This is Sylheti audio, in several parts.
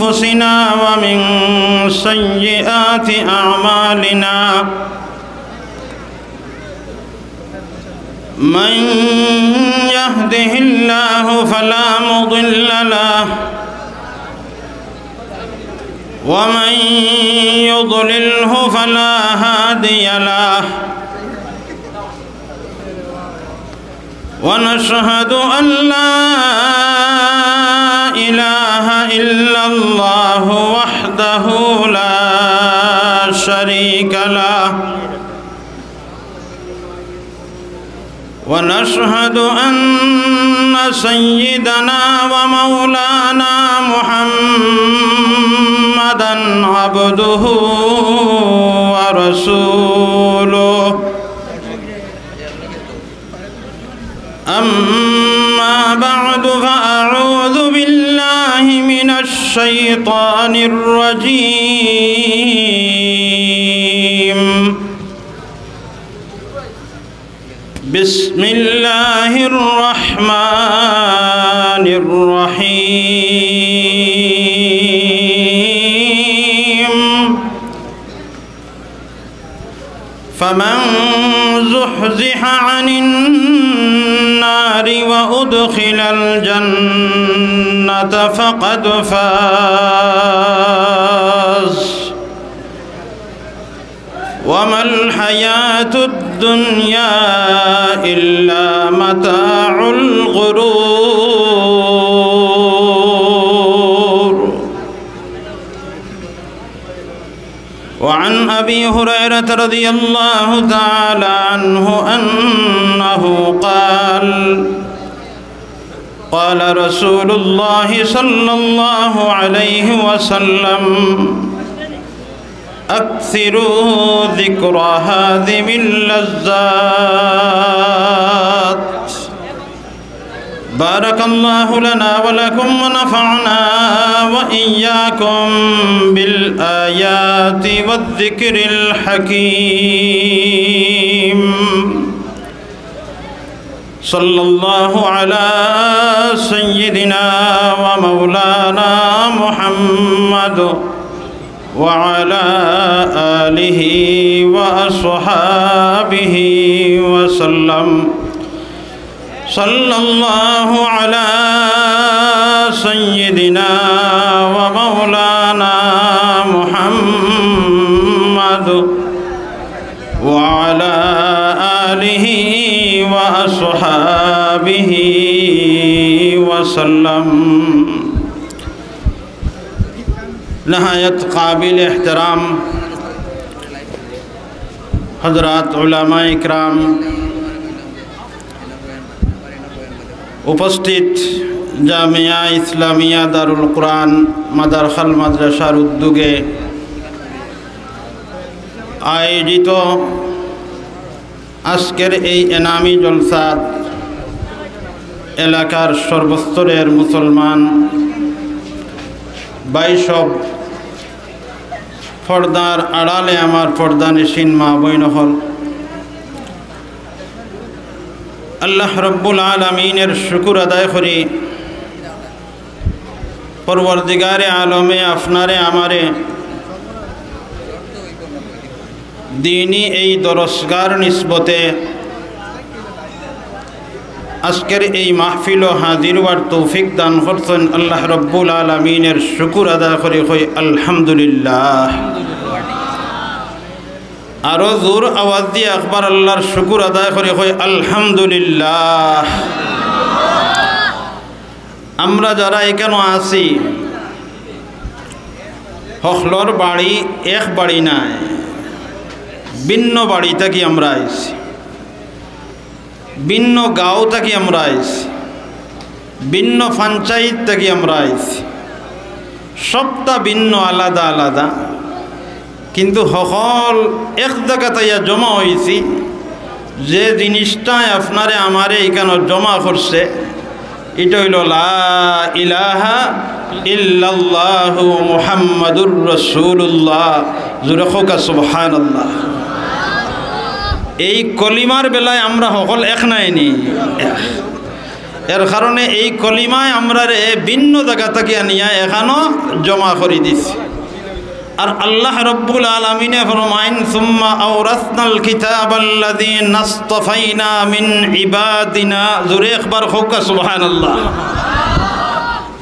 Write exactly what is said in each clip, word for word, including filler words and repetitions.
أنفسنا ومن سيئات أعمالنا. من يهده الله فلا مضل له، ومن يضلله فلا هادي له. ونشهد أن لا إله إلا الله وحده لا شريك له، ونشهد أن سيدنا ومولانا محمدا عبده ورسوله. أما بعد، فأعوذ بالله من الشيطان الرجيم. بسم الله الرحمن الرحيم. فمن زحزح عن النار وأدخل الجنة فقد فاز. وما الحياة الدنيا إلا متاع الغرور. وعن أبي هريرة رضي الله تعالى عنه أنه قال: قال رسول الله صلى الله عليه وسلم: أكثروا ذكر هذه اللذات. بارك الله لنا ولكم ونفعنا وإياكم بالآيات والذكر الحكيم. صلى الله على سيدنا ومولانا محمد وعلى آله وأصحابه وسلم. صلى الله على سيدنا ومولانا محمد وعلى آله وأصحابه وسلم. نهاية قابل احترام حضرات علماء کرام، উপস্থিত জামিয়া ইসলামিয়া দারুল কোরআন মাদারখাল মাদ্রাসার উদ্যোগে আয়োজিত আজকের এই এনামি জলসাত এলাকার সর্বস্তরের মুসলমান ভাই সব, পর্দার আড়ালে আমার পর্দানিশীন মা বইন অকল, আল্লাহ রব্বুল আলামিনের শুকুর আদায় করি। পরওয়ারদিগারে আলমে আপনারে আমারে দিনি এই দরসগার নিসবতে আজকের এই মাহফিলো হাজির হওয়ার তৌফিক দান করছেন, আল্লাহ রব্বুল আলামিনের শুকুর আদায় করি কই আলহামদুলিল্লাহ। আরো জোর আওয়াজ দিয়া একবার আল্লাহর শুকুর আদায় করি কই আলহামদুলিল্লাহ। আমরা যারা এখানো আছি, হকলর বাড়ি এক বাড়ি নায়, ভিন্ন বাড়ি থাকি আমরা আইছি, ভিন্ন গাঁও থাকি আমরা আইছি, ভিন্ন পঞ্চায়েত থাকি আমরা আইছি, সবটা ভিন্ন, আলাদা আলাদা। কিন্তু হকল এক জাগাত আইয়া জমা অইছি। যে জিনিসটায় আপনারে আমারে ইখানো জমা করছে, ইটা অইলো লা ইলাহা ইল্লাল্লাহু মুহাম্মাদুর রাসূলুল্লাহ। জোরে কউক্কা সুবহানাল্লাহ। এই কলিমার বেলায় আমরা হকল এক নায় নি? এর কারণে এই কলিমায় আমরারে ভিন্ন জাগা থাকি আনিয়া এখানো জমা করি দিছে। আর আল্লাহ রব্বুল আলামিনে ফরমাইন, "সুম্মা আওরাসনাল কিতাবাল্লাযীনা ইসতাফাইনা মিন ইবাদিনা।" জোরে একবার কউক্কা সুবহানাল্লাহ।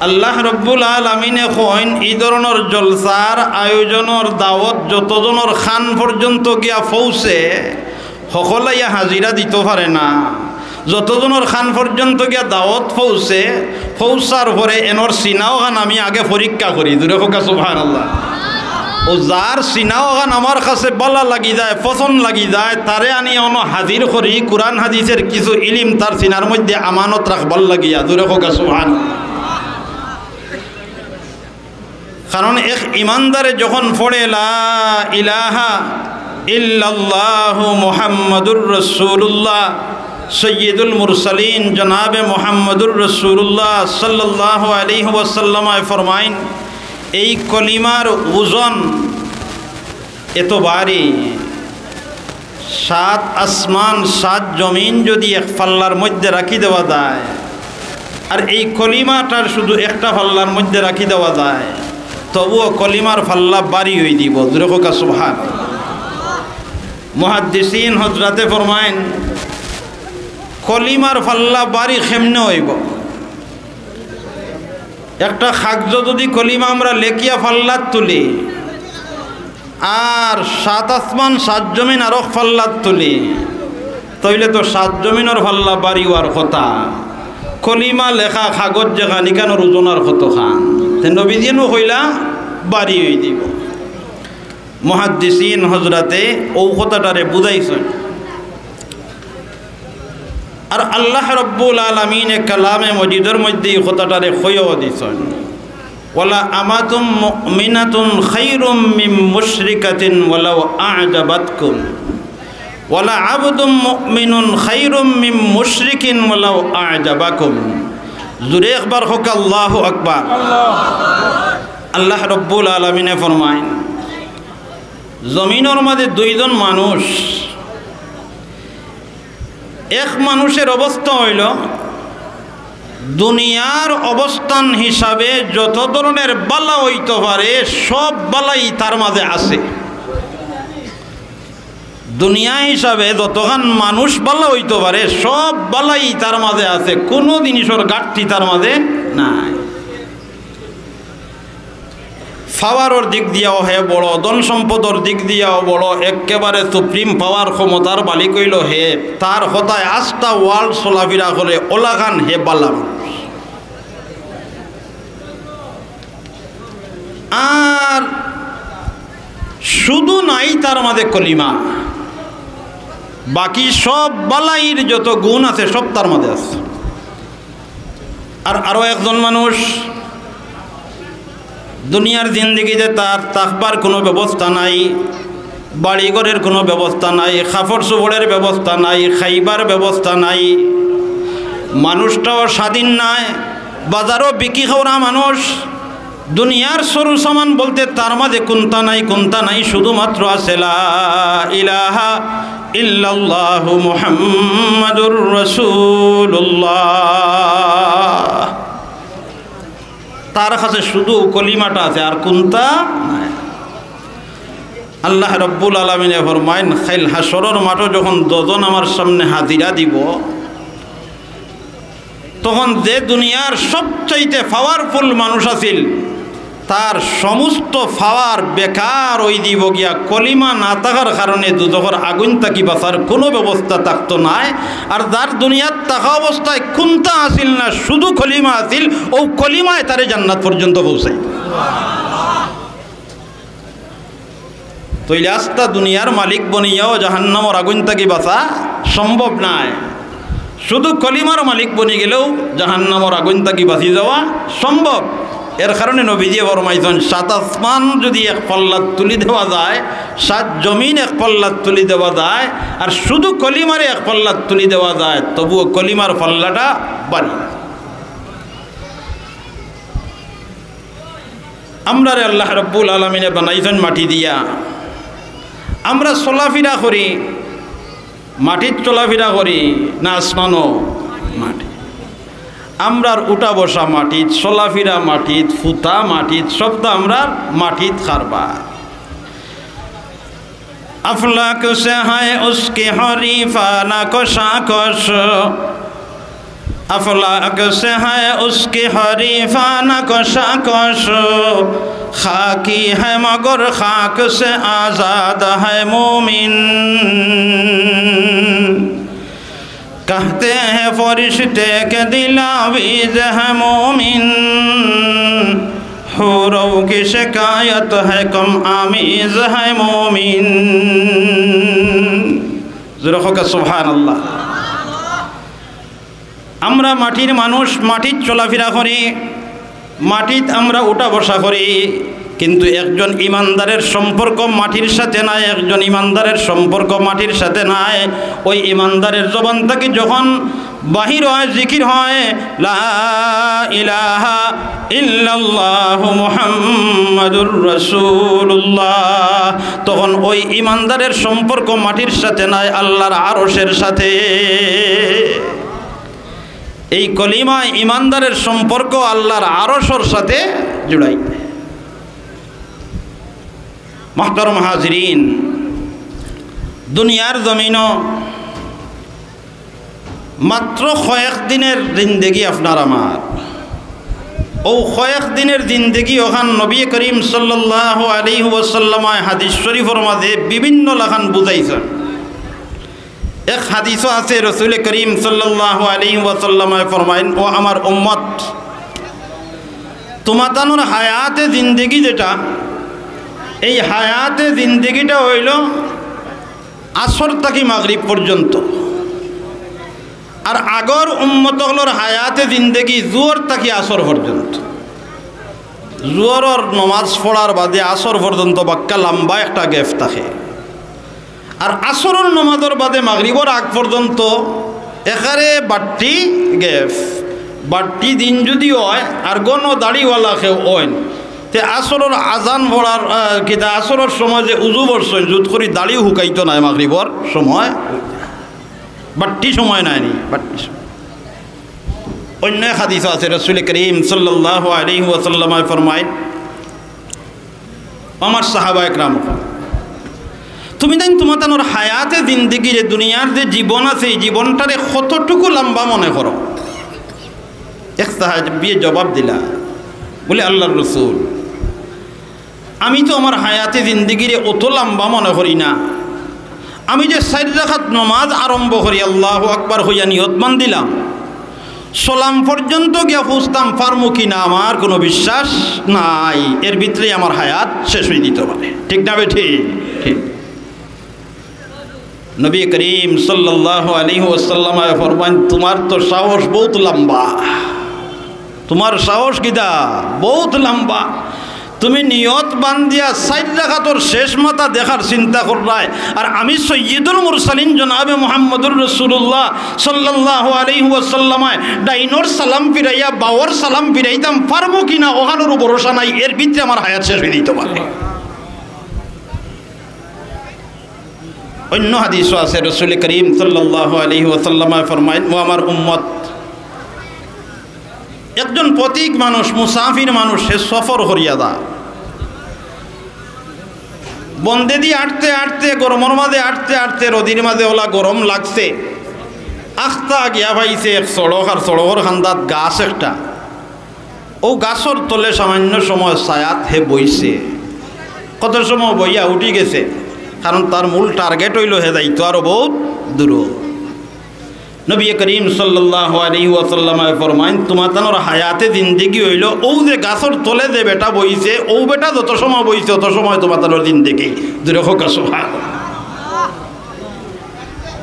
আল্লাহ রব্বুল আলামিনে কইন, ই ধরনর জলসার আয়োজনর দাওয়াত যতজনর কান পর্যন্ত গিয়া পৌঁছে, হকল আইয়া হাজিরা দিতো পারে না। যতজনর কান পর্যন্ত গিয়া দাওয়াত পৌঁছে, পৌঁছার পরে এনর সিনাওখান আমি আগে পরীক্ষা করি। জোরে কউক্কা সুবহানাল্লাহ। অউ যার সিনাওখান আমার কাছে ভালা লাগি যায়, পছন্দ লাগি যায়, তারে আনি অনো হাজির করি, কুরআন হাদিসের কিছু ইলিম তার সিনার মধ্যে আমানত রাখবার লাগিয়া। জোরে কউক্কা সুবহানাল্লাহ। কারণ এক ইমানদারে যখন পড়ে, "লা ইলাহা ইল্লাল্লাহু মুহাম্মাদুর রাসূলুল্লাহ, সাইয়্যিদুল মুরসালিন জনাবে মুহাম্মাদুর রাসূলুল্লাহ সাল্লাল্লাহু আলাইহি ওয়াসাল্লাম ফরমাইন, এই কলিমার ওজন এত ভারী, সাত আসমান, সাত জমিন যদি এক পাল্লার মধ্যে রাখি দেওয়া যায়, আর এই কলিমাটার শুধু একটা পাল্লার মধ্যে রাখি দেওয়া যায়, তবুও কলিমার পাল্লা ভারী অই দিব।" জোরে কউক্কা সুবহান। মুহাদ্দিসিন হজরতে ফরমাইন, কলিমার পাল্লা ভারী কেমনে অইব? একটা কাগজো যদি কলিমা আমরা লেখিয়া পাল্লাত তুলি, আর সাত আসমান সাত জমিন আরক পাল্লাত তুলি, তাইলে তো সাত জমিনর পাল্লা ভারী অওয়ার কথা। কলিমা লেখা কাগজ যেখান, ইখানর ওজন আর কতখান? তে নবীজিয়ে নু কইলা, ভারী অই দিব। মুহাদ্দিসিন হজরতে অউ কথাটারে বুঝাইছইন। আর আল্লাহ রব্বুল আলামিনে কালামে মজিদর মধ্যে ই কথাটারে কইয়াও দিছইন, "ওয়ালা আমাতুম মুমিনাতুন খায়রুম মিন মুশরিকাতিন ওয়ালাউ আ'জাবাতকুম, ওয়ালা আবদুম মুমিনুন খায়রুম মিন মুশরিকিন ওয়ালাউ আ'জাবাকুম।" জোরে একবার কউক্কা, "আল্লাহু আকবার।" আল্লাহ রব্বুল আলামিনে ফরমাইন, জমিনর মাঝে দুইজন মানুষ, এক মানুষের অবস্থা অইলো, দুনিয়ার অবস্থান হিসাবে যত ধরনের বালা অইতো পারে, সব বালাই তার মাঝে আছে। দুনিয়া হিসাবে যতখান মানুষ বালা অইতো পারে, সব বালাই তার মাঝে আছে, কুনু জিনিসর ঘাটতি তার মাঝে নাই। পাওয়ারর দিক দিয়াও হে বড়, ধন সম্পদর দিক দিয়াও বড়, একেবারে সুপ্রিম পাওয়ার, ক্ষমতার মালিক অইলো হে। তার কথায় আস্তা ওয়ার্ল্ড চলাফিরা করে, অলাখান হে বালা মানুষ। আর শুধু নাই তার মাঝে কলিমা, বাকি সব বালাইর যত গুণ আছে সব তার মাঝে আছে। আর আরো একজন মানুষ দুনিয়ার জিন্দেগিতে তার থাকবার কুনু ব্যবস্থা নাই, বাড়িঘরের কুনু ব্যবস্থা নাই, কাপড় চোপড়ের ব্যবস্থা নাই, খাইবার ব্যবস্থা নাই, মানুষটাও স্বাধীন নায়, বাজারো বিকি খাওরা মানুষ। দুনিয়ার সরু সামান বলতে তার মাঝে কুন্তা নাই, কুন্তা নাই, শুধুমাত্র আছে লা ইলাহা ইল্লাল্লাহু মুহাম্মাদুর রাসূলুল্লাহ। তার কাছে শুধু কলিমাটা আছে, আর কুন্তা নাই। আল্লাহ রব্বুল আলামিনে ফরমাইন, কাইল হাশরর মাঠো যখন দুইজন আমার সামনে হাজিরা দিব, তখন যে দুনিয়ার সবচাইতে পাওয়ারফুল মানুষ আছিল, তার সমস্ত পাওয়ার বেকার অই দিব গিয়া, কলিমা না থাকার কারণে দুজখর আগুন থাকি বাঁচার কুনু ব্যবস্থা থাকতো নায়। আর যার দুনিয়াত থাকা অবস্থায় কুন্তা আছিল না, শুধু কলিমা আছিল, অউ কলিমায় তারে জান্নাত পর্যন্ত পৌঁছাই। তইলে আস্তা দুনিয়ার মালিক বনিয়াও জাহান্নামর আগুন থাকি বাঁচা সম্ভব নায়। শুধু কলিমার মালিক বনি গেলেও জাহান্নামর আগুন থাকি বাঁচি যাওয়া সম্ভব। এর কারণে নবীজিয়ে ফরমাইছইন, সাত আসমান যদি এক পাল্লাত তুলি দেওয়া যায়, সাত জমিন এক পাল্লাত তুলি দেওয়া যায়, আর শুধু কলিমারে এক পাল্লাত তুলি দেওয়া যায়, তবুও কলিমার পাল্লাটা ভারী। আমরারে আল্লাহ রব্বুল আলামিনে বানাইছইন মাটি দিয়া। আমরা চলাফিরা করি, মাটিত চলাফিরা করি না আসমানো? মাটি। আমরার উঠা বসা মাটিত, চলাফিরা মাটিত, ফুতা মাটিত, সবতা আমরার মাটিত কারবার। افلاک سے ہے اس کی حریفانہ کشاکش، افلاک سے ہے اس کی حریفانہ کشاکش، خاکی ہے مگر خاک سے آزاد ہے مومن۔ کہتے ہیں فرشتے کہ دلاویز ہے مومن، حوروں کی شکایت ہے کم آمیز ہے مومن۔ জোরে কউক্কা সুবহানাল্লাহ। আমরা মাটির মানুষ, মাটিত চলাফিরা করি, মাটিত আমরা উঠা বসা করি, কিন্তু একজন ইমানদারের সম্পর্ক মাটির সাথে নাই, একজন ইমানদারের সম্পর্ক মাটির সাথে নাই। ওই ইমানদারের জবান থাকি যখন বাহির হয়, জিকির হয়, লা ইলাহা ইল্লাল্লাহু মুহাম্মাদুর রাসূলুল্লাহ, তখন ওই ইমানদারের সম্পর্ক মাটির সাথে নাই, আল্লাহর আরশের সাথে। এই কলিমায় ইমানদারের সম্পর্ক আল্লাহর আরশর সাথে জুড়াই। মুহতারাম হাজিরিন, দুনিয়ার জমিনো মাত্র কয়েক দিনের জিন্দেগি আপনার আমার। অউ কয়েক দিনের জিন্দেগি অখান নবী করিম সাল্লাল্লাহু আলাইহি ওয়াসাল্লামে হাদিস শরীফর মাঝে বিভিন্ন লাখান বুঝাইছইন। এক হাদিসও আছে, রসুল করিম সাল্লাল্লাহু আলাইহি ওয়াসাল্লামে ফরমাইন, "ও আমার উম্মত, তুমাতানোর হায়াতে জিন্দেগি যেটা, এই হায়াতে জিন্দেগিটা অইলো আসর থাকি মাগরিব পর্যন্ত, আর আগর উম্মত অকলর হায়াতে জিন্দেগি জুহর থাকি আসর পর্যন্ত।" জুহরর নমাজ পড়ার বাদে আসর পর্যন্ত বাক্কা লাম্বা একটা গ্যাপ থাকে। আর আসরর নমাজর বাদে মাগরিবর আগ পর্যন্ত একেবারে বাট্টি গ্যাপ। বাট্টি দিন যুদি অয় আর ঘন দাড়িওয়ালা কেউ অইন, তে আসরর আজান পড়ার, আহ, কিতা আসরর সময় যে উজু করছইন, জুত করি দাড়িও হুকাইতো নায় মাগরিবর সময়। বাট্টি সময় নায়নি, বাট্টি সময়। অইন্য এক হাদিসও আছে, রসুল করিম সাল্লাল্লাহু আলাইহি ওয়াসাল্লামে ফরমাইন, আমার সাহাবা একরাম, তুমিতাইন তুমাতানোর হায়াতে জিন্দেগিরে, দুনিয়ার যে জীবন আছে, এই জীবনটারে কতটুকু লাম্বা মনে করো? এক সাহাবিয়ে জবাব দিলা, বলে, "আল্লাহর রসুল, আমি তো আমার হায়াতে জিন্দেগিরে অত লাম্বা মনে করি না। আমি যে চাইর রাকাত নমাজ আরম্ভ করি, আল্লাহু আকবার কইয়া নিয়ত বান্ধিলাম, সলাম পর্যন্ত গিয়া পৌঁছতাম পারমু কি না, আমার কুনু বিশ্বাস নাই। এর ভিতরেই আমার হায়াত শেষ অই দিতো পারে।" ঠিক না বেঠিক? ঠিক। নবী করিম সাল্লাল্লাহু আলাইহি ওয়াসাল্লামে ফরমাইন, "তুমার তো সাহস বউত লাম্বা, তুমার সাহস কিতা বউত লাম্বা। তুমি নিয়ত বান্ধিয়া চাইর রাকাতর শেষ মাথা দেখার চিন্তা কররায়, আর আমি সৈয়দুল মুরসালিন জনাবে মুহাম্মদুর রাসূলুল্লাহ সাল্লাল্লাহু আলাইহি ওয়াসাল্লামে ডাইনর সালাম ফিরাইয়া বাওর সালাম ফিরাইতাম পারমু কি না, অখানরও ভরসা নাই, এর ভিতরে আমার হায়াত শেষ অই দিতো পারে।" অইন্য হাদিসও আছে, রসুল করিম সাল্লাল্লাহু আলাইহি ওয়াসাল্লামে ফরমাইন, "ও আমার উম্মত, একজন পথিক মানুষ, মুসাফির মানুষ, হে সফর করিয়া যায়। বন্দেদি আটতে আটতে, গরমর মাঝে আটতে আটতে, রইদর মাঝে অউলা গরম লাগছে, আখতা গিয়া পাইছে এক সড়ক, আর সড়কর কান্দাত গাছ একটা।" অউ গাছর তলে সামান্য সময় ছায়াত হে বইছে। কত সময় বইয়া উঠি গেছে, কারণ তার মূল target অইলো হে যাইতো আরো বউত দূর। নবী করিম সাল্লাল্লাহু আলাইহি ওয়াসাল্লামে ফরমাইন, "তুমাতানোর হায়াতে জিন্দেগি অইলো অউ যে গাছর তলে যে বেটা বইছে, অউ বেটা যত সময় বইছে, অত সময় তুমাতানোর জিন্দেগি।" জোরে কউক্কা সুবহানাল্লাহ।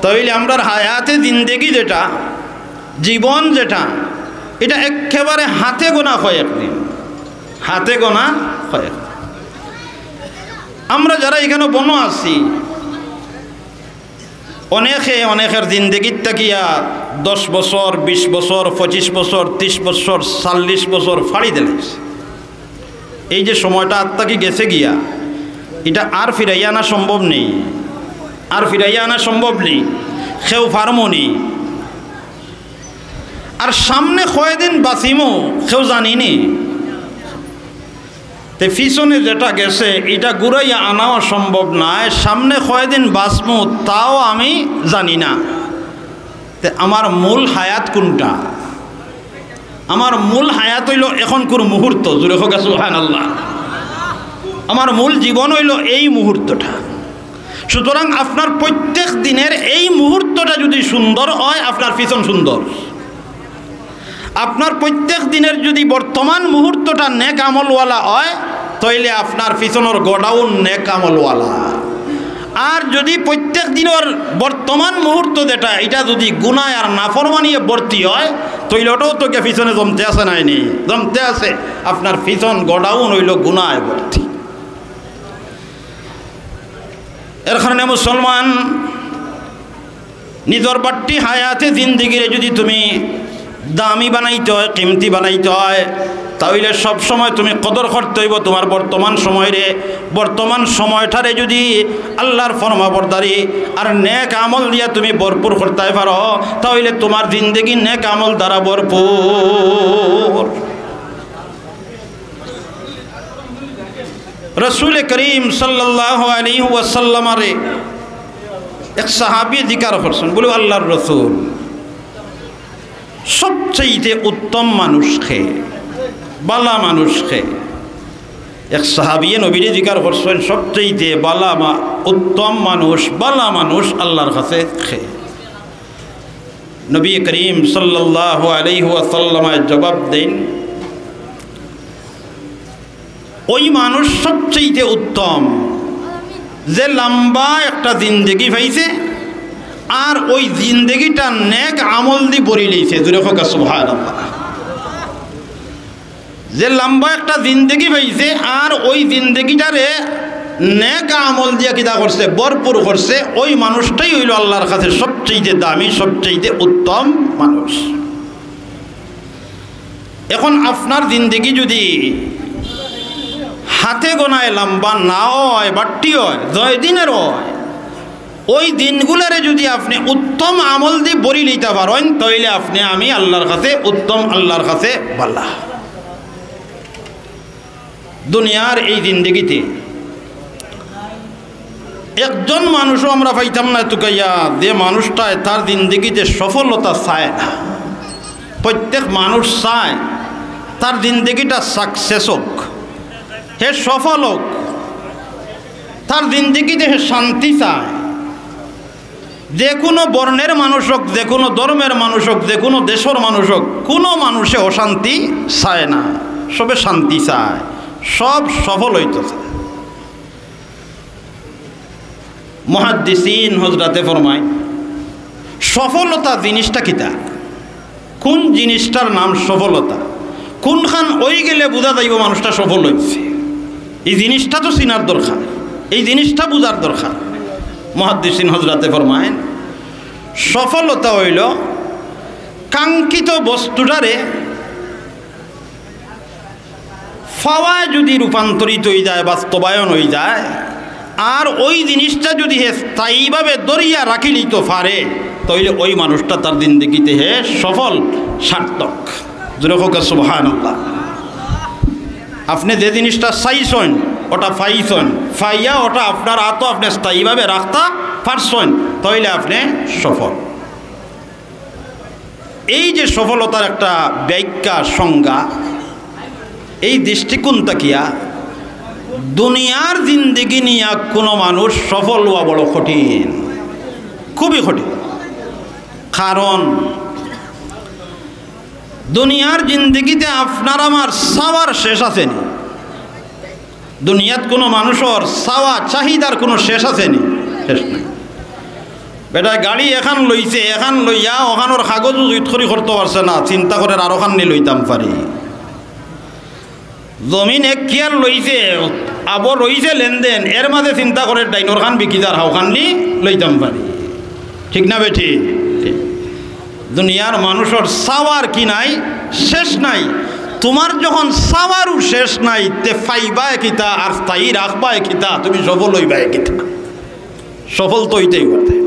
তাইলে আমরার হায়াতে জিন্দেগি যেটা, জীবন যেটা, এটা একেবারে হাতে গোনা কয়েক দিন, হাতে গোনা কয়েক। আমরা যারা এখানো বনো আছি, অনেকে অনেকের জিন্দেগিত থাকিয়া দশ বছর, বিশ বছর, পঁচিশ বছর, ত্রিশ বছর, চল্লিশ বছর ফাড়ি দিলাইছে। এই যে সময়টা আত থাকি গেছে গিয়া, এটা আর ফিরাইয়া আনা সম্ভব নেই, আর ফিরাইয়া আনা সম্ভব নেই, কেউ পারমু নি। আর সামনে কয়দিন বাঁচিমু, কেউ জানি নি। তে পিছনে যেটা গেছে, ইটা ঘুরাইয়া আনাও সম্ভব নায়। সামনে কয়দিন বাঁচমু, তাও আমি জানি না। তে আমার মূল হায়াত কুনটা? আমার মূল হায়াত অইলো এখনকুর মুহূর্ত। জোরে কউক্কা সুবহানাল্লাহ। আমার মূল জীবন অইলো এই মুহূর্তটা। সুতরাং আপনার প্রত্যেক দিনের এই মুহূর্তটা যুদি সুন্দর অয়, আপনার পিছন সুন্দর। আপনার প্রত্যেক দিনের যুদি বর্তমান মুহূর্তটা নেক আমলওয়ালা অয়, তাইলে আপনার পিছনর গোডাউন নেক আমলওয়ালা। আর যুদি প্রত্যেক দিনর বর্তমান মুহূর্ত যেটা, ইটা যুদি গুনায় আর নাফরমানিয়ে ভর্তি অয়, তাইলে ওটাও তো গিয়া পিছনে জমতে আছে নায় নি? জমতে আছে। আপনার পিছন গোডাউন অইলো গুনায় ভর্তি। এর কারণে মুসলমান, নিজর বাট্টি হায়াতে জিন্দেগিরে যুদি তুমি দামি বানাইতে অয়, কিমতি বানাইতে অয়, তাইলে সব সময় তুমি কদর করতে অইবো তুমার বর্তমান সময়রে। বর্তমান সময়টারে যুদি আল্লার ফরমাবরদারি আর নেক আমল দিয়া তুমি ভরপুর করতায় পারো, তাইলে তুমার জিন্দেগি নেক আমল দ্বারা ভরপুর। রসুলে করিম সাল্লাল্লাহু আলাইহি ওয়াসাল্লামরে এক সাহাবী জিকার করছইন, বলে, "আল্লার রসুল, সবচাইতে উত্তম মানুষ কে, বালা মানুষ কে?" এক সাহাবীয়ে নবীরে জিকার করছইন, "সবচাইতে বালা মা-, উত্তম মানুষ, বালা মানুষ আল্লার কাছে কে?" নবী করিম সাল্লাল্লাহু আলাইহি ওয়াসাল্লামে জবাব দেইন, ওই মানুষ সবচাইতে উত্তম, যে লম্বা একটা জিন্দেগি পাইছে, আর ওই জিন্দেগিটা নেক আমল দি ভরি লইছে। জোরে কউক্কা সুবহানাল্লাহ। যে লম্বা একটা জিন্দেগি পাইছে, আর ওই জিন্দেগিটারে নেক আমল দিয়া কিতা করছে, ভরপুর করছে, ওই মানুষটাই অইলো আল্লার কাছে সবচাইতে দামি, সবচাইতে উত্তম মানুষ। এখন আপনার জিন্দেগি যুদি হাতে গোনায় লম্বা না অয়, বাট্টি অয়, জয় দিনের অয়, ওই দিনগুলারে যুদি আপনে উত্তম আমল দি ভরি লইতা পারইন, তাইলে আপনে আমি আল্লার কাছে উত্তম, আল্লার কাছে বালা। দুনিয়ার এই জিন্দেগিতে একজন মানুষও আমরা পাইতাম না তুকাইয়া, যে মানুষটায় তার জিন্দেগিতে সফলতা চায় না। প্রত্যেক মানুষ চায় তার জিন্দেগিটা success অউক, হে সফল অউক, তার জিন্দেগিতে হে শান্তি চায়। যে কুনু বর্ণের মানুষ অউক, যে কুনু ধর্মের মানুষ অউক, যে কুনু দেশর মানুষ অউক, কুনু মানুষে অশান্তি চায় না, সবে শান্তি চায়, সব সফল অইতো চায়। মুহাদ্দিসিন হজরতে ফরমাইন, সফলতা জিনিসটা কিতা? কুন জিনিসটার নাম সফলতা? কুনখান অইগেলে বুঝা যাইবো মানুষটা সফল অইছে? এই জিনিসটা তো চিনার দরকার, এই জিনিসটা বুঝার দরকার। মুহাদ্দিসিন হজরতে ফরমাইন, সফলতা অইলো কাঙ্ক্ষিত বস্তুটারে পাওয়ায় যুদি রূপান্তরিত অইযায়, বাস্তবায়ন অইযায়, আর ওই জিনিসটা যুদি হে স্থায়ীভাবে ধরিয়া রাখিলিতো পারে, তাইলে ওই মানুষটা তার জিন্দেগিতে হে সফল, সার্থক। জোরে কউক্কা সুবহানাল্লাহ। আপনে যে জিনিসটা চাইছইন, ওটা পাইছইন, পাইয়া ওটা আপনার আতো আপনে স্থায়ীভাবে রাখতা পারছইন, তাইলে আপনে সফল। এই যে সফলতার একটা ব্যাখ্যা, সংজ্ঞা, এই দৃষ্টিকোণ থাকিয়া দুনিয়ার জিন্দেগি নিয়া কুনু মানুষ সফল অওয়া বড় কঠিন, খুবই কঠিন। কারণ দুনিয়ার জিন্দেগিতে আপনার আমার চাওয়ার শেষ আছে নি? দুনিয়াত কুনু মানুষর চাওয়া চাহিদার কুনু শেষ আছে নি? শেষ নাই। বেটায় গাড়ি এখান লইছে, এখান লইয়া ওখানর কাগজ উজুত করি করতো পারছে না, চিন্তা করের আরোখান নি লইতাম পারি। জমিন এক কিয়ার লইছে, আবো রইছে লেনদেন, এর মাঝে চিন্তা করের ডাইনর খান বিকি যার, হাওখান নি লইতাম পারি। ঠিক না বেঠিক? দুনিয়ার মানুষর চাওয়ার কি নাই, শেষ নাই। তুমার যখন চাওয়ারও শেষ নাই, তে পাইবায় কিতা আর স্থায়ী রাখবায় কিতা, তুমি সফল অইবায় কিতা? সফল তো অইতেই পারে।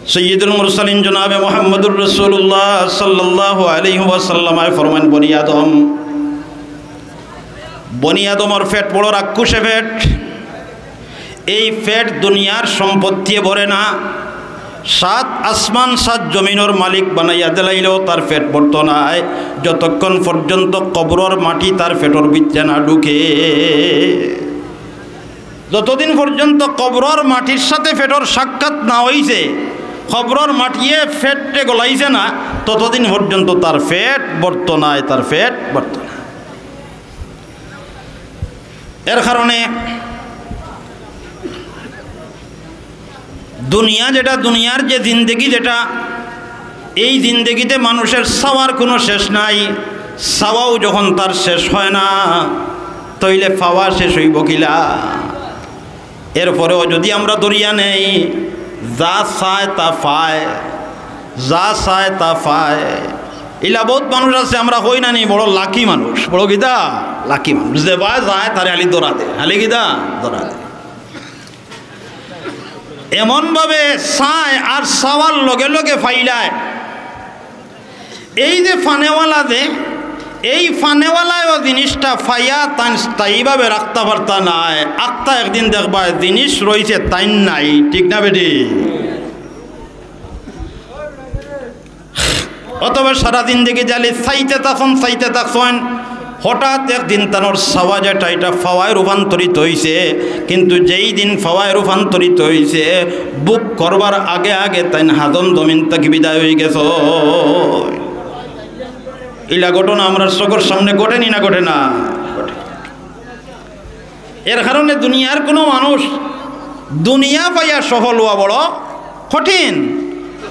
সৈয়দুল মুরসালিন জনাবে মুহাম্মদুর রাসূলুল্লাহ সাল্লাল্লাহু আলাইহি ওয়াসাল্লামে ফরমাইন, বনি আদম, বনি আদমর পেট বড় রাক্ষসে পেট। এই পেট দুনিয়ার সম্পত্তিয়ে ভরে না। সাত আসমান সাত জমিনর মালিক বানাইয়া দিলাইলেও তার পেট ভরতো নায়, যতক্ষণ পর্যন্ত কবরর মাটি তার পেটর ভিতরে না ঢুকে। যতদিন পর্যন্ত কবরর মাটির সাথে পেটর সাক্ষাৎ না অইছে, কবরর মাটিয়ে পেটরে গলাইছে না, ততদিন পর্যন্ত তার পেট ভরতো নায়, তার পেট ভরতো নায়। এর কারণে দুনিয়া যেটা, দুনিয়ার যে জিন্দেগি যেটা, এই জিন্দেগিতে মানুষের চাওয়ার কোনো শেষ নাই। চাওয়াও যখন তার শেষ হয় না, তইলে পাওয়া শেষ অইবো কিলা? এরপরেও যদি আমরা ধরিয়া নেই, যা চায় তা পায়, যা চায় তা পায়। ইলা বউত মানুষ আছে, আমরা কই না নি, বড় লাকি মানুষ, বড় কিতা লাকি মানুষ, যে বায় যায় তারে খালি ধরা দে, খালি কিতা ধরা দে। এমনভাবে চায় আর চাওয়ার লগে লগে পাইলায়। এই যে পানেওয়ালা যে, এই পানেওয়ালায়ও জিনিসটা পাইয়া তাইন স্থায়ীভাবে রাখতা পারতা নায়। আখতা একদিন দেখবায় জিনিস রইছে তাইন নাই, ঠিক না বেটি? অথবা সারা জিন্দেগি জালি চাইতে থাকছইন, চাইতে থাকছইন, হঠাৎ একদিন তানর চাওয়া যেটা, এটা পাওয়ায় রূপান্তরিত অইছে। কিন্তু যেই দিন পাওয়ায় রূপান্তরিত অইছে, ভোগ করবার আগে আগে তাইন হাজম জমিন থাকি বিদায় অইগেছইন। ইলা ঘটনা আমরার চকুর সামনে ঘটে নি না ঘটে না? ঘটে। এর কারণে দুনিয়ার কোনো মানুষ দুনিয়া পাইয়া সফল অওয়া বড় কঠিন।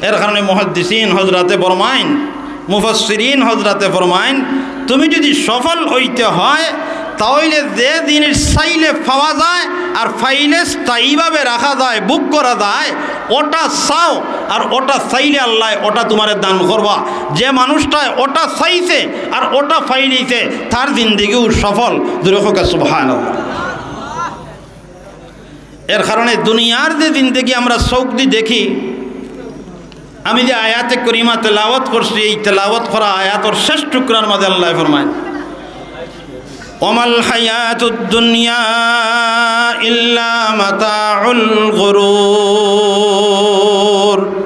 এর কারণে মুহাদ্দিসিন হজরতে ফরমাইন, মুফাসসিরিন হজরতে ফরমাইন, তুমি যদি সফল অইতে হয়, তা অইলে যে জিনিস চাইলে পাওয়া যায় আর পাইলে স্থায়ীভাবে রাখা যায়, ভোগ করা যায়, ওটা চাও, আর ওটা চাইলে আল্লায় ওটা তুমারে দান করবা। যে মানুষটায় ওটা চাইছে আর ওটা পাইলিছে, তার জিন্দেগিও সফল। জোরে কউক্কা সুবহানাল্লাহ। এর কারণে দুনিয়ার যে জিন্দেগি আমরা চউখদি দেখি, আমি যে আয়াতে করিমা তেলাওয়াত করছি, এই তেলাওয়াত করা আয়াতর শেষ টুকরার মাঝে আল্লায় ফরমাইন, "ওমাল হায়াতুদ দুনিয়া ইল্লা মাতাউল গুরুর।"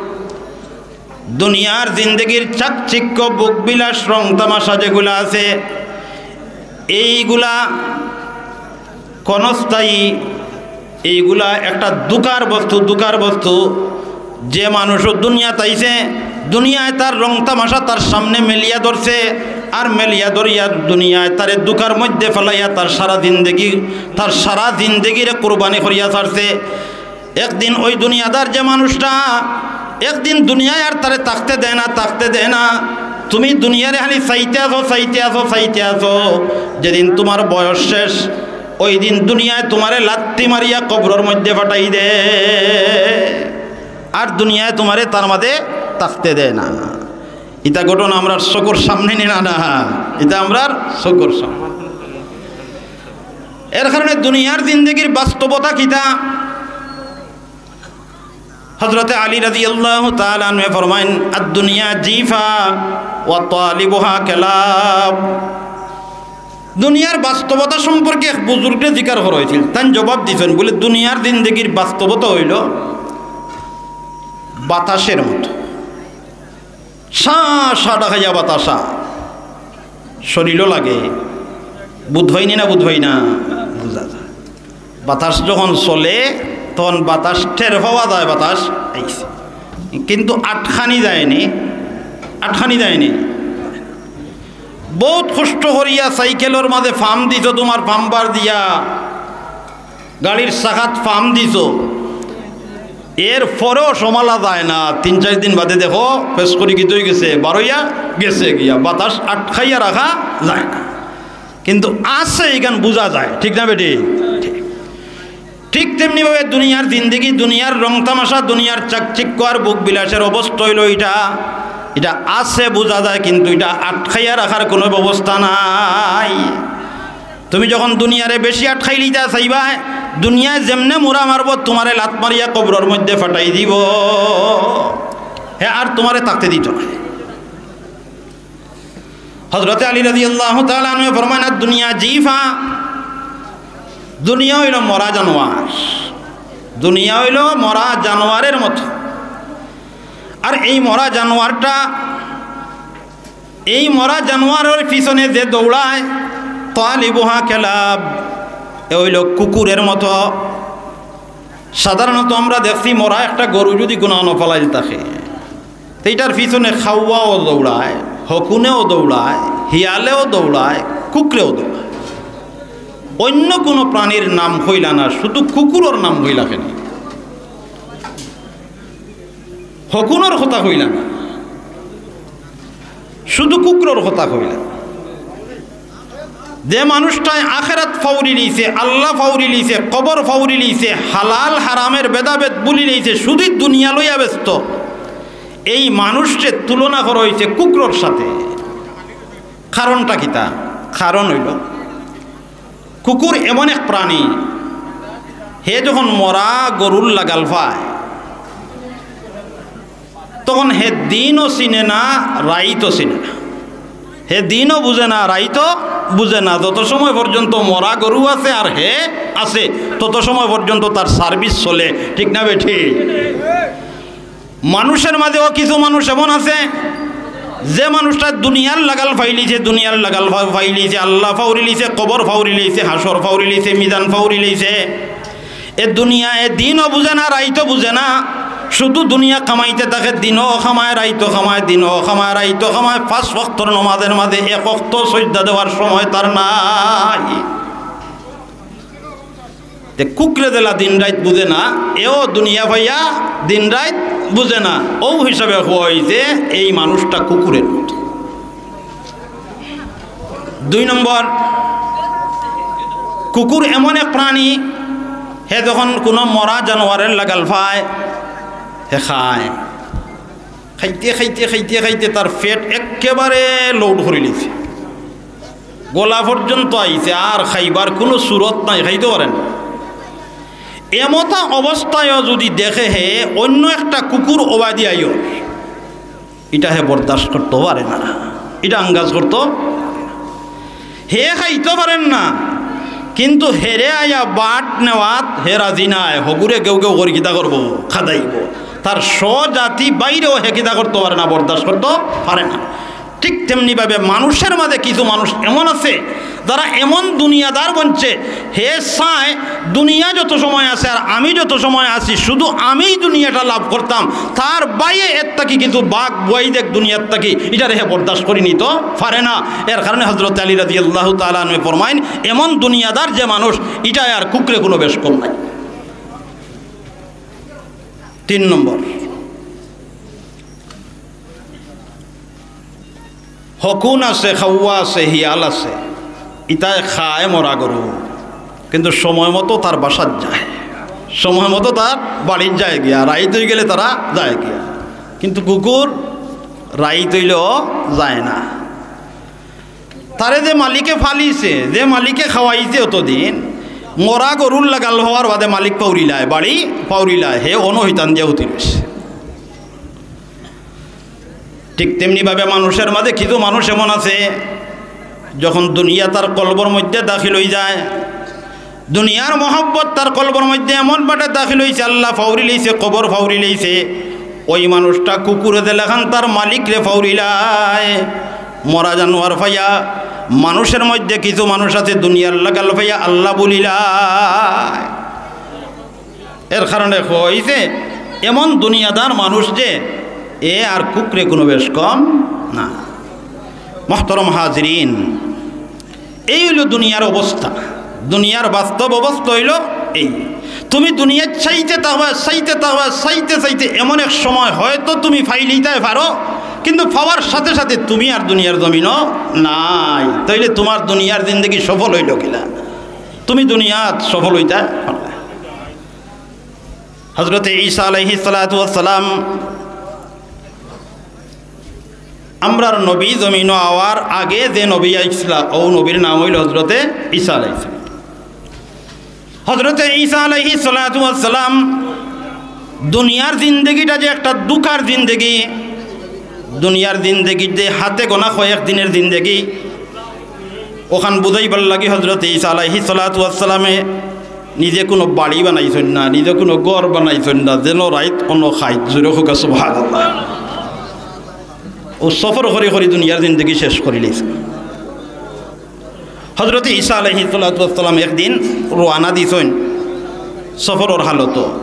দুনিয়ার জিন্দেগির চাকচিক্য, ভোগবিলাস, রং তামাশা যেগুলা আছে, এইগুলা ক্ষণস্থায়ী, এইগুলা একটা ধুকার বস্তু, ধুকার বস্তু। যে মানুষও দুনিয়াত আইছে, দুনিয়ায় তার রং তামাশা তার সামনে মেলিয়া ধরছে, আর মেলিয়া ধরিয়া দুনিয়ায় তারে ধুকার মধ্যে ফালাইয়া তার সারা জিন্দেগি, তার সারা জিন্দেগিরে কুরবানি করিয়া ছাড়ছে। একদিন ওই দুনিয়াদার যে মানুষটা, একদিন দুনিয়ায় আর তারে থাকতে দেয় না, থাকতে দেয় না। তুমি দুনিয়ারে খালি চাইতে আছো, চাইতে আছো, চাইতে আছো। যেদিন তুমার বয়স শেষ, ওই দিন দুনিয়ায় তুমারে লাত্তি মারিয়া কবরর মধ্যে ফাটাই দে, আর দুনিয়ায় তুমারে তার মাঝে থাকতে দেয় না। ইতা ঘটনা আমরার চকুর সামনে নি না, না, ইতা আমরার চকুর সামনে। এর কারণে দুনিয়ার জিন্দেগির বাস্তবতা কিতা? হযরতে আলী রাদিয়াল্লাহু তাআলা আনহু ফরমাইন, "আদ-দুনিয়া জিফা ওয়া তালিবুহা কালাব।" দুনিয়ার বাস্তবতা সম্পর্কে এক বুজুর্গরে জিকার করা অইছিল, তাইন জবাব দিছইন, বলে, দুনিয়ার জিন্দেগির বাস্তবতা অইলো বাতাসের মতো। সা সা ডাকাইয়া বাতাসা শরীরও লাগে, বুঝ পাইনি না, বুঝ পাই না, বুঝা যায়। বাতাস যখন চলে, তখন বাতাস টের পাওয়া যায়, বাতাস আইছে, কিন্তু আটকানি যায়নি, আটকানি যায়নি। বউত কষ্ট করিয়া সাইকেলর মাঝে পাম্প দিছো, তুমার পাম্পার দিয়া, গাড়ির চাকাত পাম্প দিছো, এর পরেও সমালা যায় না। তিন চাইর দিন বাদে দেখো, ফেস করি কিতা অইগেছে, বারইয়া গেছে গিয়া, বাতাস আটকাইয়া রাখা যায় না। কিন্তু আছে, ইখান বুঝা যায়, ঠিক না বেটি? ঠিক তেমনি ভাবে দুনিয়ার জিন্দেগি, দুনিয়ার রং তামাশা, দুনিয়ার চাকচিক্য আর ভোগ বিলাসের অবস্থা অইলো ইটা, ইটা আছে বুঝা যায়, কিন্তু ইটা আটকাইয়া রাখার কোনো ব্যবস্থা নাই। তুমি যখন দুনিয়ারে বেশি আটকাইলিতা চাইবায়, দুনিয়ায় যেমনে মুড়া মারবো, তুমারে লাত মারিয়া কবরর মধ্যে ফাটাই দিবো, হে আর তুমারে থাকতে দিতো নায়। হযরতে আলী রাদিয়াল্লাহু তাআলা আনহু ফরমাইন, "আদ-দুনিয়া জিফা।" দুনিয়া অইলো মরা জানোয়ার, দুনিয়া অইলো মরা জানোয়ারের মতো। আর এই মরা জানোয়ারটা, এই মরা জানোয়ারের পিছনে যে দৌড়ায়, তালিবুহা কালাব, এ অইলো কুকুরের মতো। সাধারণত আমরা দেখছি মরা একটা গরু যুদি কুনানো ফালাইল থাকে, তে ইটার পিছনে কাউয়াও দৌড়ায়, হকুনেও দৌড়ায়, হিয়ালেও দৌড়ায়, কুকুরেও দৌড়ায়। অইন্য কুনু প্রাণীর নাম কইলা না, শুধু কুকুরর নাম কইলা কেনে? হকুনর কথা কইলা না, শুধু কুকুরর কথা কইলা। যে মানুষটায় আখেরাত ফাউরি লিছে, আল্লাহ ফাউরি লিছে, কবর ফাউরি লিছে, হালাল হারামের ভেদাভেদ ভুলি লিছে, শুধু দুনিয়া লইয়া ব্যস্ত, এই মানুষরে তুলনা করা অইছে কুকুরর সাথে। কারণটা কিতা? কারণ অইলো, কুকুর এমন এক প্রাণী, হে যখন মরা গরুর লাগাল পায়, তখন হে দিনও চিনে না, রাইতও চিনে না। হে দিনও বুঝে না, রাইতও বুঝে না। যত সময় পর্যন্ত মরা গরু আছে আর হে আছে, তত সময় পর্যন্ত তার সার্ভিস চলে, ঠিক না বেঠিক? মানুষের মাঝেও কিছু মানুষ এমন আছে, যে মানুষটা দুনিয়ার লাগাল ফাইলিছে, দুনিয়ার লাগাল ফা-, ফাইলিছে, আল্লাহ ফাউরি লিছে, কবর ফাউরি লিছে, হাশর ফাউরি লিছে, মিজান ফাউরি লিছে। এ দুনিয়া, এ দিনও বুঝে না, রাইতও বুঝে না, শুধু দুনিয়া কামাইতে থাকে, দিনও কামায়, রাইতও কামায়, দিনও কামায়, রাইতও কামায়, পাঁচ ওয়াক্তর নমাজের মাঝে এক ওয়াক্ত সইজদা দেওয়ার সময় তার নাই। তে কুকুরে যেলা দিন রাইত বুঝে না, এও দুনিয়া পাইয়া দিন রাইত বুঝে না। অউ হিসাবে কওয়া অইছে, এই মানুষটা কুকুরের মতো। দুই নম্বর, কুকুর এমন এক প্রাণী, হে যখন কুনু মরা জানোয়ারের লাগাল পায়, হে খায়। খাইতে, খাইতে, খাইতে, খাইতে তার পেট একেবারে লোড করি লিছে। গলা পর্যন্ত আইছে, আর খাইবার কুনু সুরত নাই, খাইতো পারে না। এমতা অবস্থায়ও যুদি দেখে হে অইন্য একটা কুকুর অবাদি আইও, ইটা হে বরদাস্ত করতো পারে না, ইটা আঙ্গাজ করতো। হে খাইতো পারের না, কিন্তু হেরে আইয়া বাট নেওয়াত হে রাজি নায়। হগুরে গেউ গেউ করি কিতা করবো? খাদাইবো। তার স্বজাতি বাইরেও হে কিতা করতো পারে না, বরদাস্ত করতো পারে না। ঠিক তেমনি ভাবে মানুষের মাঝে কিছু মানুষ এমন আছে, যারা এমন দুনিয়াদার বনছে, হে চায় দুনিয়া যত সময় আছে আর আমি যত সময় আছি, শুধু আমিই দুনিয়াটা লাভ করতাম, তার বাইয়ে এর থাকি কিছু বাঘ বুয়াই দেখ দুনিয়ার থাকি, ইটারে হে বরদাস্ত করি নিতো পারে না। এর কারণে হযরত আলী রাদিয়াল্লাহু তাআলা আনহু ফরমাইন, এমন দুনিয়াদার যে মানুষ, ইটায় আর কুকুরে কুনু বেশকম নাই। তিন নম্বর, হকুন আছে, খাওয়া আছে, হিয়াল আছে, ইতায় খায় মরা গরু, কিন্তু সময় মতো তার বাসাত যায়, সময় মতো তার বাড়িত যায় গিয়া, রাইত অই গেলে তারা যায় গিয়া। কিন্তু কুকুর রাইত অইলেও যায় না। তারে যে মালিকে ফালিছে, যে মালিকে খাওয়াইছে অতদিন, মরা গরুর লাগাল হওয়ার বাদে মালিক পাউরিলায়, বাড়ি পাউরিলায়, হে অনো হিতান দিয়া উঠি রইছে। ঠিক তেমনি ভাবে মানুষের মাঝে কিছু মানুষ এমন আছে, যখন দুনিয়া তার কলবর মধ্যে দাখিল অই যায়, দুনিয়ার মহব্বত তার কলবর মধ্যে এমন বাটে দাখিল অইছে, আল্লাহ ফাউরি লইছে, কবর ফাউরি লইছে, ওই মানুষটা কুকুরে যেলাখান তার মালিকরে ফাউরিলায়, মরা জানোয়ার ফাইয়া, মানুষের মধ্যে কিছু মানুষ আছে দুনিয়ার লাগাল ফাইয়া আল্লাহ বলিলায়। এর কারণে কইছে, এমন দুনিয়াদার মানুষ যে এ আর কুকুরে কুনু বেশকম না। মুহতারাম হাজিরিন, এই অইলো দুনিয়ার অবস্থা, দুনিয়ার বাস্তব অবস্থা অইলো এই। তুমি দুনিয়াত চাইতে থাকবা, চাইতে থাকবা, চাইতে চাইতে এমন এক সময় হয়তো তুমি ফাইলিতায় পারো, কিন্তু পাওয়ার সাথে সাথে তুমি আর দুনিয়ার জমিনো নাই। তাইলে তুমার দুনিয়ার জিন্দেগি সফল অইলো কিলা? তুমি দুনিয়াত সফল অইতা পারলা। হযরতে ঈসা আলাইহিস সালাতু ওয়াস সালাম, আমরার নবী জমিনো আওয়ার আগে যে নবী আইছলা, অউ নবীর নাম অইলো হযরতে ঈসা আলাইহিস সালাম। হজরতে ঈসা আলাইহিস সালাতু ওয়াস সালাম দুনিয়ার জিন্দেগিটা যে একটা ধুকার জিন্দেগি, দুনিয়ার জিন্দেগির যে হাতে গোনা কয়েক দিনের জিন্দেগি, অখান বুঝাইবার লাগি হজরতে ঈসা আলাইহিস সালাতু ওয়াস সালামে নিজে কুনু বাড়ি বানাইছইন না, নিজে কুনু ঘর বানাইছইন না, যেন রাইত অনো খাইত। জোরে কউক্কা সুবহানাল্লাহ। অউ সফর করি করি দুনিয়ার জিন্দেগি শেষ করিলিছইন। হজরতে ঈসা আলাইহিস সালাতু ওয়াস সালাম একদিন রওয়ানা দিছইন সফরর হালতো।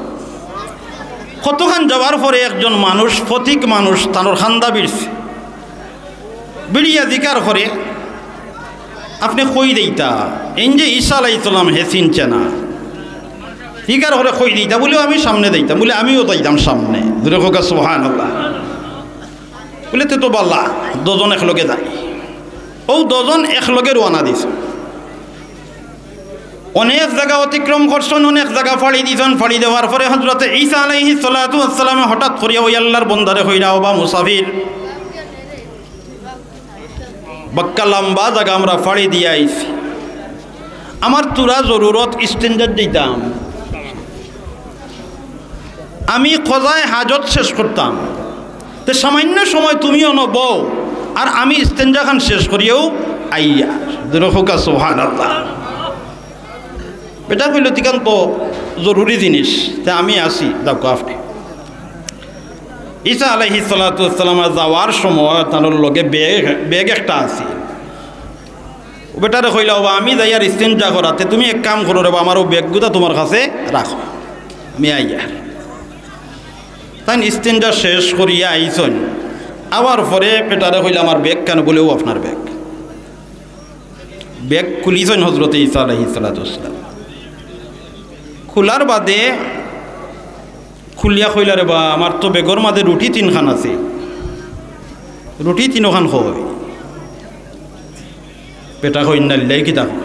কতখান যাওয়ার পরে একজন মানুষ, ফতিক মানুষ, তানর কান্দা ভিড়ছে। ভিড়িয়া জিকার করে, "আপনে কই যাইতা?" এইন যে ঈসা আলাইহিস সালাম, হে চিনছে না। জিকার করে, "কই যাইতা?" বুলে, "আমি সামনে যাইতাম।" বুলে, "আমিও যাইতাম সামনে।" জোরে কউক্কা সুবহানাল্লাহ। বুলে, "তে তো বালা, দুইজন একলগে যাই।" অউ দুইজন একলগে রওয়ানা দিছইন। অনেক জাগা অতিক্রম করছইন, অনেক জাগা ফাড়ি দিছইন। ফাড়ি দেওয়ার পরে হজরতে ঈসা আলাইহিস সালাতু ওয়াস সালামে হঠাৎ করিয়া অউ আল্লার বন্দারে কইরা, "ওবা মুসাফির, বাক্কা লাম্বা জাগা আমরা ফাড়ি দিয়া আইছি, আমার থুড়া জরুরত, ইস্তেঞ্জাত যাইতাম, আমি কজায় হাজত শেষ করতাম, তে সামান্য সময় তুমি অনো বও, আর আমি ইস্তেঞ্জাখান শেষ করিয়াউ আইয়ার।" জোরে কউক্কা সুবহানাল্লাহ। বেটায় কইলো, "ইখান তো জরুরি জিনিস, তে আমি আছি, যাউক্কা আপনে।" ঈসা আলাইহিস সালাতু ওয়াস সালামর যাওয়ার সময় তানর লগে ব্যাগ, ব্যাগ একটা আছিল। অউ বেটারে কইলা, "ওবা, আমি যাইয়ার ইস্তেঞ্জা করাত, তে তুমি এক কাম করো রেবা, আমার অউ ব্যাগগুতা তুমার কাছে রাখো, আমি আইয়ার।" তাইন ইস্তেঞ্জা শেষ করিয়া আইছইন, আওয়ার পরে বেটারে কইলা, "আমার ব্যাগখান।" বুলে, "অউ আপনার ব্যাগ।" ব্যাগ খুলিছইন হজরতে ঈসা আলাইহিস সালাতু ওয়াস সালাম। খুলার বাদে খুলিয়া কইলা, "রেবা, আমার তো ব্যাগর মাঝে রুটি তিনখান আছে, রুটি তিনোখান কই?" বেটায় কয়, "ইন্না লিল্লাহি, কিতা কও?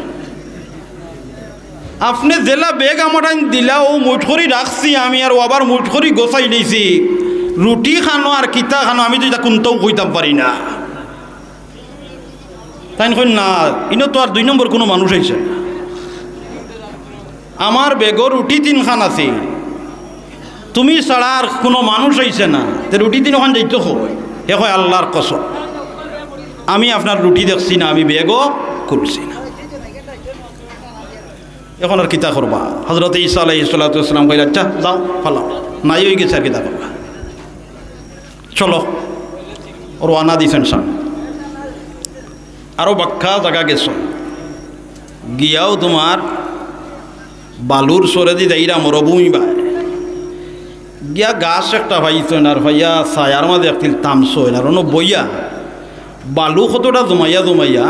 আপনে যেলা ব্যাগ আমারে দিলা, অউ মুঠ করি রাখছি আমি, আর অউ আবার মুঠ করি গছাইলিছি। রুটি খানো আর কিতা খানো, আমি তো ইতা কুন্তাউ কইতাম পারি না।" তাইন কইন, "না, ইনো তো আর দুই নম্বর কুনু মানুষ আইছে না। আমার ব্যাগো রুটি তিনখান আছে, তুমি ছাড়া আর কুনু মানুষ আইছে না, তে রুটি তিনোখান যাইতো কই?" হে কয়, "আল্লার কসম, আমি আপনার রুটি দেখছি না, আমি ব্যাগও খুলছি না।" অখন আর কিতা করবা? হজরতে ঈসা আলাইহিস সালাতু ওয়াস সালাম কইলা, "আচ্ছা, যাও, ফালাও, নাই অইগেছে, আর কিতা করবা?" চলো, রওয়ানা দিছইন সামনে। আরো বাক্কা জাগা গেছইন, গিয়াউ তুমার বালুর সরেদি যাইরা মরুভূমি বায়। গিয়া গাছ একটা পাইছইন, আর পাইয়া ছায়ার মাঝে একটিল তামছইন, আর অনো বইয়া বালু কতটা জমাইয়া জমাইয়া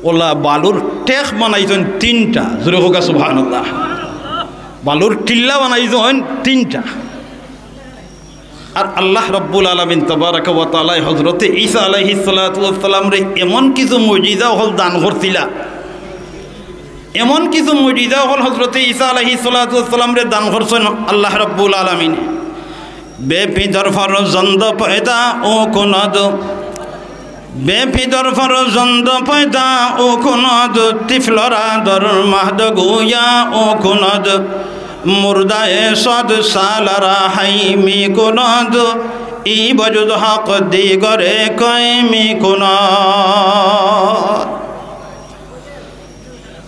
অলা বালুর ঠেক বানাইছইন তিনটা। জোরে কউক্কা সুবহানাল্লাহ। বালুর টিল্লা বানাইছইন তিনটা। আর আল্লাহ রাব্বুল আলামিন তাবারাকা ওয়া তাআলায় হজরতে ঈসা আলাইহিস সালাতু ওয়াস সালামরে এমন কিছু মুজিজা অকল দান করছিলা, এমন কিছু মুজিজা অকল হজরতে ঈসা আলাইহিস সালাতু ওয়াস সালামরে দান করছইন আল্লাহ রাব্বুল আলামিন। بے پدر فرزند پیدا او کند، بے پدر فرزند پیدا او کند، طفل را در مهد گویا او کند، مردهٔ صد سال را حی می‌کند، ای بجز حق دیگر کی می‌کند۔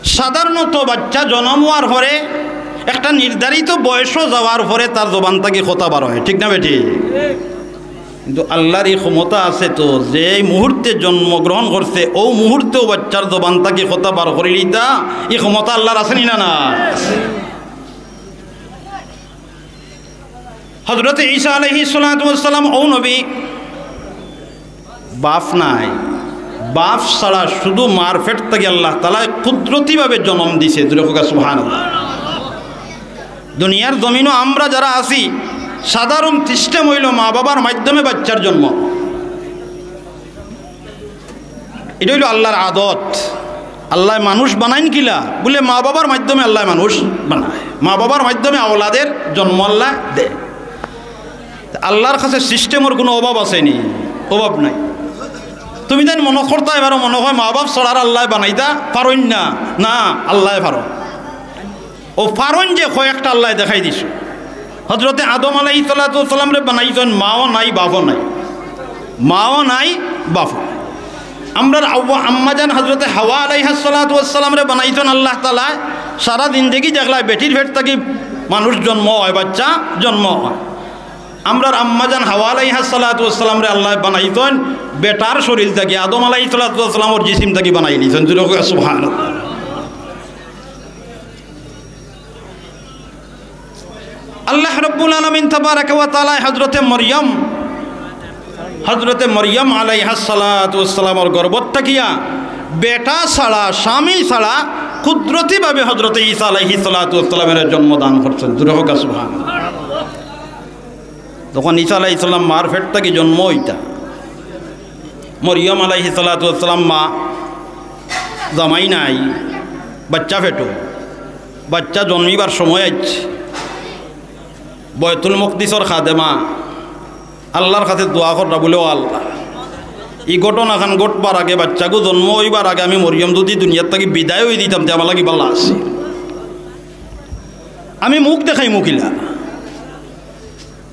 সাধারণত বাচ্চা জনম অওয়ার পরে, একটা নির্ধারিত বয়সো যাওয়ার পরে তার জবান থাকি কথা বার অয়, ঠিক না বেঠিক? কিন্তু আল্লার ই ক্ষমতা আছে তো, যে মুহূর্তে জন্মগ্রহণ করছে, অউ মুহূর্তেউ বাচ্চার জবান থাকি কথা বার করিলিতা, ই ক্ষমতা আল্লার আছে নি না, না? হজরতে ঈসা আলাইহিস সালাতু ওয়াস সালাম অউ নবী, বাপ নাই, বাপ ছাড়া শুধু মার পেট থাকি আল্লাহ তাআলায় কুদরতিভাবে জনম দিছে। জোরে কউক্কা সুবহানাল্লাহ। দুনিয়ার জমিনো আমরা যারা আছি, সাধারণ system অইলো মা বাবার মাধ্যমে বাচ্চার জন্ম। ইটা অইলো আল্লার আদত। আল্লায় মানুষ বানাইন কিলা? বুলে মা বাবার মাধ্যমে আল্লায় মানুষ বানায়, মা বাবার মাধ্যমে আওলাদের জন্ম আল্লায় দেয়। আল্লার কাছে system-র কুনু অভাব আছে নি? অভাব নাই। তুমি তাইন মনো করতায় পারো, মনো অয় মা বাপ ছাড়া আর আল্লায় বানাইতা পারইন না। না, আল্লায় পারইন। ও ফারন যে কয়েকটা আল্লায় দেখাই দিছে। হজরতে আদম আলাইহিস সালাতু ওয়াস সালামরে বানাইছইন, মাও নাই, বাফও নাই, মাও নাই, বাফও নাই। আমরার আব্বা আম্মাজান হজরতে হাওয়া আলাইহাস সালাতু ওয়াস সালামরে বানাইছইন আল্লাহ তাআলায়। সারা জিন্দেগি দেখলায় বেটির পেট থাকি মানুষ জন্ম অয়, বাচ্চা জন্ম অয়। আমরার আম্মাজান হাওয়া আলাইহাস সালাতু ওয়াস সালামরে আল্লায় বানাইছইন বেটার শরীর থাকি, আদম আলাইহিস সালাতু ওয়াস সালামর জিসিম থাকি বানাইলিছইন। জোরে কও সুবহানাল্লাহ। আল্লাহ রাব্বুল আলামিন তাবারাকা ওয়া তাআলায় হজরতে মরিয়ম, হজরতে মরিয়ম আলাইহাস সালাতু ওয়াস সালামর গর্ভত থাকিয়া বেটা ছাড়া, স্বামী ছাড়া কুদরতিভাবে হজরতে ঈসা আলাইহিস সালাতু ওয়াস সালামরে জন্ম দান করছইন। জোরে কও সুবহানাল্লাহ। তখন ঈসা আলাইহিস সালাম মার পেট থাকি জন্ম অইতা। মরিয়ম আলাইহিস সালাতু ওয়াস সালাম মা, জামাই নাই, বাচ্চা পেটো, বাচ্চা জন্মিবার সময় আইছে। বয়তুল মকদিসর খাদেমা আল্লাহর কাছে দোয়া কররা বুলে, "ও আল্লাহ, ই ঘটনাখান ঘটবার আগে, বাচ্চাগু জন্ম অইবার আগে আমি মরিয়ম যুদি দুনিয়ার থাকি বিদায় অই দিতাম, তে আমার লাগি ভালা আছিল। আমি মুখ দেখাইমু কিলা?"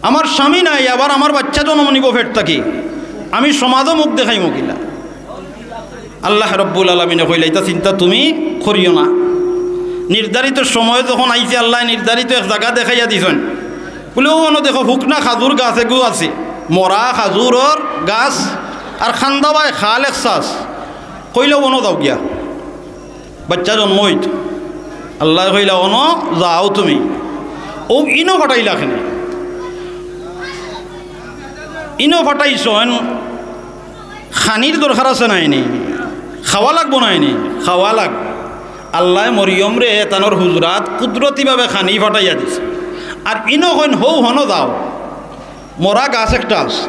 আমার স্বামী নাই, আবার আমার বাচ্চা জন্ম নিবো পেট থাকি, আমি সমাজো মুখ দেখাইমু কিলা? আল্লাহ রাব্বুল আলামিনে কইলা, "ইতা চিন্তা তুমি করিও না।" নির্ধারিত সময় যখন আইছে, আল্লায় নির্ধারিত এক জাগা দেখাইয়া দিছইন। বুলে, "ও অনো দেখো, হুকনা খাজুর গাছ এগু আছে, মরা খাজুরর গাছ, আর খান্দাবায় খাল এক চাষ।" কইলা, "অনো যাও গিয়া।" বাচ্চা জন্ম অইতো। আল্লায় কইলা, "অনো যাও তুমি।" অউ ইনো ফাটাইলা কেনে? ইনো ফাটাইছইন, খানির দরকার আছে নায় নি? খাওয়া লাগবো নায় নি? খাওয়া লাগবো। আল্লায় মরিয়মরে তানর হুজরাত কুদরতিভাবে খানি ফাটাইয়া দিছে। আর ইনো কইন, "হউ হনো যাও।" মরা গাছ একটা আছে।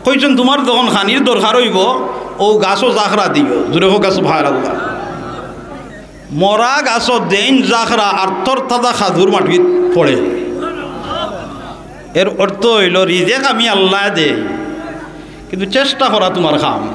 কইছইন, "তুমার যখন খানির দরকার অইবো, অউ গাছো জাখরা দিও।" জোরে কও সুবহানাল্লাহ। মরা গাছো দেইন জাখরা আর তরতাজা খাজুর মাটিত পড়ে। এর অর্থ অইলো, রিজেক আমি আল্লায় দেই, কিন্তু চেষ্টা করা তুমার কাম।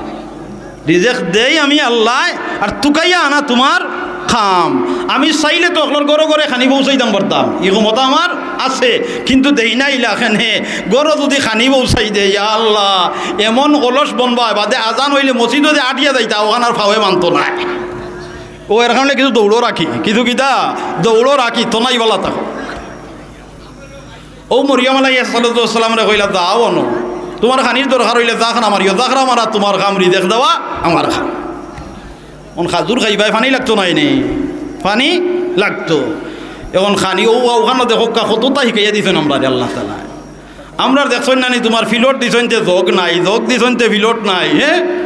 রিজেক দেই আমি আল্লায়, আর তুকাইয়া আনা তুমার কাম। আমি চাইলে তো অকলর ঘরো ঘরো খানি পৌঁছাইতাম পারতাম, ই ক্ষমতা আমার আছে, কিন্তু দেই না ইলা কেনে। ঘরো যুদি খানি পৌঁছাই দেই, ইয়া আল্লাহ, এমন অলস বনবায়, বাদে আজান অইলে মসজিদো যে আটিয়া যাইতা, অখান আর ফাওয়ে মানতো নায়। অউ এর কারণে কিছু দৌড়ও রাখি, কিছু কিতা দৌড়ও রাখি, তো নাই বালা থাকো। অউ মরিয়ম আলাইহিস সালাতু ওয়াস সালামরে কইলা, "যাও অনো, তুমার খানির দরকার অইলে জাখরা মারিও, জাখরা মারা তুমার কাম, রিজেক দেওয়া আমার কাম।" অখন খাজুর খাইবায়, পানি লাগতো নায় নি? পানি লাগতো। অখন খানি অউ, অখানো দেখউক্কা কততা শিখাইয়া দিছইন আমরারে আল্লাহ তাআলায়। আমরার দেখছইন না নি, তুমার ফিলট দিছইন তে জগ নাই, জগ দিছইন তে ফিলট নাই, হে?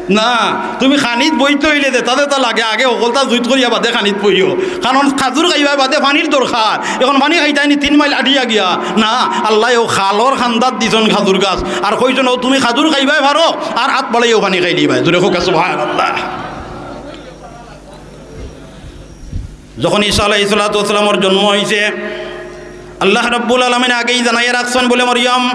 না, তুমি খানিত বইতে অইলে যেতা যেতা লাগে আগে হকলতা জুইত করিয়া বাদে খানিত বইও। কারণ খাজুর খাইবায় বাদে পানির দরকার। অখন পানি খাইতায় নি তিন মাইল আটিয়া গিয়া? না, আল্লায় অউ খালর কান্দাত দিছইন খাজুর গাছ। আর কইছইন, "অউ তুমি খাজুর খাইবায় পারো, আর আত বাড়াইয়াউ পানি খাইলিবায়।" জোরে কও সুবহানাল্লাহ। যখন ঈসা আলাইহিস সালাতু ওয়াস সালামর জন্ম অইছে, আল্লাহ রাব্বুল আলামিন আগেই জানাইয়া রাখছইন বুলে, "মরিয়ম,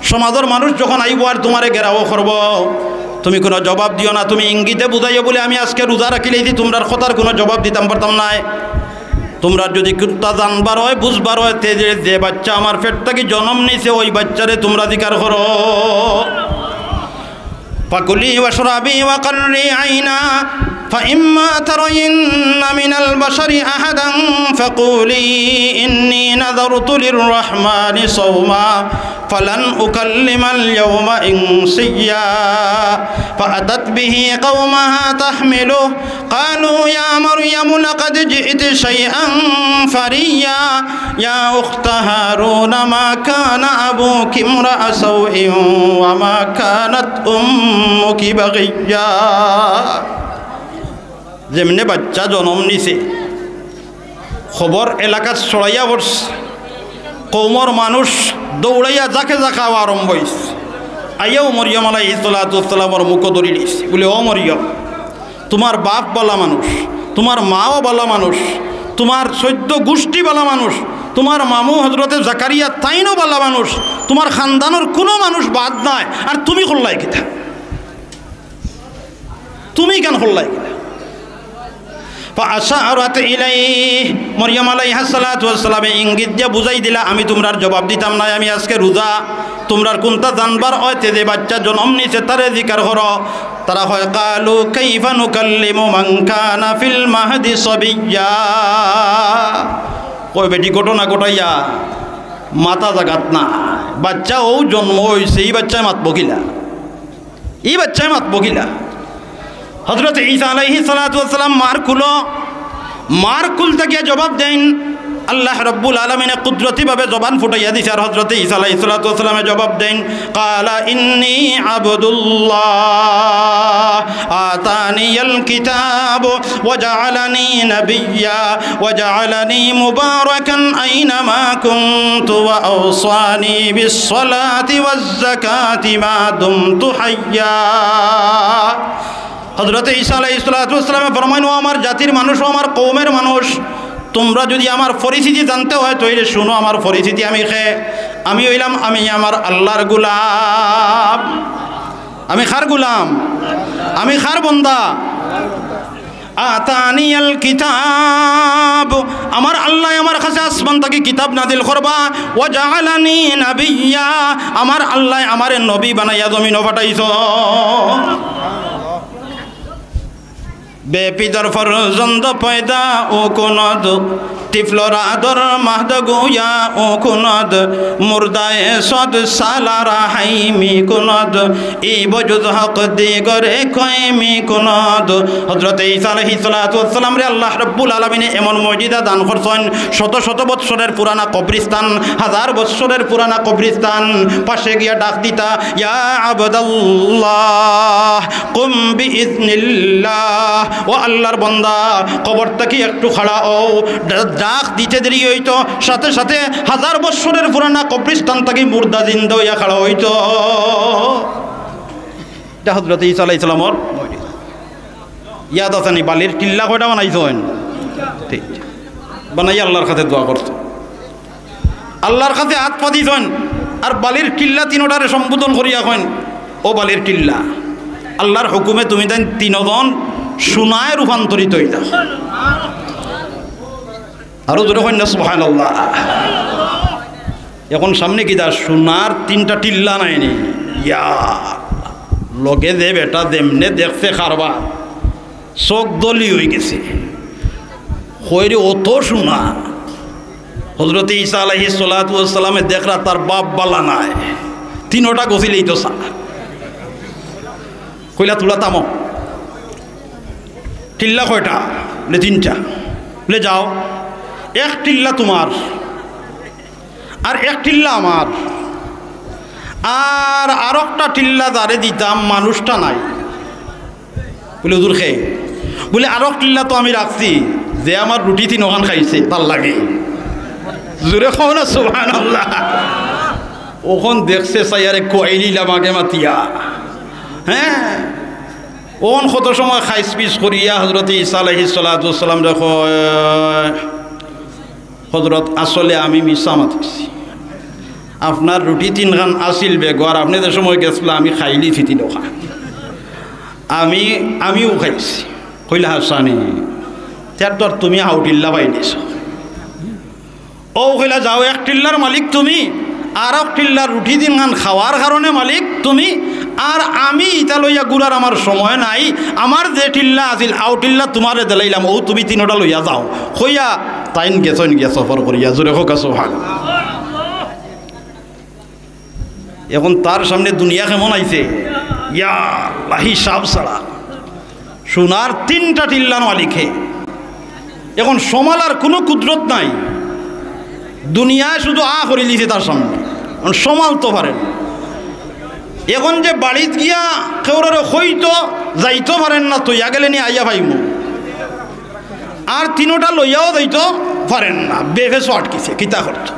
সমাজর মানুষ যখন আইবো আর তুমারে ঘেরাও করবো, তুমি কুনু জবাব দিও না, তুমি ইঙ্গিতে বুঝাইও বুলে, আমি আজকে রোজা রাখিলাইছি, তুমরার কথার কুনু জবাব দিতাম পারতাম নায়। তুমরার যুদি কুন্তা জানবার অয়, বুঝবার অয়, তে যে, যে বাচ্চা আমার পেট থাকি জনম নিছে, অউ বাচ্চারে তুমরা জিকার করো।" فكلي واشربي وقري عينا فإما ترين من البشر أحدا فقولي إني نذرت للرحمن صوما فلن أكلم اليوم إنسيا. فأتت به قومها تحمله قالوا يا مريم لقد جئت شيئا فريا. يا أخت هارون ما كان أبوك امرأ سوء وما كانت أمك بغيا. যেমনে বাচ্চা জনম নিছে, খবর এলাকাত ছড়াইয়া পড়ছে, কওমর মানুষ দৌড়াইয়া জাকে জাকে আওয়া আরম্ভ অইছে। আইয়াউ মরিয়ম আলাইহিস সালাতু ওয়াস সালামর মুখো ধরিলিছে, বুলে, "ও মরিয়ম, তুমার বাপ বালা মানুষ, তুমার মাও বালা মানুষ, তুমার চৌদ্দ গুষ্টি বালা মানুষ, তুমার মামু হজরতে জাকারিয়া তাইনও বালা মানুষ, তুমার খানদানর কুনু মানুষ বাদ নাই, আর তুমি করলায় কিতা? তুমি ইখান করলায় কিতা?" فأشارت إليه, মরিয়ম আলাইহাস সালাতু ওয়াস সালামে ইঙ্গিত দিয়া বুঝাই দিলা, "আমি তুমরার জবাব দিতাম নায়, আমি আজকে রোজা। তুমরার কুনটা জানবার অয়, তে যে বাচ্চা জনম নিছে তারে জিকার করো।" তারা কয়, "قالوا كيف نكلم من كان في المهد صبيا؟" কয়, "বেটি, ঘটনা ঘটাইয়া মাথা জাগাত না, বাচ্চা অউ জন্ম অইছে, ই বাচ্চায় মাতবো কিলা?" ই বাচ্চায় মাতবো কিলা? হযরত ঈসা আলাইহিস সালাতু ওয়াস সালাম মার কুলো, মার কুল থাকিয়া জবাব দেইন। আল্লাহ রাব্বুল আলামিনে কুদরতিভাবে জবান ফুটাইয়া দিছে, আর হযরত ঈসা আলাইহিস সালাতু ওয়াস সালামে জবাব দেইন, "قال إني عبد الله آتاني الكتاب وجعلني نبيا وجعلني مباركا أينما كنت وأوصاني بالصلاة والزكاة ما دمت حيا।" হযরত ঈসা আলাইহিস সালাতু ওয়াস সালামে ফরমাইন, "ও আমার জাতির মানুষ, ও আমার কওমের মানুষ, তুমরা যুদি আমার পরিচিতি জানতে অয়, তাইলে হুনো আমার পরিচিতি আমি কে। আমি অইলাম, আমি আমার আল্লাহর গোলাম।" আমি কার গোলাম? আমি কার বন্দা? আতানিয়াল কিতাব, আমার আল্লায় আমার কাছে আসমান থাকি কিতাব নাজিল করবা। ওয়া জাআলানি নাবিয়্যা, আমার আল্লায় আমারে নবী বানাইয়া জমিনো পাঠাইছইন। বেপিদর ফরজন্দ পয়দা ও কুনদ, তিফলর আদর মাহদ গুয়া ও কুনদ, মুর্দায়ে সদ সালারা হাইমি কুনদ, ই বজুদ হক দিগরে কয়মি কুনদ। হযরত ঈসা আলাইহিস সালাতু ওয়াস সালামরে আল্লাহ রাব্বুল আলামিনে এমন মুজিজা দান করছইন, শত শত বৎসরের পুরানা কবরস্থান, হাজার বৎসরের পুরানা কবরস্থান, পাশে গিয়া ডাক দিতা, "ইয়া আবদাল্লাহ, কুম বিইজনিল্লাহ।" ও আল্লাহর বন্দা, কবর থাকি একটু খাড়া অও। ডা-, ডাক দিতে দেরি অইতো, সাথে সাথে হাজার বৎসরের পুরানা কবরস্থান থাকি মুর্দা জিন্দা অইয়া খাড়া অইতো। ইটা হযরত ঈসা আলাইহিস সালামর মুজিজা। ইয়াদ আছে নি? বালির টিল্লা কয়টা বানাইছইন? তিনটা। বানাইয়া আল্লাহর কাছে দোয়া করছইন। আল্লাহর কাছে আত পাতিছইন, আর বালির টিল্লা তিনোটারে সম্বোধন করিয়া কইন, "ও বালির টিল্লা, আল্লাহর হুকুমে তুমি তাইন তিনোজন সোনায় রূপান্তরিত অইলা।" আরো জোরে কইন না, সুবহানাল্লাহ। এখন সামনে কিতা? সোনার তিনটা টিল্লা নায় নি? ইয়া, লগে যে বেটা যেমনে দেখছে কারবার, চোখ দলি অইগেছে। কইরে অত সোনা। হযরত ঈসা আলাইহিস সালাতু ওয়াস সালামে দেখরা তার বাপ বালা নায়, তিনোটা গছিলেই তো চা। কইলা, "তুলা থামো, টিল্লা কয়টা?" বলে, "তিনটা।" বলে, "যাও, এক টিল্লা তুমার, আর এক টিল্লা আমার, আর আরোকটা টিল্লা যারে দিতাম, মানুষটা নাই।" বলে, "হুজুর, কে?" বলে, "আরোক টিল্লা তো আমি রাখছি, যে আমার রুটি তিনোখান খাইছে, তার লাগি।" জোরে কও না, সুবহানাল্লাহ। অখন দেখছে, চাইয়ারে কইলিলা মাগে মাতিয়া। হ্যাঁ, অখন কত সময় খাইছ পিছ করিয়া হযরত ঈসা আলাইহিস সালাতু ওয়াস সালামরে কয়, "হযরত, আসলে আমি মিছা মাতিছি। আপনার রুটি তিনখান আছিল বেগো, আর আপনে যে সময় গেছলা আমি খাইলিছি তিনোখান। আমি, আমিও খাইছি।" কইলা, "হাছানি, তে তো আর তুমি হাউ টিল্লা পাইলিছো।" অউ কইলা, "যাও, এক টিল্লার মালিক তুমি, আরোক টিল্লার রুটি তিনখান খাওয়ার কারণে মালিক তুমি, আর আমি ইতা লইয়া ঘুরার আমার সময় নাই, আমার যে টিল্লা আছিল, অউ টিল্লা তুমারে দিলাইলাম, অউ তুমি তিনোটা লইয়া যাও।" কইয়া তাইন গেছইন গিয়া সফর করিয়া, জোরে কউক্কা সুবহানাল্লাহ। এখন তার সামনে দুনিয়া কেমন আইছে? ইয়া আল্লাহ, হিসাব ছাড়া। সোনার তিনটা টিল্লার মালিক হে। এখন সমালার কুনু কুদরত নাই। দুনিয়ায় শুধু আ করিলিছে তার সামনে, এখন সমালতো পারে না। এখন যে বাড়িত গিয়া কেউররে কইতো, যাইতো পারেন না, থইয়া গেলে নি আইয়া পাইমু। আর তিনোটা লইয়াও যাইতো পারেন না, বেফেসো আটকিছে, কিতা করতো?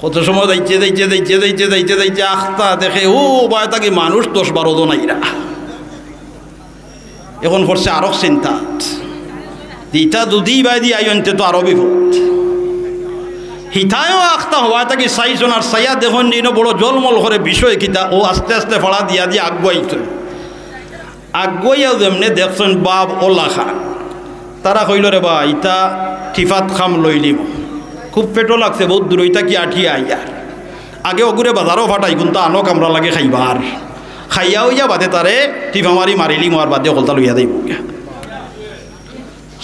কত সময় যাইতে, যাইতে, যাইতে, যাইতে, যাইতে, যাইতে, আখতা দেখে, ও, বায় থাকি মানুষ দশ বারো জন আইরা। এখন পড়ছে আরক চিন্তাত, যে ইতা যদি বায়দি আইন, তে তো আরো বিপদ। হিতায়ও আখতা হওয়া থাকি চাইছইন, আর চাইয়া দেখইন যে ইনো বড় জলমল করে বিষয় কিতা, ও আস্তে আস্তে ফাড়া দিয়া দিয়া আগুয়াইছইন। আগুয়াইয়া যেমনে দেখছইন বাপ অলাখান, তারা কইল, "রে বা, ইতা টিফাত খাম লইলিমু, খুব পেটো লাগছে, বউত দূরই থাকি আটিয়া আইয়ার, আগে অগুরে বাজারো ফাটাই, কুন্তা আনক আমরার লাগি খাইবার, খাইয়া অইয়া বাদে তারে টিফা মারি মারিলিমু, আর বাদে হকলতা লইয়া যাইমু।"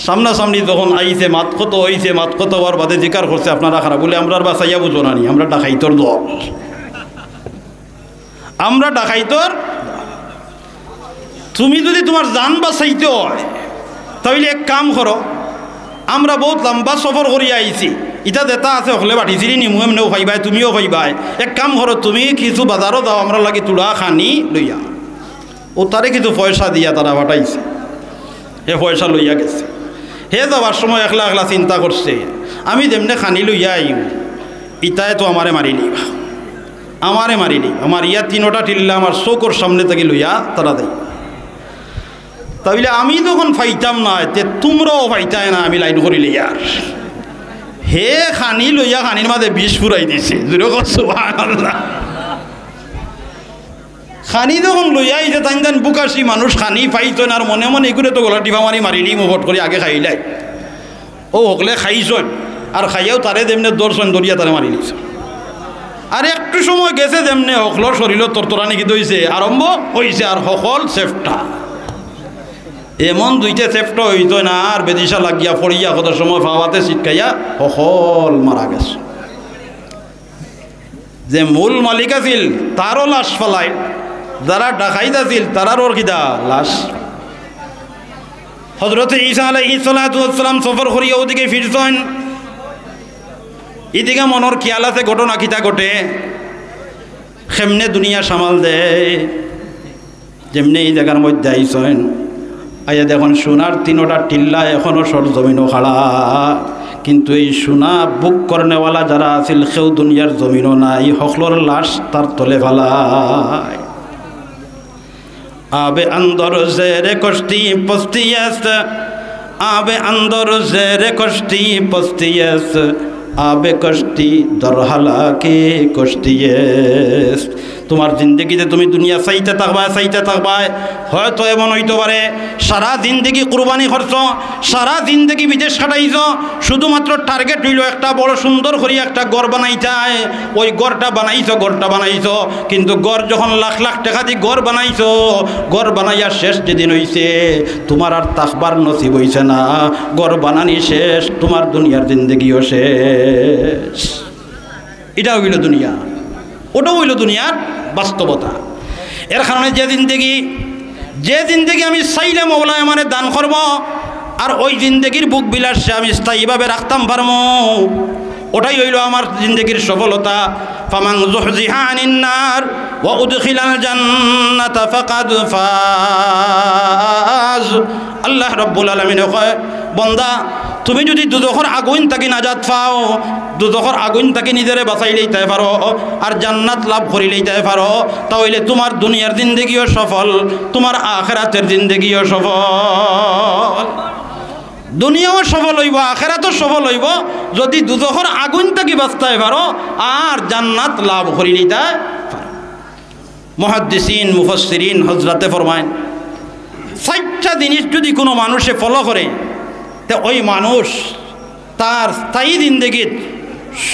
সামনাসামনি যখন আইছে, মাত-কথা অইছে, মাত-কথা অওয়ার বাদে জিকার করছে, "আপনারা কারা?" বুলে, "আমরার বাসাইয়া বুঝো না নি, আমরা ডাকাইতর দল, আমরা ডাকাইতর। তুমি যুদি তুমার জান বাচাইতে অয়, তা অইলে এক কাম করো, আমরা বউত লাম্বা সফর করিয়া আইছি, ইতা যেতা আছে হকলে বাটি চিরি নিমু, এমনেও পাইবায়, তুমিও পাইবায়। এক কাম করো, তুমি কিছু বাজারো যাও, আমরার লাগি থুড়া খানি লইয়া।" অউ তারে কিছু পয়সা দিয়া তারা ফাটাইছে, হে পয়সা লইয়া গেছে। হে যাওয়ার সময় একলা একলা চিন্তা করছে, "আমি যেমনে খানি লইয়া আইমু, ইতায় তো আমারে মারিলিবা, আমারে মারিলিবা, মারিয়া তিনোটা টিল্লা আমার চউখর সামনে থাকি লইয়া তারা যাইবা। তা অইলে আমি যখন পাইতাম না, তে তুমরাও পাইতায় না, আমি লাইন করিলিয়ার।" হে খানি লইয়া খানির মাঝে বিষ ফুরাই দিছে। জোরে কও, সুবহানাল্লাহ। খানি যখন লইয়া আইছে, তাইন তাইন বুকাশি মানুষ খানি পাইছইন, আর মনে মনে ইগুরে তো গলা টিফা মারি মারিলিমু, ফট করি আগে খাইলাই। অউ হকলে খাইছইন, আর খাইয়াও তারে যেমনে ধরছইন, ধরিয়া তারে মারিলিছইন। আর একটু সময় গেছে যেমনে হকলর শরীলো তরতরানি কিতা অইছে, আরম্ভ অইছে, আর হকল চেপটা। এমন দুইটা চেপটা অইতো না, আর বেদিশা লাগিয়া পড়িয়া কত সময় পাওয়াতে ছিটকাইয়া হকল মারা গেছে। যে মূল মালিক আছিল, তারও লাশ ফালাইল, যারা ডাকাইত আছিল, তারারও কিতা লাশ। হজরতে ঈসা আলাইহিস সালাতু ওয়াস সালাম সফর করিয়া অউদিকে ফিরছইন, ইদিকে মনর খিয়াল আছে ঘটনা কিতা ঘটে, কেমনে দুনিয়া সামাল দেয়। যেমনে ই জাগার মধ্যে আইছইন, আইয়া দেখইন সোনার তিনোটা টিল্লা এখনো সরজমিনো খাড়া, কিন্তু এই সোনা বুক করনেওয়ালা যারা আছিল, কেউ দুনিয়ার জমিনো নাই, হকলর লাশ তার তলে ফালায়। آب اندر زیر کشتی پستی است، آب اندر زیر کشتی پستی است، آب کشتی در هلاکی کشتی است। তুমার জিন্দেগিতে তুমি দুনিয়া চাইতে থাকবায়, চাইতে থাকবায়, হয়তো এমন অইতো পারে সারা জিন্দেগি কুরবানি করছো, সারা জিন্দেগি বিদেশ কাটাইছো, শুধুমাত্র টার্গেট অইলো একটা বড় সুন্দর করি একটা ঘর বানাইতায়। ওই ঘরটা বানাইছো, ঘরটা বানাইছো, কিন্তু ঘর যখন লাখ লাখ টেকা দি ঘর বানাইছো, ঘর বানাইয়া শেষ যেদিন অইছে, তুমার আর থাকবার নসিব অইছে না। ঘর বানানি শেষ, তুমার দুনিয়ার জিন্দেগিও শেষ। ইটা অইলো দুনিয়া, ওটাও অইলো দুনিয়ার বাস্তবতা। এর কারণে যে জিন্দেগি, যে জিন্দেগি আমি চাইলে মৌলায় আমারে দান করবো, আর ওই জিন্দেগির ভোগ বিলাস আমি স্থায়ীভাবে রাখতাম পারমু, ওটাই অইলো আমার জিন্দেগির সফলতা। فمن زحزح عن النار وأدخل الجنة فقد فاز। আল্লাহ রাব্বুল আলামিনে কয়, বন্দা, তুমি যুদি দুজখর আগুইন থাকি নাজাত পাও, দুজখর আগুইন থাকি নিজরে বাচাইলাইতায় পারো, আর জান্নাত লাভ করিলাইতায় পারো, তা অইলে তুমার দুনিয়ার জিন্দেগিও সফল, তুমার আখেরাতের জিন্দেগিও সফল। দুনিয়াও সফল অইবো, আখেরাতও সফল অইবো, যুদি দুজখর আগুইন থাকি বাচতায় পারো আর জান্নাত লাভ করিলাইতায় পারো। মুহাদ্দিসিন, মুফাসসিরিন হজরতে ফরমাইন, চাইরটা জিনিস যুদি কুনু মানুষে ফলো করে, তে ওই মানুষ তার স্থায়ী জিন্দেগিত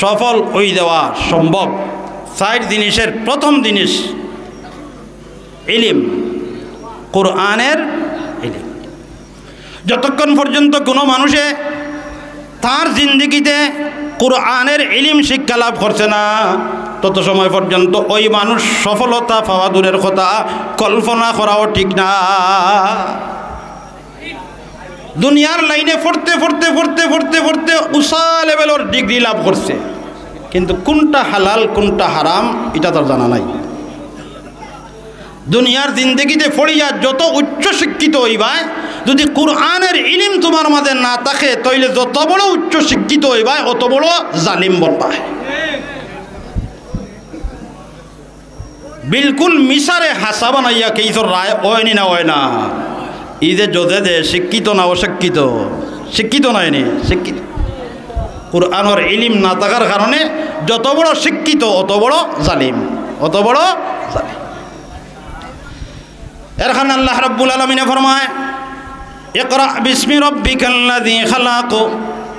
সফল অই যাওয়া সম্ভব। চাইর জিনিসের প্রথম জিনিস ইলিম, কোরআনের ইলিম। যতক্ষণ পর্যন্ত কুনু মানুষে তার জিন্দেগিতে কোরআনের ইলিম শিক্ষা লাভ করছে না, তত সময় পর্যন্ত ওই মানুষ সফলতা পাওয়া দূরের কথা, কল্পনা করাও ঠিক না। দুনিয়ার লাইনে পড়তে পড়তে পড়তে পড়তে পড়তে উষা লেভেলর ডিগ্রি লাভ করছে, কিন্তু কুনটা হালাল কুনটা হারাম ইটা তার জানা নাই। দুনিয়ার জিন্দেগিতে পড়িয়া যত উচ্চ শিক্ষিত অইবায়, যুদি কোরআনের ইলিম তুমার মাঝে না থাকে, তাইলে যত বড় উচ্চ শিক্ষিত অইবায়, অত বড় জালিম বনবায়। বিলকুল মিছারে হাছা বানাইয়া কেইসর রায় অয়নি না অয় না? ই যে জজে দে, শিক্ষিত না অশিক্ষিত? শিক্ষিত নায়নি? শিক্ষিত। কোরআনর ইলিম না থাকার কারণে যত বড় শিক্ষিত, অত বড় জালিম, অত বড় জালিম। এর কারণে আল্লাহ রাব্বুল আলামিনে ফরমায়, ইকরা বিসমি রাব্বিকাল্লাযী খালাক।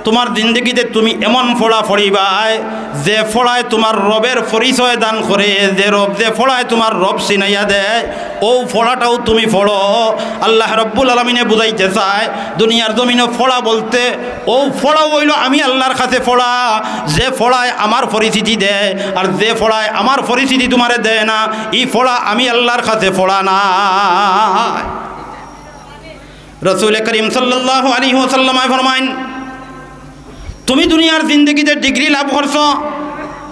তুমার জিন্দেগিতে তুমি এমন পড়া পড়িবায়, যে পড়ায় তুমার রবের পরিচয় দান করে, যে রব, যে পড়ায় তুমার রব চিনাইয়া দেয়, অউ পড়াটাও তুমি পড়ো। আল্লাহ রাব্বুল আলামিনে বুঝাইতে চায়, দুনিয়ার জমিনো পড়া বলতে অউ পড়াও অইলো আমি আল্লাহর কাছে পড়া, যে পড়ায় আমার পরিচিতি দেয়, আর যে পড়ায় আমার পরিচিতি তুমারে দেয় না, ই পড়া আমি আল্লাহর কাছে পড়া না। রাসূলে করিম সাল্লাল্লাহু আলাইহি ওয়াসাল্লামে ফরমাইন, তুমি দুনিয়ার জিন্দেগিতে ডিগ্রি লাভ করছো,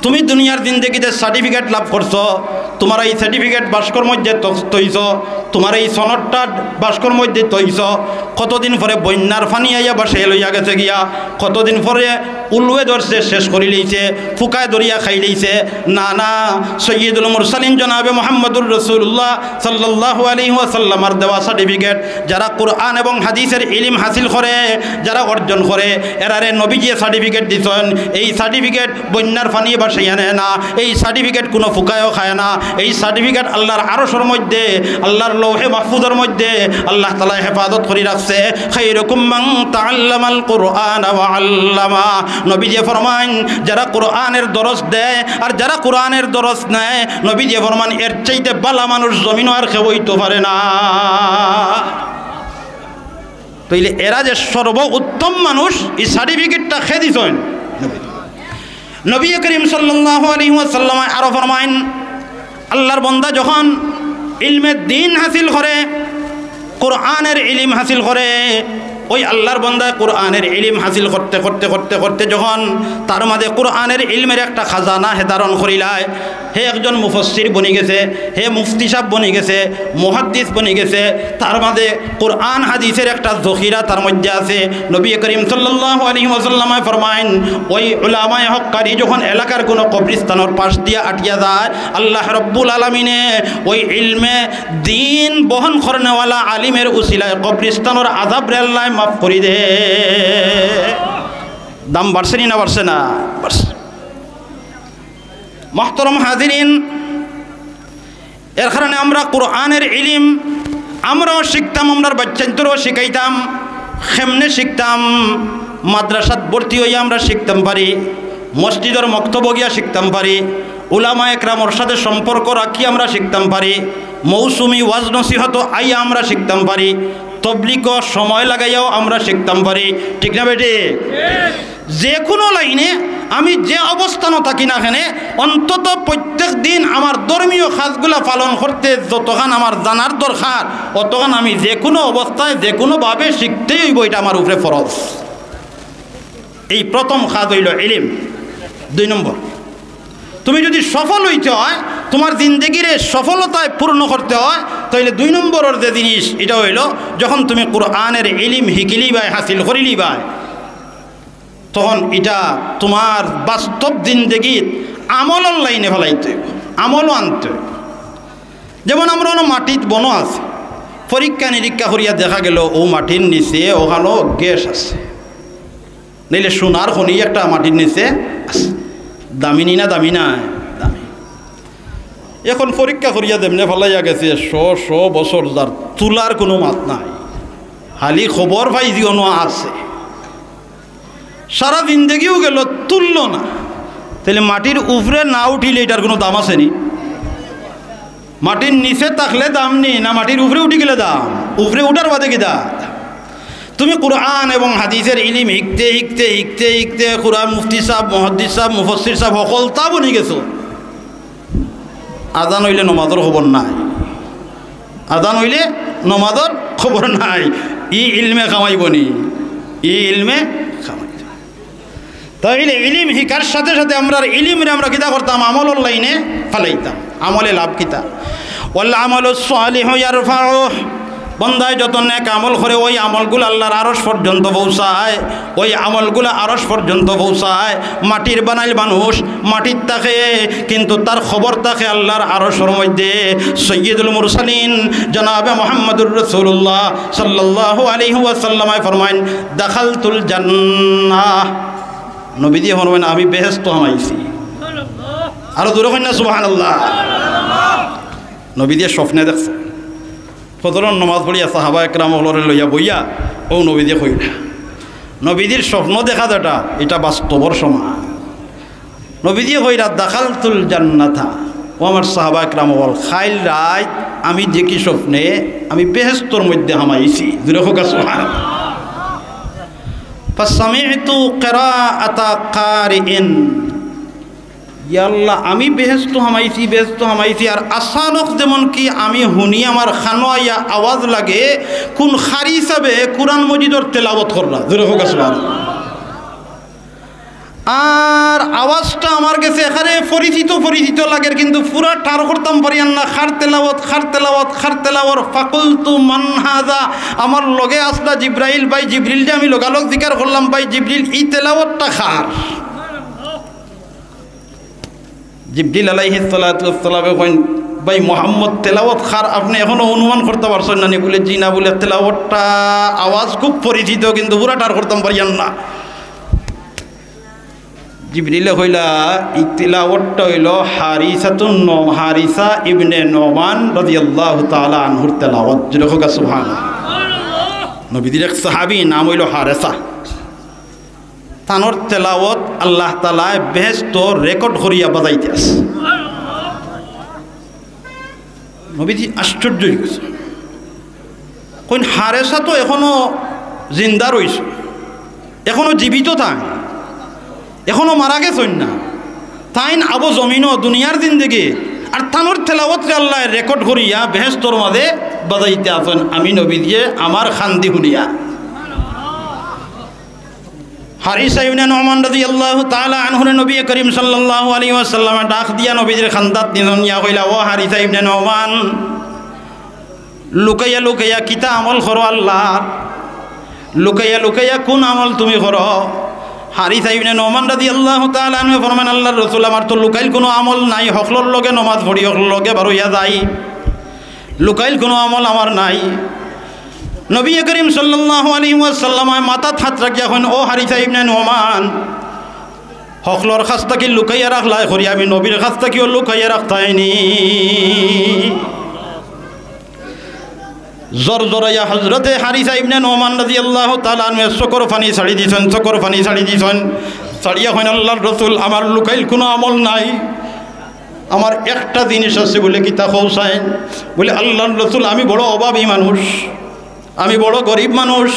তুমি দুনিয়ার জিন্দেগিতে সার্টিফিকেট লাভ করছো, তুমার এই সার্টিফিকেট বাস্কর মধ্যে থ-, থইছো, তুমার এই সনদটা বাস্কর মধ্যে থইছো, কতদিন পরে বন্যার পানি আইয়া ভাসাইয়া লইয়া গেছে গিয়া, কতদিন পরে উলুয়ে ধরছে, শেষ করি লইছে, ফুকায় ধরিয়া খাই লইছে। না, না, সৈয়দুল মুরসালিন জনাবে মুহাম্মদুর রাসূলুল্লাহ সাল্লাল্লাহু আলাইহি ওয়াসাল্লামর দেওয়া সার্টিফিকেট, যারা কোরআন এবং হাদিসের ইলিম হাসিল করে, যারা অর্জন করে, এরারে নবীজিয়ে সার্টিফিকেট দিছইন। এই সার্টিফিকেট বন্যার পানি ভাসাইয়া নেয় না, এই সার্টিফিকেট কুনু ফুকায়ও খায় না, এই সার্টিফিকেট আল্লাহর আরশর মধ্যে, আল্লাহর লৌহে মাহফুজর মধ্যে আল্লাহ তাআলায় হেফাজত করি রাখছে। খায়রুকুম মান তাআল্লামাল কুরআনা ওয়া আল্লামা। নবীজিয়ে ফরমাইন, যারা কোরআনের দরস দেয় আর যারা কোরআনের দরস নেয়, নবীজিয়ে ফরমাইন, এর চাইতে ভালা মানুষ জমিনো আর কেউ অইতো পারে না। তাইলে এরা যে সর্বোত্তম মানুষ, ই সার্টিফিকেটটা কে দিছইন? নবী করিম সাল্লাল্লাহু আলাইহি ওয়াসাল্লামে আরো ফরমাইন, আল্লাহর বন্দা যখন ইলমে দ্বীন হাসিল করে, কোরআনের ইলিম হাসিল করে, ওই আল্লাহর বন্দায় কোরআনের ইলিম হাসিল করতে, করতে, করতে, করতে যখন তার মাঝে কোরআনের ইলমের একটা খাজানা হে ধারণ করিলায়, হে একজন মুফাসসির বনি গেছে, হে মুফতি সাব বনি গেছে, মুহাদ্দিস বনি গেছে, তার মাঝে কোরআন হাদিসের একটা জখিরা তার মধ্যে আছে। নবী করিম সাল্লাল্লাহু আলাইহি ওয়াসাল্লামে ফরমাইন, ওই উলামায়ে হক্কানি যখন এলাকার কোনো কবরস্থানর পাশ দিয়া আটিয়া যায়, আল্লাহ রব্বুল আলামিনে ওই ইলমে দ্বীন বহন করনেওয়ালা আলিমের উসিলায় কবরস্থানর আযাবরে আল্লায় মাফ করি দে। দাম বাড়ছে নি না বাড়ছে না? বাড়ছে। মুহতারাম হাজিরিন, এর কারণে আমরা কোরআনের ইলিম আমরাও শিখতাম, আমরার বাচ্চাইন্তরেও শিখাইতাম। কেমনে শিখতাম? মাদ্রাসাত ভর্তি অইয়া আমরা শিখতাম পারি, মসজিদর মক্তবো গিয়া শিখতাম পারি, উলামায়ে কেরামর সাথে সম্পর্ক রাখি আমরা শিখতাম পারি, মৌসুমি ওয়াজ নসিহতো আইয়া আমরা শিখতাম পারি, তবলিগো সময় লাগাইয়াও আমরা শিখতাম পারি। ঠিক না বেটি? যে কোনো লাইনে আমি যে অবস্থানো থাকি না কেনে, অন্তত প্রত্যেক দিন আমার ধর্মীয় কাজগুলা পালন করতে যতখান আমার জানার দরকার, অতখান আমি যে কোনো অবস্থায়, যে কোনোভাবে শিখতেই অইবো, এটা আমার উপরে ফরজ। এই প্রথম কাজ অইলো ইলিম। দুই নম্বর, তুমি যদি সফল অইতে অয়, তুমার জিন্দেগিরে সফলতায় পূর্ণ করতে অয়, তাইলে দুই নম্বরর যে জিনিস, এটা অইলো যখন তুমি কোরআনের ইলিম হিকিলিবায়, হাসিল করিলিবায়, তখন ইটা তুমার বাস্তব জিন্দেগিত আমলর লাইনে ফালাইতে অইবো, আমলও আনতে অইবো। যেমন আমরা অনো মাটিত বনো আছে, পরীক্ষা নিরীক্ষা করিয়া দেখা গেলো অউ মাটির নিচে অখানো গ্যাস আছে, নাইলে সোনার খনি একটা মাটির নিচে আছে। দামি নি না দামি নায়? দামি। এখন পরীক্ষা করিয়া যেমনে ফালাইয়া গেছে, শ শ বছর যার, তুলার কোনো মাত নাই, খালি খবর পাইছি অনো আছে। সারা জিন্দেগিও গেলো, তুললো না। তাইলে মাটির উপরে না উঠিলে ইটার কোনো দাম আছে নি? মাটির নিচে থাকলে দাম নি, না মাটির উপরে উঠি গেলে দাম? উপরে উঠার বাদে কিতা? তুমি কোরআন এবং হাদিসের ইলিম হিকতে, হিকতে, হিকতে, হিকতে, কোরআন মুফতি সাব, মুহাদ্দিস সাব, মুফাসসির সাব, হকলতা বনি গেছো। আজান অইলে নমাজর খবর নাই, আজান অইলে নমাজর খবর নাই। ই ইলমে কামাইবো নি? ই ইলমে কামাইবো। তাইলে ইলিম হিকার সাথে সাথে আমরার ইলিমরে আমরা কিতা করতাম? আমলর লাইনে ফালাইতাম। আমলে লাভ কিতা? ওয়াল আমালুস সালিহু ইয়ারফাউহ। বন্দায় যত নেক আমল করে, ওই আমলগুলা আল্লাহর আরশ পর্যন্ত পৌঁছায়, ওই আমলগুলা আরশ পর্যন্ত পৌঁছায়। মাটির বানাইল মানুষ, মাটিত থাকে, কিন্তু তার খবর থাকে আল্লাহর আরশর মধ্যে। সৈয়দুল মুরসালিন জনাবে মুহাম্মদুর রাসূলুল্লাহ সাল্লাল্লাহু আলাইহি ওয়াসাল্লামে ফরমাইন, "দাখালতুল জান্নাহ।" নবীজি ফরমাইন, "আমি বেহেশতো হামাইছি।" আরো জোরে কইন না, সুবহানাল্লাহ। নবীজি স্বপ্নে দেখছে, ফজরর নমাজ পড়িয়া সাহাবা একরাম অকলরে লইয়া বইয়া অউ নবীজি কইরা। নবীজির স্বপ্ন দেখা যেটা, ইটা বাস্তবর সমান। নবীজি কইরা, "দাখালতুল জান্নাতা।" ও আমার সাহাবা একরাম অকল, কাইল রাইত আমি দেখি স্বপ্নে আমি বেহেস্তর মধ্যে হামাইছি। জোরে কউক্কা সুবহানাল্লাহ। "ফাসামি'তু কিরাআতা কারিইন।" ইয়া আল্লাহ, আমি বেহেস্তো হামাইছি, বেহেস্তো হামাইছি, আর আচানক যেমন কি আমি হুনি আমার কানো আইয়া আওয়াজ লাগে, কুন কারি সাবে কুরআন মজিদর তেলাওয়াত কররা। জোরে কউক্কা সুবহানাল্লাহ। আর আওয়াজটা আমার গেছে একেবারে পরিচিত পরিচিত লাগের, কিন্তু পুরা ঠার করতাম পারিয়ার না, কার তেলাওয়াত, কার তেলাওয়াত, কার তেলাওয়াত। ফাকুলতু মান হাযা, আমার লগে আছলা জিব্রাইল, ভাই জিব্রিলরে আমি লগালগ জিকার করলাম, "ভাই জিব্রিল, ই তেলাওয়াতটা কার?" জিব্রিল আলাইহিস সালাতু ওয়াস সালামে কইন, "ভাই মুহাম্মদ, তেলাওয়াত কার আপনে এখনো অনুমান করতা পারছইন না নি?" বুলে, "জি না।" বুলে, "তেলাওয়াতটা আওয়াজ খুব পরিচিত, কিন্তু পুরা ঠার করতাম পারিয়ার না।" জিব্রিলে কইলা, "ই তেলাওয়াতটা অইলো হারিসাতুন ন-, হারিসা ইবনে নোমান রাদিয়াল্লাহু তাআলা আনহুর তেলাওয়াত।" জোরে কউক্কা সুবহানাল্লাহ। নবীজির এক সাহাবী, নাম অইলো হারেসা। তানর তেলাওয়াত আল্লাহ তাআলায় বেহেস্তো রেকর্ড করিয়া বাজাইতে আছে। নবীজি আশ্চর্য অইগেছে। কইন, "হারেসা তো এখনো জিন্দা রইছে, এখনো জীবিত তাইন, এখনো মারা গেছইন না। তাইন আবো জমিনো দুনিয়ার জিন্দেগি, আর তানর তেলাওয়াতরে আল্লায় রেকর্ড করিয়া বেহেস্তর মাঝে বাজাইতে আছইন।" আমি নবীজিয়ে আমার কানদি হুনিয়া। হারিসা ইবনে নোমান রাদিয়াল্লাহু তাআলা আনহুরে নবী করিম সাল্লাল্লাহু আলাইহি ওয়াসাল্লামে ডাক দিয়া নবীজির কান্দাত নিয়া কইলা, "ও হারিসা ইবনে নোমান, লুকাইয়া লুকাইয়া কিতা আমল করো আল্লাহর? লুকাইয়া লুকাইয়া কুন আমল তুমি করো?" হারিসা ইবনে নোমান রাদিয়াল্লাহু তাআলা আনহু ফরমাইন, "আল্লাহর রাসূল, আমার তো লুকাইল কুনু আমল নাই, হকলর লগে নমাজ পড়ি, হকলর লগে বারইয়া যাই, লুকাইল কুনু আমল আমার নাই।" নবী করিম সাল্লাল্লাহু আলাইহি ওয়াসাল্লামে মাথাত আত রাখিয়া কইন, "ও হারিসা ইবনে নোমান, হকলর কাছ থাকি লুকাইয়া রাখলায় করি, আমি নবীর কাছ থাকিও লুকাইয়া রাখতায়নি।" জরজরাইয়া হযরতে হারিসা ইবনে নোমান রাদিয়াল্লাহু তাআলা আনহু চকুর পানি ছাড়ি দিছইন, চকুর পানি ছাড়ি দিছইন। ছাড়িয়া কইন, "আল্লাহর রাসূল, আমার লুকাইল কুনু আমল নাই, আমার একটা জিনিস আছে।" বুলে, "কিতা কও চাইন?" বুলে, "আল্লাহর রাসূল, আমি বড় অভাবী মানুষ, আমি বড় গরিব মানুষ,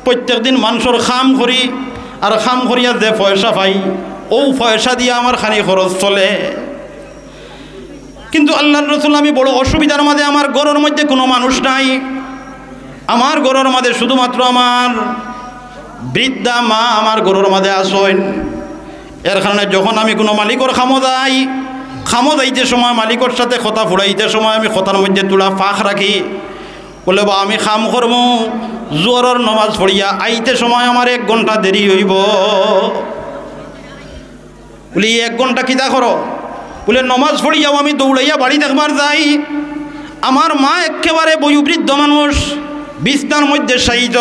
প্রত্যেক দিন মানষর কাম করি, আর কাম করিয়া যে পয়সা পাই, অউ পয়সা দিয়া আমার খানি খরচ চলে। কিন্তু আল্লাহর রাসূল, আমি বড় অসুবিধার মাঝে, আমার ঘরর মধ্যে কুনু মানুষ নাই, আমার ঘরর মাঝে শুধুমাত্র আমার বৃদ্ধা মা আমার ঘরর মাঝে আছইন। এর কারণে যখন আমি কুনু মালিকর কামো যাই, কামো যাইতে সময় মালিকর সাথে কথা ফুরাইতে সময় আমি কথার মধ্যে থুড়া ফাঁক রাখি।" বুলে, "বা আমি কাম করমু, জোহরর নমাজ পড়িয়া আইতে সময় আমার এক ঘন্টা দেরি অইবো।" বুলে, "এক ঘন্টা কিতা করো?" বুলে, "নমাজ পড়িয়াউ আমি দৌড়াইয়া বাড়ি দেখবার যাই, আমার মা একেবারে বয়োবৃদ্ধ মানুষ, বিছনার মধ্যে শায়িত।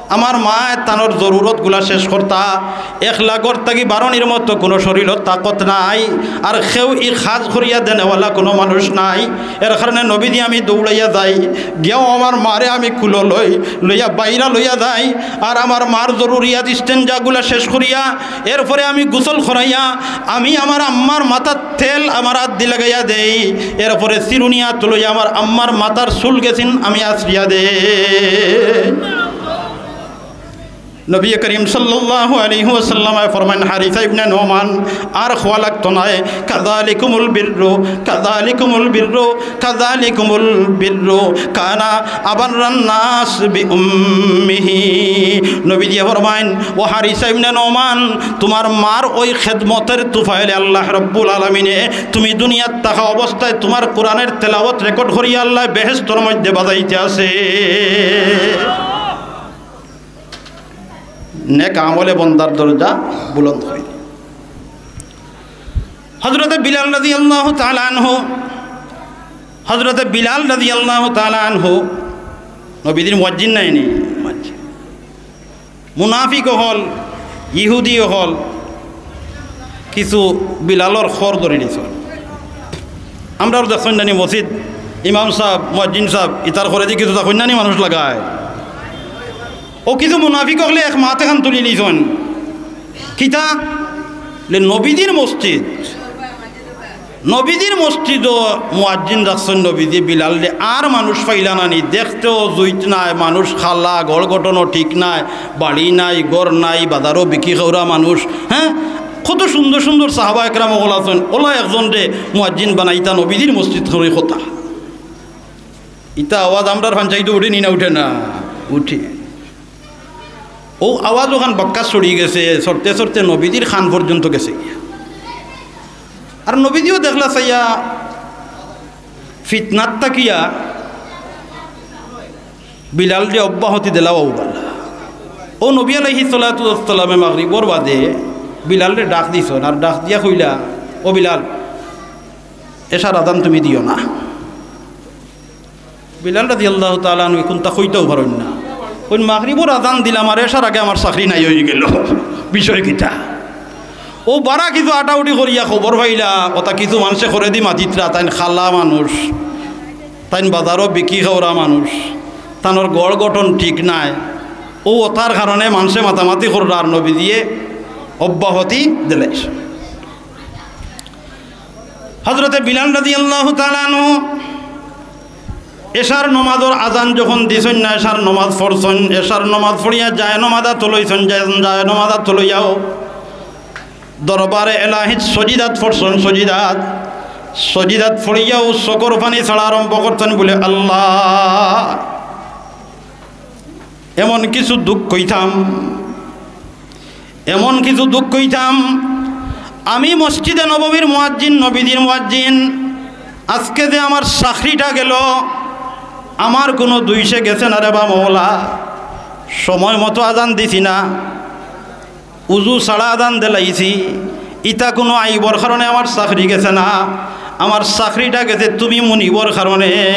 আমার মায় তানর জরুরতগুলা শেষ করতা, একলা ঘর থাকি বারনির মতো কুনু শরীরর তাকত নাই, আর কেউ ই কাজ করিয়া দেনেওয়ালা কুনু মানুষ নাই। এর কারণে নবীজি আমি দৌড়াইয়া যাই, গিয়াউ আমার মারে আমি কুলো লই, লইয়া বাইরা লইয়া যাই, আর আমার মার জরুরিয়াত ইস্তেঞ্জাগুলা শেষ করিয়া, এরপরে আমি গোসল করাইয়া, আমি আমার আম্মার মাথাত তেল আমার আতদি লাগাইয়া দেই, এরপরে চিরুনি আতো লইয়া আমার আম্মার মাথার চুল গেছিন আমি আছড়িয়া দেই।" নবী করিম সাল্লাল্লাহু আলাইহি ওয়াসাল্লামে ফরমাইন, "হারিসা ইবনে নোমান, আর কওয়া লাগতো নায়, কাযালিকুমুল বিররু, কাযালিকুমুল বিররু, কাযালিকুমুল বিররু, কানা আবাররান নাস বিউম্মিহি।" নবীজিয়ে ফরমাইন, "ও হারিসা ইবনে নোমান, তুমার মার ওই খেদমতের তুফাইলে আল্লাহ রাব্বুল আলামিনে তুমি দুনিয়াত থাকা অবস্থায় তুমার কোরআনের তেলাওয়াত রেকর্ড করিয়া আল্লাহ বেহেস্তর মধ্যে বাজাইতে আছে।" নেক আমলে বন্দার দরজা বুলন্দ অয়। হযরতে বিলাল রাদিয়াল্লাহু তাআলা আনহু, হযরতে বিলাল রাদিয়াল্লাহু তাআলা আনহু নবীজির মুয়াজ্জিন নায়নি? মুয়াজ্জিন। মুনাফিক অকল, ইহুদি অকল কিছু বিলালর খর ধরি নিছইন। আমরার দেখছইন নানি মসজিদ ইমাম সাব, মুয়াজ্জিন সাব, ইতার ঘরেদি কিছু তা কইন্নানি মানুষ লাগায়। অউ কিছু মুনাফিক অকলে এক মাত এখান তুলি লিছইন। কিতা? লে নবীজির মসজিদ। নবীজির মসজিদো মুয়াজ্জিন রাখছইন নবীজি বিলালরে, আর মানুষ পাইলা না নি। দেখতেও জুইত নায়, মানুষ কালা, গড় গঠনও ঠিক নায়, বাড়ি নাই, ঘর নাই, বাজারো বিকি খাওরা মানুষ। হ্যাঁ, কত সুন্দর সুন্দর সাহাবা একরাম অকল আছইন, অলা একজনরে মুয়াজ্জিন বানাইতা নবীজির মসজিদ করি কথা। ইতা আওয়াজ আমরার ফাঞ্চাইতো উঠে নি না উঠে না? উঠে। অউ আওয়াজ অখান বাক্কা ছড়ি গেছে, ছড়তে ছড়তে নবীজির কান পর্যন্ত গেছে গিয়া। আর নবীজিও দেখলা চাইয়া ফিতনাত থাকিয়া বিলালরে অব্যাহতি দিলা অউ বালা। অউ নবী আলাইহিস সালাতু ওয়াস সালামে মাগরিবর বাদে বিলালরে ডাক দিছইন, আর ডাক দিয়া কইলা, "ও বিলাল, এশার আজান তুমি দিও না।" বিলাল রাদিয়াল্লাহু তাআলা আনহু কুন্তা কইতাও পারইন না। কইন, "মাগরিবর আজান দিলাম আর এশার আগে আমার চাকরি নাই অইগেলো, বিষয় কিতা?" অউ বারা কিছু আটাউটি করিয়া খবর পাইলা, অতা কিছু মানষে ঘরেদি মাতিত্রা, তাইন কালা মানুষ, তাইন বাজারো বিকি খাওরা মানুষ, তানর গড় গঠন ঠিক নায়। অউ অতার কারণে মানষে মাতামাতি কররা আর নবীজিয়ে অব্যাহতি দিলাইছইন। হজরতে বিলাল রাদিয়াল্লাহু তাআলা আনহু এশার নমাজর আজান যখন দিছইন না, এশার নমাজ পড়ছইন, এশার নমাজ পড়িয়া জায়নমাজ আতো লইছইন, জায়-, জায়নমাজ আতো লইয়াও দরবারে এলাহিত সজিদাত পড়ছইন, সজিদাত, সজিদাত পড়িয়াও চকুর পানি ছাড়া আরম্ভ করছইন বুলে, "আল্লাহ, এমন কিছু দুখ কইতাম, এমন কিছু দুখ কইতাম, আমি মসজিদে নববীর মুয়াজ্জিন, নবীজির মুয়াজ্জিন, আজকে যে আমার চাকরিটা গেলো, আমার কুনু দুইষে গেছে না রে বা মওলা, সময় মতো আজান দিছি না, উজু ছাড়া আজান দিলাইছি, ইতা কুনু আইবর কারণে আমার চাকরি গেছে না, আমার চাকরিটা গেছে তুমি মুনিবর কারণে।"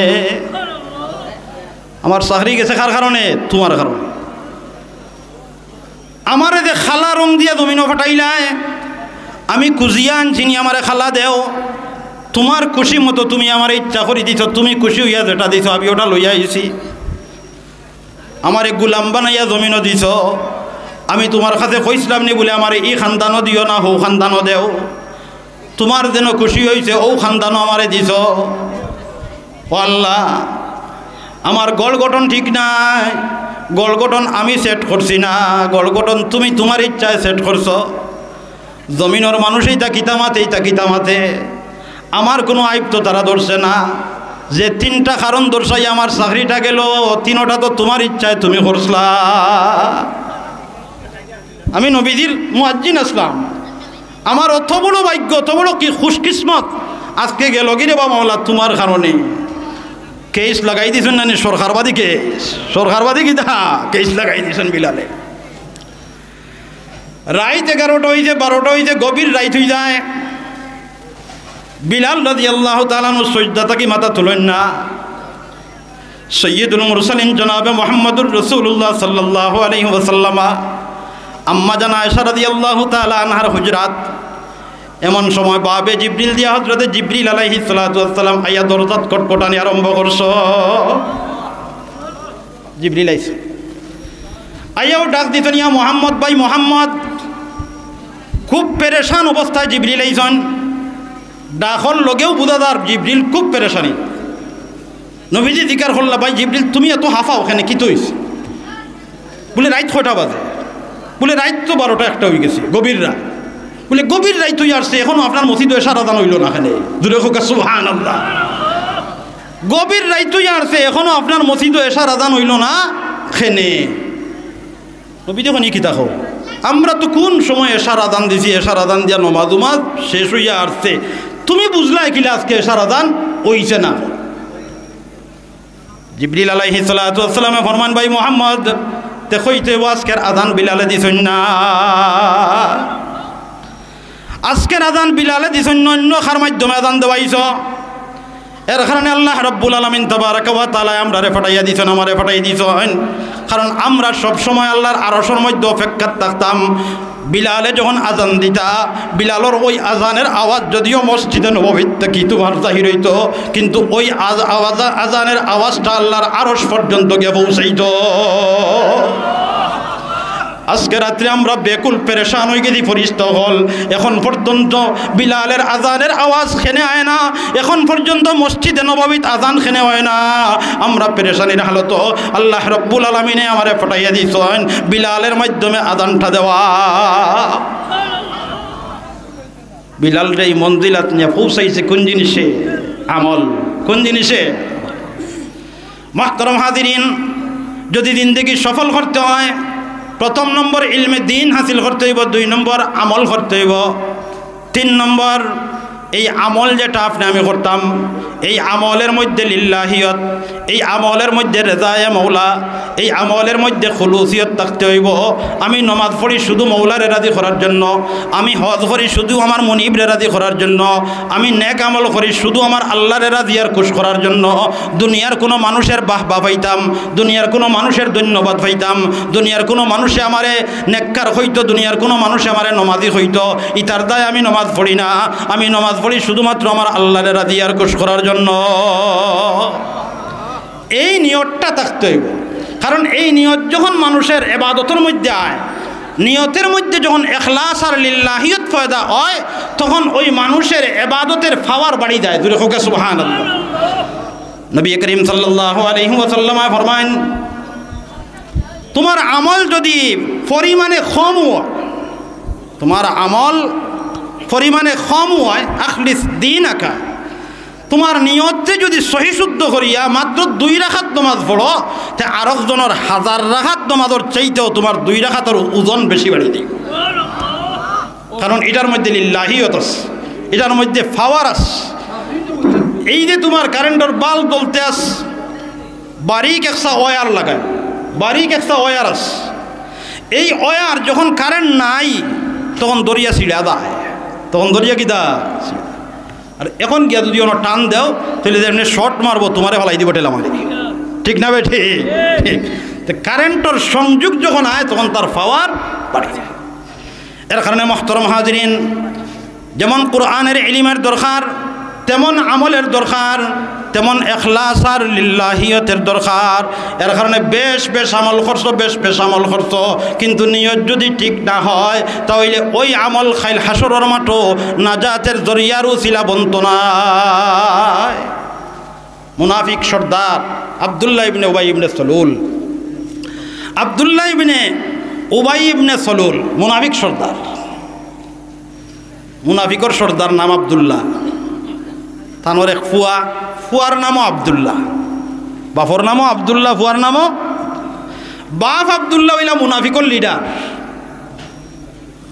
আমার চাকরি গেছে কার কারণে? তুমার কারণে। আমারে যে কালা রং দিয়া জমিনো ফাটাইলায়, আমি খুজিয়া আনছি নি আমারে কালা দেও। তুমার খুশি মতো তুমি আমারে ইচ্ছা করি দিছো, তুমি খুশি অইয়া যেটা দিছো আমি ওটা লইয়া আইছি। আমারে গুলাম বানাইয়া জমিনো দিছো, আমি তুমার কাছে কইছলাম নি বুলে আমারে ই খান্দানো দিও না, হউ খান্দানো দেও। তুমার যেন খুশি অইছে, অউ খান্দানো আমারে দিছো। ও আল্লাহ, আমার গড় গঠন ঠিক নাই, গড় গঠন আমি সেট করছি না, গড় গঠন তুমি তুমার ইচ্ছায় সেট করছো। জমিনর মানুষ ইতা কিতা মাতে, ইতা কিতা মাতে, আমার কুনু আইব তো তারা ধরছে না। যে তিনটা কারণ দর্শাই আমার চাকরিটা গেলো, তিনোটা তো তুমার ইচ্ছায় তুমি করছলা। আমি নবীজির মুয়াজ্জিন আছলাম, আমার অত বড় ভাগ্য, অত বড় কি খুশকিসমত, আজকে গেলোগি রে বা মওলা তুমার কারণে। কেস লাগাই দিছইন না নি সরকারবাদী কেস, সরকারবাদী কিতা কেস লাগাই দিছইন বিলালে। রাইত এগারোটা অইছে, বারোটা অইছে, গভীর রাইত অইযায়। বিলাল রাদিয়াল্লাহু তাআলা আনহু সইজদা থাকি মাথা তুলইন না। সৈয়দুল মুরসালিন জনাবে মুহাম্মদুর রাসূলুল্লাহ সাল্লাল্লাহু আলাইহি ওয়াসাল্লাম, আম্মা জান আয়েশা রাদিয়াল্লাহু তাআলা আনহার হুজরাত। এমন সময় বাবে জিবরিল দিয়া হযরতে জিবরিল আলাইহিস সালাতু ওয়াস সালাম আইয়া দরজাত খটখটানি আরম্ভ করছো। জিবরিল আইছে, আইয়াও ডাক দিছইন, "ইয়া মুহাম্মদ, ভাই মুহাম্মদ।" খুব পেরেশান অবস্থায় জিবরিল আইছইন। ডাকর লগেউ বুঝা যার জিবরিল খুব পেরেশানি। নবীজি জিকার করলা, "ভাই জিবরিল, তুমি এত হাফাও কেনে, কিতা অইছে?" বুলে, "রাইত কয়টা বাজে?" বুলে, "রাইত তো বারোটা একটা অইগেছে, গভীর রাইত।" বুলে, "গভীর রাইত অইয়া আরছে, এখনো আপনার মসজিদো এশার আজান অইলো না কেনে?" জোরে কউক্কা সুবহানাল্লাহ। "গভীর রাইত অইয়া আরছে, এখনো আপনার মসজিদো এশার আজান অইলো না কেনে?" নবীজি কইন, "ই কিতা কও? আমরা তো কুন সময় এশার আজান দিছি, এশার আজান দিয়া নমাজ উমাজ শেষ অইয়া আরছে, তুমি বুঝলায় কিলা আজকে এশার আজান অইছে না?" জিবরিল আলাইহিস সালাতু ওয়াস সালামে ফরমান, "ভাই মুহাম্মদ, তে কইতে অইবো আজকের আজান বিলালে দিছইন না, আজকের আজান বিলালে দিছইন না, অইন্য কার মাধ্যমে আজান দেওয়াইছো?" এর কারণে আল্লাহ রাব্বুল আলামিন তাবারাকা ওয়া তাআলা আমরারে পাঠাইয়া দিছইন, আমারে পাঠাইয়া দিছইন। কারণ আমরা সব সময় আল্লাহর আরশর মধ্যে অপেক্ষাত থাকতাম। বিলালে যখন আজান দিতা, বিলালর ওই আজানের আওয়াজ যদিও মসজিদে নববীত থাকি তুমার জাহির অইতো, কিন্তু ওই আজ-, আওয়াজ, আজানের আওয়াজটা আল্লাহর আরশ পর্যন্ত গিয়া পৌঁছাইতো। আজকে রাত্রে আমরা বেকুল পেরেশান অইগেছি ফিরিস্তা অকল। এখন পর্যন্ত বিলালের আজানের আওয়াজ কেনে আয় না, এখন পর্যন্ত মসজিদে নববীত আজান কেনে অয় না। আমরা পেরেশানির হালতো, আল্লাহ রাব্বুল আলামিনে আমারে পাঠাইয়া দিছইন বিলালের মাধ্যমে আজানটা দেওয়া। বিলালরে এই মঞ্জিলাত নিয়া পৌঁছাইছে কোন জিনিসে? আমল। কোন জিনিসে? মুহতারাম হাজিরিন, যদি জিন্দেগি সফল করতে হয়, প্রথম নম্বর ইলমে দ্বীন হাসিল করতে অইবো, দুই নম্বর আমল করতে অইবো, তিন নম্বর এই আমল যেটা আপনে আমি করতাম, এই আমলের মধ্যে লিল্লাহিয়ত, এই আমলের মধ্যে রেজায়ে মৌলা, এই আমলের মধ্যে খুলুসিয়ত থাকতে অইবো। আমি নমাজ পড়ি শুধু মৌলারে রাজি করার জন্য, আমি হজ করি শুধু আমার মুনিবরে রাজি করার জন্য, আমি নেক আমল করি শুধু আমার আল্লাহরে রাজি আর খুশ করার জন্য। দুনিয়ার কোনো মানুষের বাহবা পাইতাম, দুনিয়ার কোনো মানুষের ধন্যবাদ পাইতাম, দুনিয়ার কোনো মানুষে আমারে নেককার কইতো, দুনিয়ার কোনো মানুষে আমারে নমাজি কইতো, ইতার দায় আমি নমাজ পড়ি না। আমি নমাজ পড়ি শুধুমাত্র আমার আল্লাহরে রাজি আর খুশ করার জন্য। এই নিয়তটা থাকতে অইবো, কারণ এই নিয়ত যখন মানুষের এবাদতের মধ্যে আয়, নিয়তের মধ্যে যখন এখলাস আর লিল্লাহিয়ত পয়দা অয়, তখন ওই মানুষের এবাদতের পাওয়ার বাড়ি যায়। জোরে কউক্কা সুবহানাল্লাহ। নবী করিম সাল্লাল্লাহু আলাইহি ওয়াসাল্লাম ফরমাইন, তুমার আমল যদি পরিমাণে কম অয়, তুমার আমল পরিমাণে কম অয়, আখলিস দীনাকা, তুমার নিয়তরে যদি সহি শুদ্ধ করিয়া মাত্র দুই রাকাত নমাজ পড়ো, তে আরক জনর হাজার রাকাত নমাজর চাইতেও তুমার দুই রাকাতর ওজন বেশি বাড়ি দিবো। কারণ ইটার মধ্যে লিল্লাহিয়ত আছে, ইটার মধ্যে পাওয়ার আছে। এই যে তুমার কারেন্টর বাল্ব জ্বলতে আছে, বারিক একটা ওয়্যার লাগায়, বারিক একটা ওয়্যার আছে। এই ওয়্যার যখন কারেন্ট নাই, তখন দরিয়া ছিড়া যায়, তখন দরিয়া কিতা? আর এখন গিয়া যদি অনো টান দেও, তাইলে যেমনে শর্ট মারবো, তুমারে ফালাই দিবো ঠেলা মারি। ঠিক না বেঠিক? ঠিক। তে কারেন্টর সংযোগ যখন আয়, তখন তার পাওয়ার বাড়ি যায়। এর কারণে মুহতারাম হাজিরিন, যেমন কোরআনের ইলিমের দরকার, তেমন আমলের দরকার, তেমন এখলাস আর লিল্লাহিয়তের দরকার। এর কারণে বেশ বেশ আমল করছো, বেশ বেশ আমল করছো, কিন্তু নিয়ত যদি ঠিক না হয়, তাইলে ওই আমল কাইল হাশরর মাঠো নাজাতের জরিয়ার উছিলা বনতো নায়। মুনাফিক সর্দার আব্দুল্লাহ ইবনে উবাই ইবনে সলুল, আব্দুল্লাহ ইবনে উবাই ইবনে সলুল মুনাফিক সর্দার। মুনাফিকর সর্দার নাম আব্দুল্লাহ। তানর এক ফুয়া, ফুয়ার নামও আব্দুল্লাহ, বাপর নামও আব্দুল্লাহ, ফুয়ার নামও। বাপ আব্দুল্লাহ অইলা মুনাফিকর লিডার,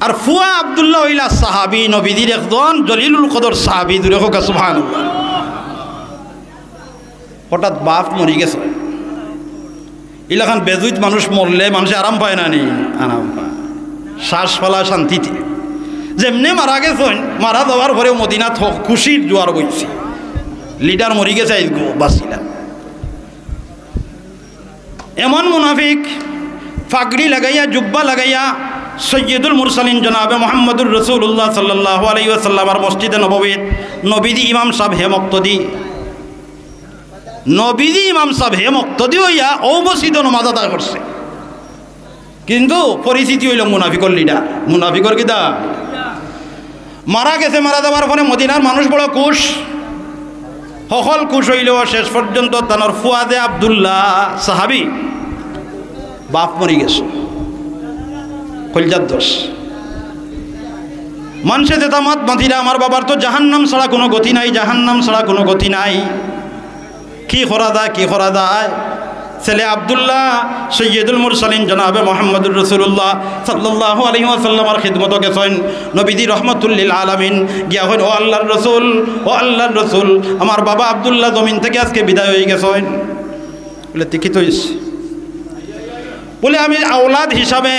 আর ফুয়া আব্দুল্লাহ অইলা সাহাবী, নবীজির একজন জলিলুল কদর সাহাবী। জোরে কউক্কা সুবহানাল্লাহ। হঠাৎ বাপ মরি গেছে। ইলাখান বেজুইত মানুষ মরলে মানষে আরাম পায় না নি? আরাম পায়। শ্বাস ফালা শান্তিতে। যেমনে মারা গেছইন, মারা যাওয়ার পরেও মদিনাত হ-, খুশির জোয়ার বইছে। লিডার মরি গেছে, আইজ গো বাঁচিলা। এমন মুনাফিক, পাগড়ি লাগাইয়া, জুব্বা লাগাইয়া, সৈয়দুল মুরসালিন জনাবে মুহাম্মদুর রাসূলুল্লাহ সাল্লাল্লাহু আলাইহি ওয়াসাল্লামর মসজিদে নববীত নবীজি ইমাম সাব, হে মুক্তাদি। নবীজি ইমাম সাব, হে মুক্তাদি অইয়া অউ মসজিদো নমাজ আদায় করছে। কিন্তু পরিচিতি অইলো মুনাফিকর লিডার। মুনাফিকর কিতা? মারা গেছে, মারা যাওয়ার পরে মদিনার মানুষ বড় খুশ, হকল খুশ অইলেও শেষ পর্যন্ত তানর ফুয়া যে আব্দুল্লাহ সাহাবী, বাপ মরি গেছে, কইলজার দোষ। মানষে যেতা মাত মাতিরা, আমার বাবার তো জাহান্নাম ছাড়া কুনু গতি নাই, জাহান্নাম ছাড়া কুনু গতি নাই। কি করা যায়, কি করা যায়? ছেলে আব্দুল্লাহ সৈয়দুল মুরসালিন জনাবে মুহাম্মদুর রাসূলুল্লাহ সাল্লাল্লাহু আলাইহি ওয়াসাল্লামর খিদমতো গেছইন। নবীজি রহমাতুল লিল আলামিন গিয়া কইন, "ও আল্লাহর রাসূল, ও আল্লাহর রাসূল, আমার বাবা আব্দুল্লাহ জমিন থাকি আজকে বিদায় অই গেছইন।" বলে, "তে কিতা অইছে?" বলে, "আমি আওলাদ হিসাবে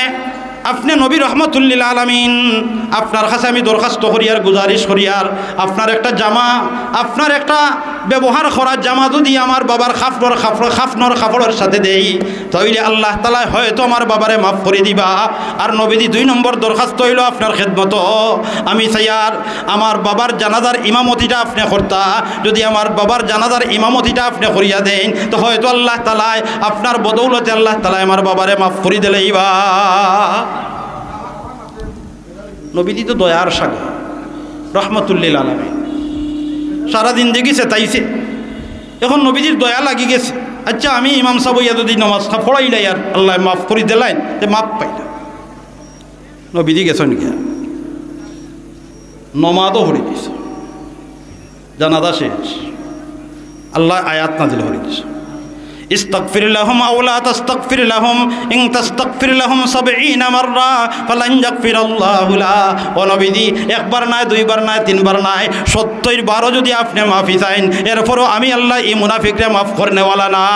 আপনে নবী রহমাতুল লিল আলামিন, আপনার কাছে আমি দরখাস্ত করিয়ার, গুজারিশ করিয়ার, আপনার একটা জামা, আপনার একটা ব্যবহার করা জামা যুদি আমার বাবার খাফনর খাফড়-, খাফনর কাপড়র সাথে দেই, তাইলে আল্লাহ তাআলায় হয়তো আমার বাবারে মাফ করি দিবা। আর নবীজি দুই নম্বর দরখাস্ত অইলো আপনার খেদমতো, আমি চাইয়ার আমার বাবার জানাজার ইমামতিটা আপনে করতা। যুদি আমার বাবার জানাজার ইমামতিটা আপনে করিয়া দেইন, তো হয়তো আল্লাহ তাআলায় আপনার বদৌলতে আল্লাহ তাআলায় আমার বাবারে মাফ করি দিলাইবা। নবীজি তো দয়ার সাগর, রহমতুল্লিল আলামিন। সারা জিন্দেগি চেতাইছে, এখন নবীজির দয়া লাগি গেছে। আচ্ছা, আমি ইমাম সাব অইয়া যুদি নমাজ পড়াইলাই আর আল্লায় মাফ করি দিলাইন, তে মাফ পাইলাম। নবীজি গেছইন গিয়া, নমাজও পড়ি দিছে, জানাজা শেষ। আল্লায় আয়াত নাজিল করি দিছে, "ইস্তাগফির লাহুম আও লা তাস্তাগফির লাহুম, ইন তাস্তাগফির লাহুম সাবঈনা মাররা ফালান ইয়াগফিরাল্লাহু লা।" ও নবীজি, একবার নায়, দুইবার নায়, তিনবার নায়, সত্তইর বারও যুদি আপনে মাফি চাইন, এরপরও আমি আল্লায় ই মুনাফিকরে মাফ করনেওয়ালা না।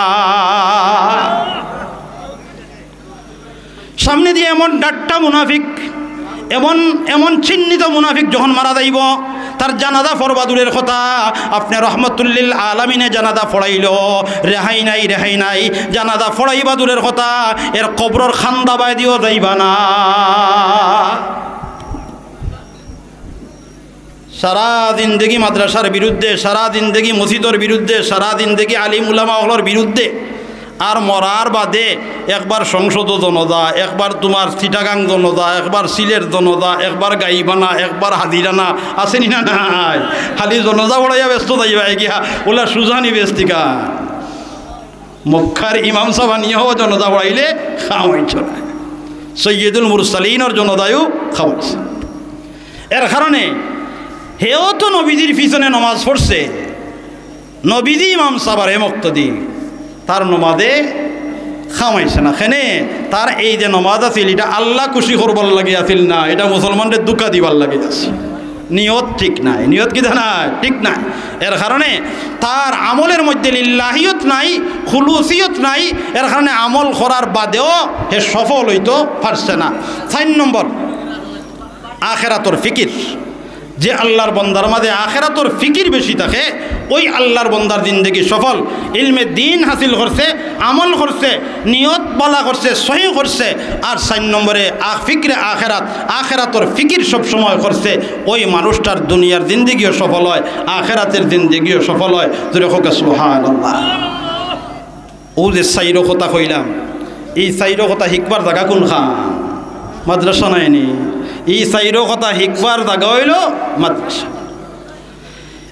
সামনেদি এমন ডাট্টা মুনাফিক, এমন, এমন চিহ্নিত মুনাফিক যখন মারা যাইবো, তার জানাজা পড়বা দূরের কথা, আপনে রহমতুল্লিল আলামিনে জানাজা পড়াইলো, রেহাই নাই, রেহাই নাই। জানাজা পড়াইবা দূরের কথা, এর কবরর কান্দা বায়দিও যাইবা না। সারা জিন্দেগি মাদ্রাসার বিরুদ্ধে, সারা জিন্দেগি মসজিদর বিরুদ্ধে, সারা জিন্দেগি আলিম উলামা অকলর বিরুদ্ধে। আর মরার বাদে একবার সংসদো জনাজা, একবার তুমার চিটাগাং জনাজা, একবার সিলেট জনাজা, একবার গাইবানা, একবার হাজিরানা, আছে নি না নাই? খালি জনাজা পড়াইয়া ব্যস্ত যাইবা গিয়া, অউলা সুজানি বেস্তিকা। মক্কার ইমাম সাব আনিয়াও জনাজা পড়াইলে কাম অইতো নায়। সৈয়দুল মুরসালিনর জনাজায়ও কাম অইছে। এর কারণে হেও তো নবীজির পিছনে নমাজ পড়ছে, নবীজি ইমাম সাবর মুক্তাদি, তার নমাজে কাম অইছে না। কেনে? তার এই যে নমাজ আছিল, ইটা আল্লাহ খুশি করবার লাগি আছিল না, ইটা মুসলমানরে ধুকা দিবার লাগি আছিল। নিয়ত ঠিক নাই, নিয়ত কিতা নাই? ঠিক নাই। এর কারণে তার আমলর মধ্যে লিল্লাহিয়ত নাই, খুলুসিয়ত নাই, এর কারণে আমল করার বাদেও হে সফল অইতো পারছে না। চাইর নম্বর, আখেরাতর ফিকির। যে আল্লাহর বন্দার মাঝে আখেরাতর ফিকির বেশি থাকে, ওই আল্লাহর বন্দার জিন্দেগি সফল। ইলমে দ্বীন হাসিল করছে, আমল করছে, নিয়ত ভালা করছে, সহি করছে। আর চাইর নম্বরে আ-, ফিকরে আখেরাত, আখেরাতর ফিকির সব সময় করছে, ওই মানুষটার দুনিয়ার জিন্দেগিও সফল হয়, আখেরাতের জিন্দেগিও সফল হয়। জোরে কউক্কা সুবহানাল্লাহ। অউ যে চাইরো কথা কইলাম, ই চাইরো কথা হিকবার জাগা কুনখান? মাদ্রাসা নায় নি? ই চাইরো কথা হিকবার জাগা অইলো মাদ্রাসা।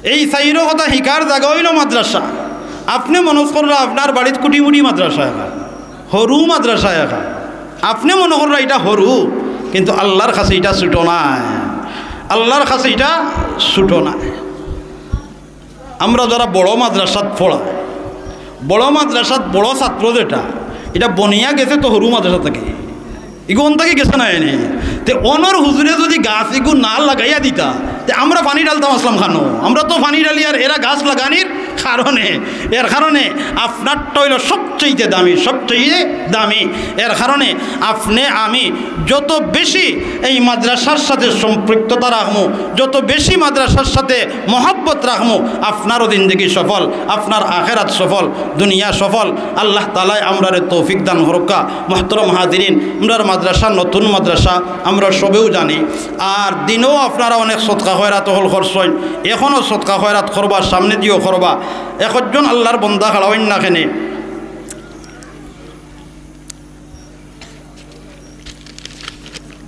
এই চাইরো কথা হিকার জাগা অইলো মাদ্রাসা। আপনে মনো কররা আপনার বাড়িত কুটিমুটি মাদ্রাসা এখান, হুরু মাদ্রাসা এখান। আপনে মনো কররা ইটা হুরু, কিন্তু আল্লাহর কাছে ইটা ছুটো নায়, আল্লাহর কাছে ইটা ছুটো নায়। আমরা যারা বড় মাদ্রাসাত পড়া, বড় মাদ্রাসাত বড় ছাত্র যেটা, ইটা বনিয়া গেছে তো হুরু মাদ্রাসা থাকি, ইগু অন থাকি গেছে না এনে। তে অনর হুজুরে যুদি গাছ ইগু না লাগাইয়া দিতা, তে আমরা পানি ঢালতাম আছলাম কানো? আমরা তো পানি ঢালি আর এরা গাছ লাগানির কারণে। এর কারণে আপনারটা অইলো সবচেয়ে দামি, সবচেয়ে দামি। এর কারণে আপনে আমি যত বেশি এই মাদ্রাসার সাথে সম্পৃক্ততা রাখমু, যত বেশি মাদ্রাসার সাথে মহব্বত রাখমু, আপনারও জিন্দেগি সফল, আপনার আখেরাত সফল, দুনিয়া সফল। আল্লাহ তাআলায় আমরারে তৌফিক দান করউক্কা। মুহতারাম হাজিরিন, আমরার মাদ্রাসা নতুন মাদ্রাসা, আমরা সবেউ জানি। আর দিনেও আপনারা অনেক সদকা খয়রাত অকল করছইন, এখনো সদকা খয়রাত করবা, সামনেদিও করবা। একজন আল্লাহর বন্দা খাড়া অইন না কেনে?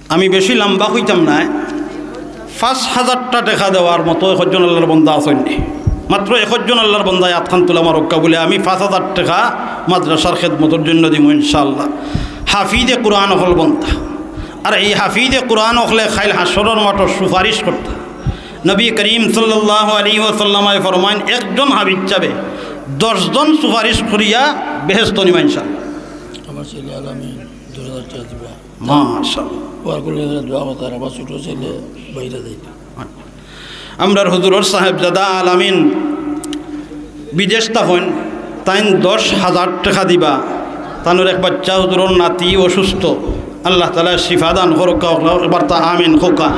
আমি বেশি লম্বা কইতাম নায়। পাঁচ হাজারটা টেকা দেওয়ার মতো একজন আল্লাহর বন্দা আছইন নি? মাত্র একজন আল্লাহর বন্দায় আতখান তুলা মারউক্কা বুলে, আমি পাঁচ হাজার টেকা মাদ্রাসার খেদমতর জন্য দিমু ইনশাআল্লাহ। হাফিজে কুরআন অকল বনতা। আর এই হাফিজে কুরআন অকলে কাইল হাশরর মাঠো সুপারিশ করতা। নবী করিম সাল্লাল্লাহু আলাইহি ওয়াসাল্লামে ফরমাইন, একজন হাফিজ সাবে দশ জন সুপারিশ করিয়া বেহেস্তো নিবা ইনশাআল্লাহ। আমার ছেলে আলামিন দশ হাজার টেকা দিবা। মাশাআল্লাহ। ওয়ার করলে দোয়া করতাম, আমার ছোট ছেলে বাইরে যাইতো। আমরার হুজুরর সাহেবজাদা আলামিন বিদেশ থাকইন, তাইন দশ হাজার টেকা দিবা। তানর এক বাচ্চা হুজুরর নাতি অসুস্থ, আল্লাহ তাআলায় শিফা দান করউক্কা, একবার তা আমিন কউক্কা।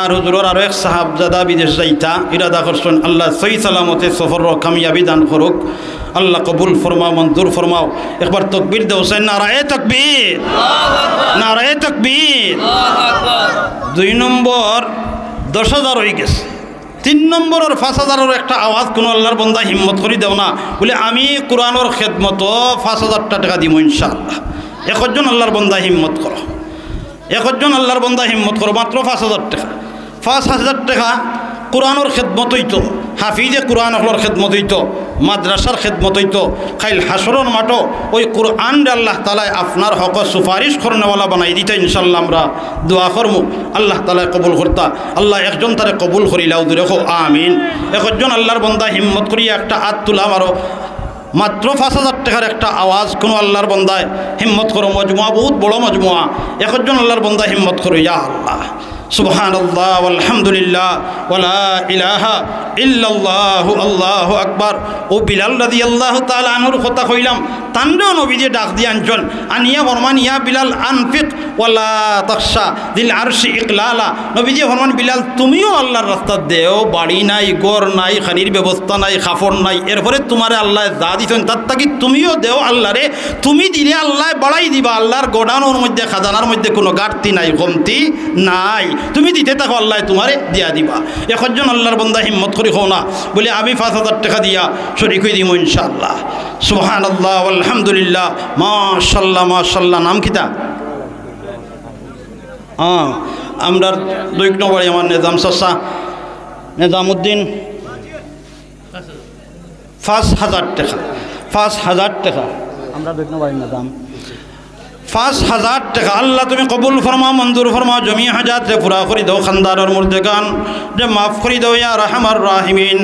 আর হুজুরর আরো এক সাহাবজাদা বিদেশ যাইতা ইরাদা করছইন, আল্লাহ সহি সালামতে সফরর কামিয়াবি দান করুক। আল্লাহ কবুল ফরমাও, মঞ্জুর ফরমাও। একবার তকবীর দেও, চাই নারায়ে তকবীর, নারায়ে তকবীর। দুই নম্বর দশ হাজার অইগেছে, তিন নম্বরর পাঁচ হাজারর একটা আওয়াজ কুনু আল্লাহর বন্দা হিম্মত করি দেও না, বুলে আমি কুরআনর খেদমতো পাঁচ হাজারটা টেকা দিমু ইনশাআল্লাহ। একজন আল্লাহর বন্দা হিম্মত করো, একজন আল্লাহর বন্দা হিম্মত করো, মাত্র পাঁচ হাজার টেকা। পাঁচ হাজার টেকা কুরআনর খেদমত অইতো, হাফিজে কুরআন অকলর খেদমত অইতো, মাদ্রাসার খেদমত অইতো। কাইল হাশরর মাঠো ওই কুরআনরে আল্লাহ তাআলায় আপনার হকো সুপারিশ করনেওয়ালা বানাই দিতা ইনশাআল্লাহ। আমরা দোয়া করমু, আল্লাহ তাআলায় কবুল করতা। আল্লাহ একজন তারে কবুল করিলাও, জোরে কও আমিন। একজন আল্লাহর বন্দা হিম্মত করিয়া একটা আত তুলা মারো। মাত্র পাঁচ হাজার টেকার একটা আওয়াজ কুনু আল্লাহর বন্দায় হিম্মত করো, মজমুয়া বহুত বড় মজমুয়া, একজন আল্লাহর বন্দায় হিম্মত করো, ইয়া আল্লাহ। সুবহানাল্লাহ, ওয়ালহামদুলিল্লাহ, ওয়ালা ইলাহা ইল্লাল্লাহু, আল্লাহু আকবার। ও বিলাল রাদিয়াল্লাহু তাআলা আনহুর কথা কইলাম, তানরেও নবীজি ডাক দিয়া আনছইন, আনিয়া ফরমান, ইয়া বিলাল আনফিক ওয়ালা তাখশা দিল আরশি ইকলালা। নবীজি ফরমান, বিলাল, তুমিও আল্লাহর রাস্তাত দেও, বাড়ি নাই, ঘর নাই, খানির ব্যবস্থা নাই, কাপড় নাই, এরপরে তুমারে আল্লায় যা দিছইন তার থাকি তুমিও দেও আল্লাহরে। তুমি দিলে আল্লায় বাড়াই দিবা, আল্লাহর গোডাউনর মধ্যে, খাজানার মধ্যে কুনু ঘাটতি নাই, কমতি নাই। তুমি দিতে থাকো, আল্লায় তুমারে দিয়া দিবা। একজন আল্লাহর বন্দা হিম্মত করি কও না, বুলে আমি পাঁচ হাজার টেকা দিয়া শরিক অই দিমু ইনশাআল্লাহ। সুবহানাল্লাহ, আলহামদুলিল্লাহ, মাশাআল্লাহ, মাশাআল্লাহ। নাম কিতা? হ্যাঁ, আমরার দুই নম্বরই আমার নিজাম চাচা, নিজামউদ্দিন। পাঁচ হাজার টেকা, পাঁচ হাজার টেকা। আমরার দুই নম্বরই নিজাম। পাঁচ হাজার টেকা। আল্লাহ তুমি কবুল ফরমাও, মঞ্জুর ফরমাও, জমি হাজাতরে পুরা করি দেও, খানদানর মুর্দেগানরে মাফ করি দেও, ইয়া আরহামার রাহিমিন।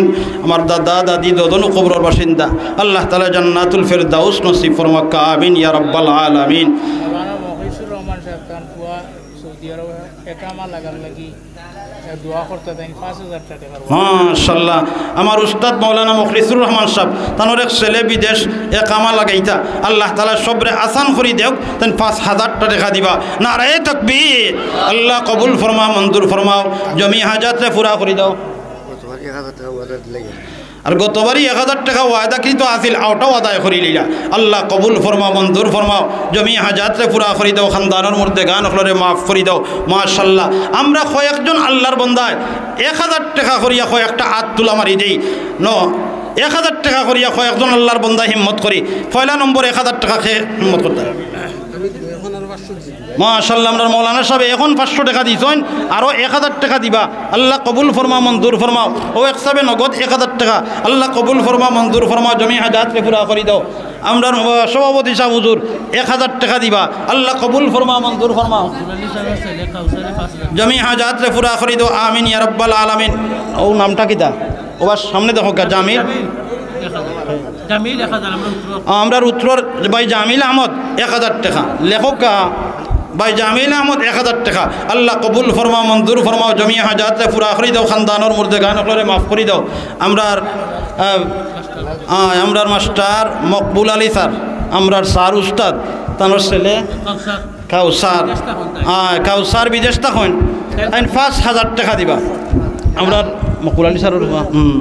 আমার দাদা দাদি দুইজন কবরর বাসিন্দা, আল্লাহ তাআলা জান্নাতুল ফেরদাউস নসিব ফরমাউক্কা, আমিন ইয়া রাব্বাল আলামিন। মৌলানা মখলিসুর রহমান সাহেব তান পুয়া সৌদি আরব একামা লাগার লাগি দোয়া করতা, তাইন পাঁচ হাজার টেকা। মাশাআল্লাহ, আমার উস্তাদ মৌলানা মখলিসুর রহমান সাহেব, তানর এক ছেলে বিদেশ একামা লাগাইতা, আল্লাহ তাআলা সবরে আসান করি দেউক, তাইন পাঁচ হাজারটা টেকা দিবা। নারায়ে তাকবীর। আল্লাহ কবুল ফরমাও, মঞ্জুর ফরমাও, জমি হাজাতরে পুরা করি দেও। আর গতবারই এক হাজার টেকা ওয়াদাকৃত আছিল, অটাও আদায় করি লইলা। আল্লাহ কবুল ফরমাও, মঞ্জুর ফরমাও, জমি হাজাতরে পুরা করি দেও, খানদানর মুর্দেগান অকলরে মাফ করি দেও। মাশাআল্লাহ, আমরা কয়েকজন আল্লাহর বন্দায় এক হাজার টেকা করিয়া কয়েকটা আত তুলা মারি দেই। ন, এক হাজার টেকা করিয়া কয়েকজন আল্লাহর বন্দায় হিম্মত করি। পয়লা নম্বর এক হাজার টেকা কে হিম্মত করতা? মাশাআল্লাহ, আমরার মৌলানা সাহেব এখন পাঁচশো টেকা দিছইন, আরো এক হাজার টেকা দিবা। আল্লাহ কবুল ফরমাও, মঞ্জুর ফরমাও। ও এক সাবে নগদ এক হাজার টেকা, আল্লাহ কবুল ফরমাও, মঞ্জুর ফরমাও, জমি হাজাতরে পুরা করি দেও। আমরার সভাপতি সাহেব হুজুর এক হাজার টেকা দিবা, আল্লাহ কবুল ফরমাও, মঞ্জুর ফরমাও। জমি হাজাতরে পুরা করি দেও, আমিন ইয়া রাব্বাল আলামিন। ও নামটা কিতা? ও বা সামনে দেখো গা, জামিল। জামিল এক হাজার, আমরার উত্তরর। আমরার উত্তরর ভাই জামিল আহমদ এক হাজার টেকা। লেখক কা? ভাই জামিল আহমদ এক হাজার টেকা। আল্লাহ কবুল ফরমাও, মঞ্জুর ফরমাও, জমি হাজাতরে পুরা করি দেও, খানদানর মুর্দেগান অকলরে মাফ করি দেও। আমরার, আহ, আহ, আমরার মাস্টার মকবুল আলী স্যার, আমরার স্যার উস্তাদ, তানর ছেলে কাউসার। কাউসার, আহ, কাউসার বিদেশ থাকইন, তাইন পাঁচ হাজার টেকা দিবা। আমরার মকবুল আলী স্যারর, হুম,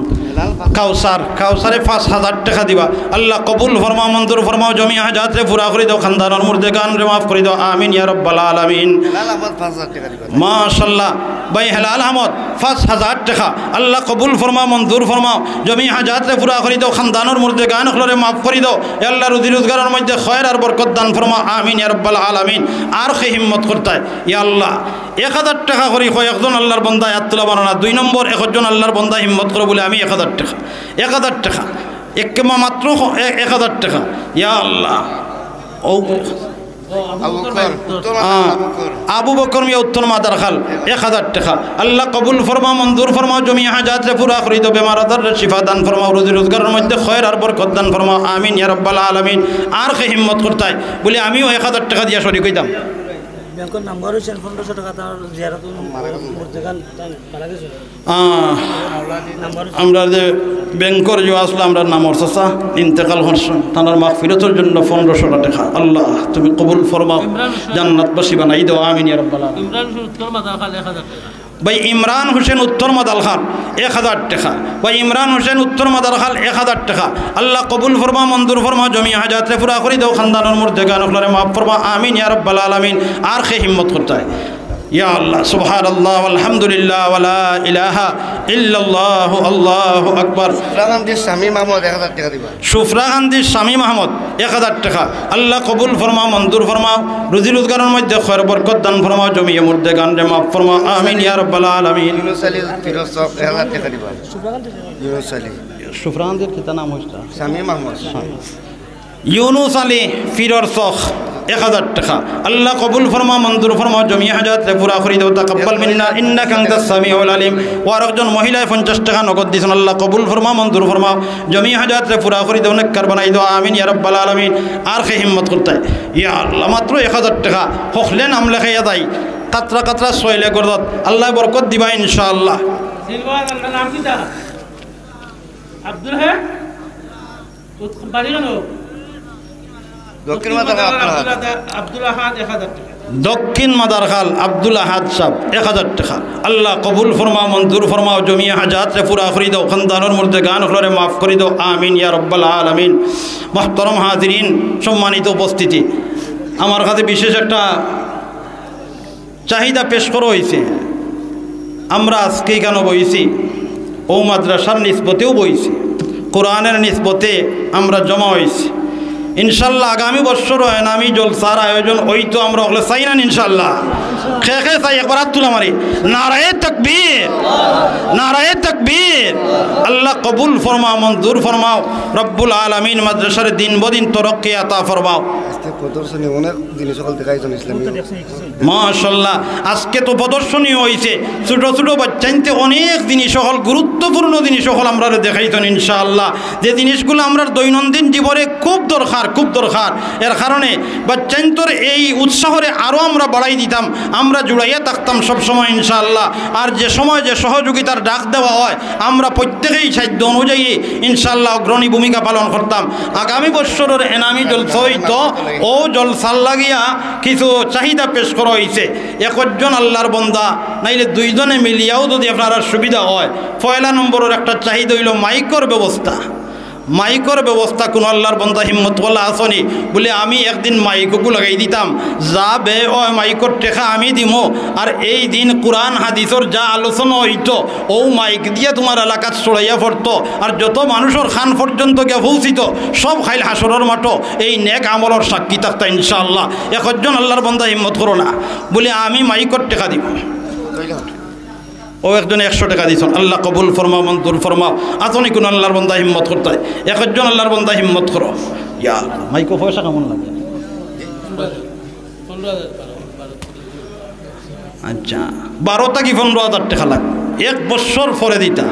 কাউসার, কাউসারে পাঁচ হাজার টেকা দিবা। আল্লাহ কবুল ফরমাও, মঞ্জুর ফরমাও, জমি হাজাতরে পুরা করি দেও, খানদানর মুর্দেগানরে মাফ করি দেও, আমিন ইয়া রাব্বাল আলামিন। হেলাল আহমদ পাঁচ হাজার টেকা দিবা। মাশাআল্লাহ, ভাই হেলাল আহমদ পাঁচ হাজার টেকা। আল্লাহ কবুল ফরমাও, মঞ্জুর ফরমাও, জমি হাজাতরে পুরা করি দেও, খানদানর মুর্দেগান অকলরে মাফ করি দেও। ইয়া আল্লাহ, রুজি রোজগারর মধ্যে খয়ের আর বরকত দান ফরমাও, আমিন ইয়া রাব্বাল আলামিন। আর কে হিম্মত করতায়, ইয়া আল্লাহ, এক হাজার টেকা করি কয়েকজন আল্লাহর বন্দায় আত তুলা মারো না। দুই নম্বর একজন আল্লাহর বন্দায় হিম্মত করো বুলে আমি এক হাজার টেকা, এক হাজার টেকা, এক কেমা মাত্র খ-, এ-, এক হাজার টেকা। ইয়া আল্লাহ, ও আবু বকর, উত্তর মাদার খাল, আহ, আবু বকর। আবু বকর মিয়া উত্তর মাদার খাল, এক হাজার টেকা। আল্লাহ কবুল ফরমাও, মঞ্জুর ফরমাও, জমি হাজাতরে পুরা করি দেও, বেমার আজাররে শিফা দান ফরমাও, রুজি রোজগারর মধ্যে খয়ের আর বরকত দান ফরমাও, আমিন ইয়া রাব্বাল আলামিন। আর কে হিম্মত করতায় বুলে আমিও এক হাজার টেকা দিয়া শরিক অইতাম। ব্যাংকর নাম্বার অইছে পনেরোশো টেকা, তার জিয়ারত মুর্দেগান, তার মারা গেছে। আহ, আমরা যে ব্যাংকর যে আসলে আমরার নামর চাচা ইন্তেকাল করছইন, তানর মাগফিরাতর জন্য পনেরোশো টেকা। আল্লাহ, তুমি কবুল ফরমাও, জান্নাতবাসী বানাই দেও। আমিন ইয়া রাব্বাল আলামিন। ইমরান হোসেন উত্তর মাদার খাল এক হাজার টেকা। ভাই ইমরান হোসেন উত্তর মাদারখাল এক হাজার টেকা। ভাই ইমরান হোসেন উত্তর মাদারখাল এক হাজার টেকা। আল্লাহ কবুল ফরমাও, মঞ্জুর ফরমাও, জমি হাজাতরে পুরা করি দেও, খানদানর মুর্দেগান অকলরে মাফ ফরমাও, আমিন ইয়া রাব্বাল আলামিন। আর কে হিম্মত করতায়? ইয়া আল্লাহ, সুবহানাল্লাহ, আলহামদুলিল্লাহ, ওয়ালা ইলাহা ইল্লাল্লাহু, আল্লাহু আকবার। সুফরাকান্দির শামীম আহমদ এক হাজার টেকা দিবা। সুফরাকান্দির শামীম আহমদ এক হাজার টেকা। আল্লাহ কবুল ফরমাও, মঞ্জুর ফরমাও, রুজি রোজগারর মধ্যে খয়র বরকত দান ফরমাও, জমিয়ে মুর্দেগানরে মাফ ফরমাও, আমিন ইয়া রাব্বাল আলামিন। ইউনুস আলী ফিরোজ চক এক হাজার টেকা দিবা। ইউনুস আলী। সুফরাকান্দির কিতা নাম অইছে? শামীম আহমদ। ইউনুস আলী ফিরোজ চক এক হাজার টেকা। আল্লাহ কবুল ফরমাও, মঞ্জুর ফরমাও, জমিয়ে হাজাতরে পুরা করি দেও, তাকাব্বাল মিন্না ইন্নাকা আনতাস সামিউল আলিম। ও আরকজন মহিলায় পঞ্চাশ টেকা নগদ দিছইন, আল্লাহ কবুল ফরমাও, মঞ্জুর ফরমাও, জমিয়ে হাজাতরে পুরা করি দেও, নেককার বানাই দেও, আমিন ইয়া রাব্বাল আলামিন। আর কে হিম্মত করতায়? ইয়া আল্লাহ, মাত্র এক হাজার টেকা, হকলে নাম লেখাইয়া যাই, কাতরা কাতরা সইলে গরদাত, আল্লাহ বরকত দিবা ইনশাআল্লাহ। সিলভার নাম কিতা? আব্দুল হে? বাড়ি কেন? দক্ষিণ মাদারখাল আব্দুল আহাদ। আব্দুল আহাদ এক হাজার টেকা। দক্ষিণ মাদারখাল আব্দুল আহাদ সাহেব এক হাজার টেকা। আল্লাহ কবুল ফরমাও, মঞ্জুর ফরমাও, জমিয়ে হাজাতরে পুরা করি দেও, খানদানর মুর্দেগান অকলরে মাফ করি দেও, আমিন ইয়া রাব্বাল আলামিন। মুহতারাম হাজিরিন, সম্মানিত উপস্থিতি, আমার কাছে বিশেষ একটা চাহিদা পেশ করা অইছে। আমরা আজকে ইখানো বইছি, অউ মাদ্রাসার নিসবতেও বইছি, কোরআনের নিসবতে আমরা জমা অইছি। ইনশাআল্লাহ আগামী বৎসরও এনামি জলসার আয়োজন অইতো, আমরা অকলে চাই না নি ইনশাআল্লাহ? কে কে চাই একবার আত তুলা মারি। নারায়ে তাকবীর, নারায়ে তাকবীর। আল্লাহ কবুল ফরমাও, মঞ্জুর ফরমাও, রব্বুল আলামিন মাদ্রাসারে দিন বদিন তরক্কি আতা ফরমাও। আজকে প্রদর্শনী অনেক জিনিস অকল দেখাইছইন ইসলামী। মাশাআল্লাহ, আজকে তো প্রদর্শনী অইছে, ছোট ছোট বাচ্চাইন্তে অনেক জিনিস অকল, গুরুত্বপূর্ণ জিনিস অকল আমরারে দেখাইছইন ইনশাআল্লাহ। যে জিনিসগুলা আমরার দৈনন্দিন জীবনে খুব দরকার, খুব দরকার। এর কারণে বাচ্চাইন্তর এই উৎসাহরে আরো আমরা বাড়াই দিতাম, আমরা জুড়াইয়া থাকতাম সব সময় ইনশাআল্লাহ। আর যে সময় যে সহযোগিতার ডাক দেওয়া অয়, আমরা প্রত্যেকেই সাধ্য অনুযায়ী ইনশাআল্লাহ অগ্রণী ভূমিকা পালন করতাম। আগামী বৎসরর এনামি জলসা অইতো, অউ জলসার লাগিয়া কিছু চাহিদা পেশ করা অইছে। একজন আল্লাহর বন্দা, নাইলে দুইজনে মিলিয়াও যদি আপনারার সুবিধা অয়, পয়লা নম্বরর একটা চাহিদা অইলো মাইকর ব্যবস্থা। মাইকর ব্যবস্থা কুনু আল্লাহর বন্দা হিম্মত করলা আছইন নি? বুলে, "আমি একদিন মাইকগু লাগাই দিতাম, যা ব্যয় অয় মাইকর টেকা আমি দিমু, আর এই দিন কুরআন হাদিসর যা আলোচনা অইতো, অউ মাইক দিয়া তুমার এলাকাত ছড়াইয়া পড়তো, আর যত মানুষর কান পর্যন্ত গিয়া পৌঁছিতো, সব কাইল হাশরর মাঠো এই নেক আমলর সাক্ষী থাকতা ইনশাআল্লাহ।" একজন আল্লাহর বন্দা হিম্মত করো না, বুলে, "আমি মাইকর টেকা দিমু।" অউ একজনে একশো টেকা দিছইন, আল্লাহ কবুল ফরমাও, মঞ্জুর ফরমাও। আছইন নি কুনু আল্লাহর বন্দা হিম্মত করতায়? একজন আল্লাহর বন্দা হিম্মত করো। ইয়া আল্লাহ, মাইকো পয়সা কেমন লাগে? আচ্ছা, বারো থাকি পনেরো হাজার টেকা লাগে। এক বৎসর পরে দিতা,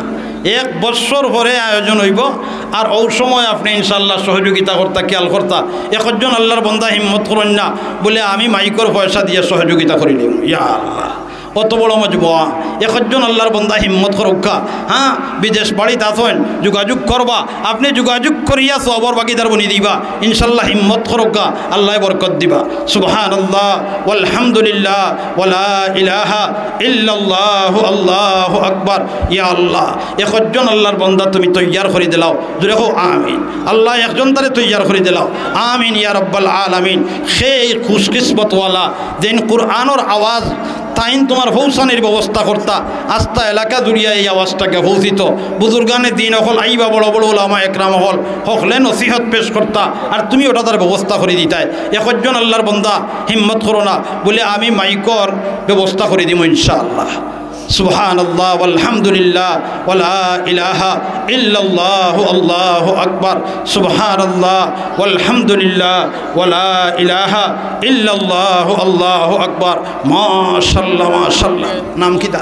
এক বৎসর পরে আয়োজন অইবো। আর অউ সময় আপনে ইনশাআল্লাহ সহযোগিতা করতা, খেয়াল করতা। একজন আল্লাহর বন্দা হিম্মত করইন না, বুলে, "আমি মাইকর পয়সা দিয়া সহযোগিতা করিলিমু।" ইয়া আল্লাহ, অত বড় মজমুয়া। একজন আল্লাহর বন্দা হিম্মত করউক্কা। হ্যাঁ, বিদেশ বাড়িত আছইন, যোগাযোগ করবা। আপনে যোগাযোগ করিয়া সওয়াবর ভাগিদার বনি দিবা। ইনশাআল্লাহ হিম্মত করউক্কা, আল্লায় বরকত দিবা। সুবহানাল্লাহ, ওয়ালহামদুলিল্লাহ, ওয়ালা ইলাহা ইল্লাল্লাহু, আল্লাহু আকবার। ইয়া আল্লাহ, একজন আল্লাহর বন্দা তুমি তৈয়ার করি দিলাও। জোরে কও আমিন। আল্লাহ একজন তারে তৈয়ার করি দিলাও। আমিন ইয়া রাব্বাল আলামিন। হে এই খুশকিসমতওয়ালা, যেইন কুরআনর আওয়াজ তাইন তুমার পৌঁছানির ব্যবস্থা করতা, আস্তা এলাকা জুড়িয়া এই আওয়াজটা গিয়া পৌঁছিতো। বুজুর্গানে দিন অকল আইবা, বড় বড় উলামা একরাম অকল, হকলে নসিহত পেশ করতা, আর তুমি অটা তার ব্যবস্থা করি দিতায়। একজন আল্লাহর বন্দা হিম্মত করো না, বুলে, "আমি মাইকর ব্যবস্থা করি দিমু ইনশাআল্লাহ।" সুবহানাল্লাহ, ওয়ালহামদুলিল্লাহ, ওয়ালা ইলাহা ইল্লাল্লাহু, আল্লাহু আকবার। সুবহানাল্লাহ, ওয়ালহামদুলিল্লাহ, ওয়ালা ইলাহা ইল্লাল্লাহু, আল্লাহু আকবার। মাশাআল্লাহ, মাশাআল্লাহ। নাম কিতা?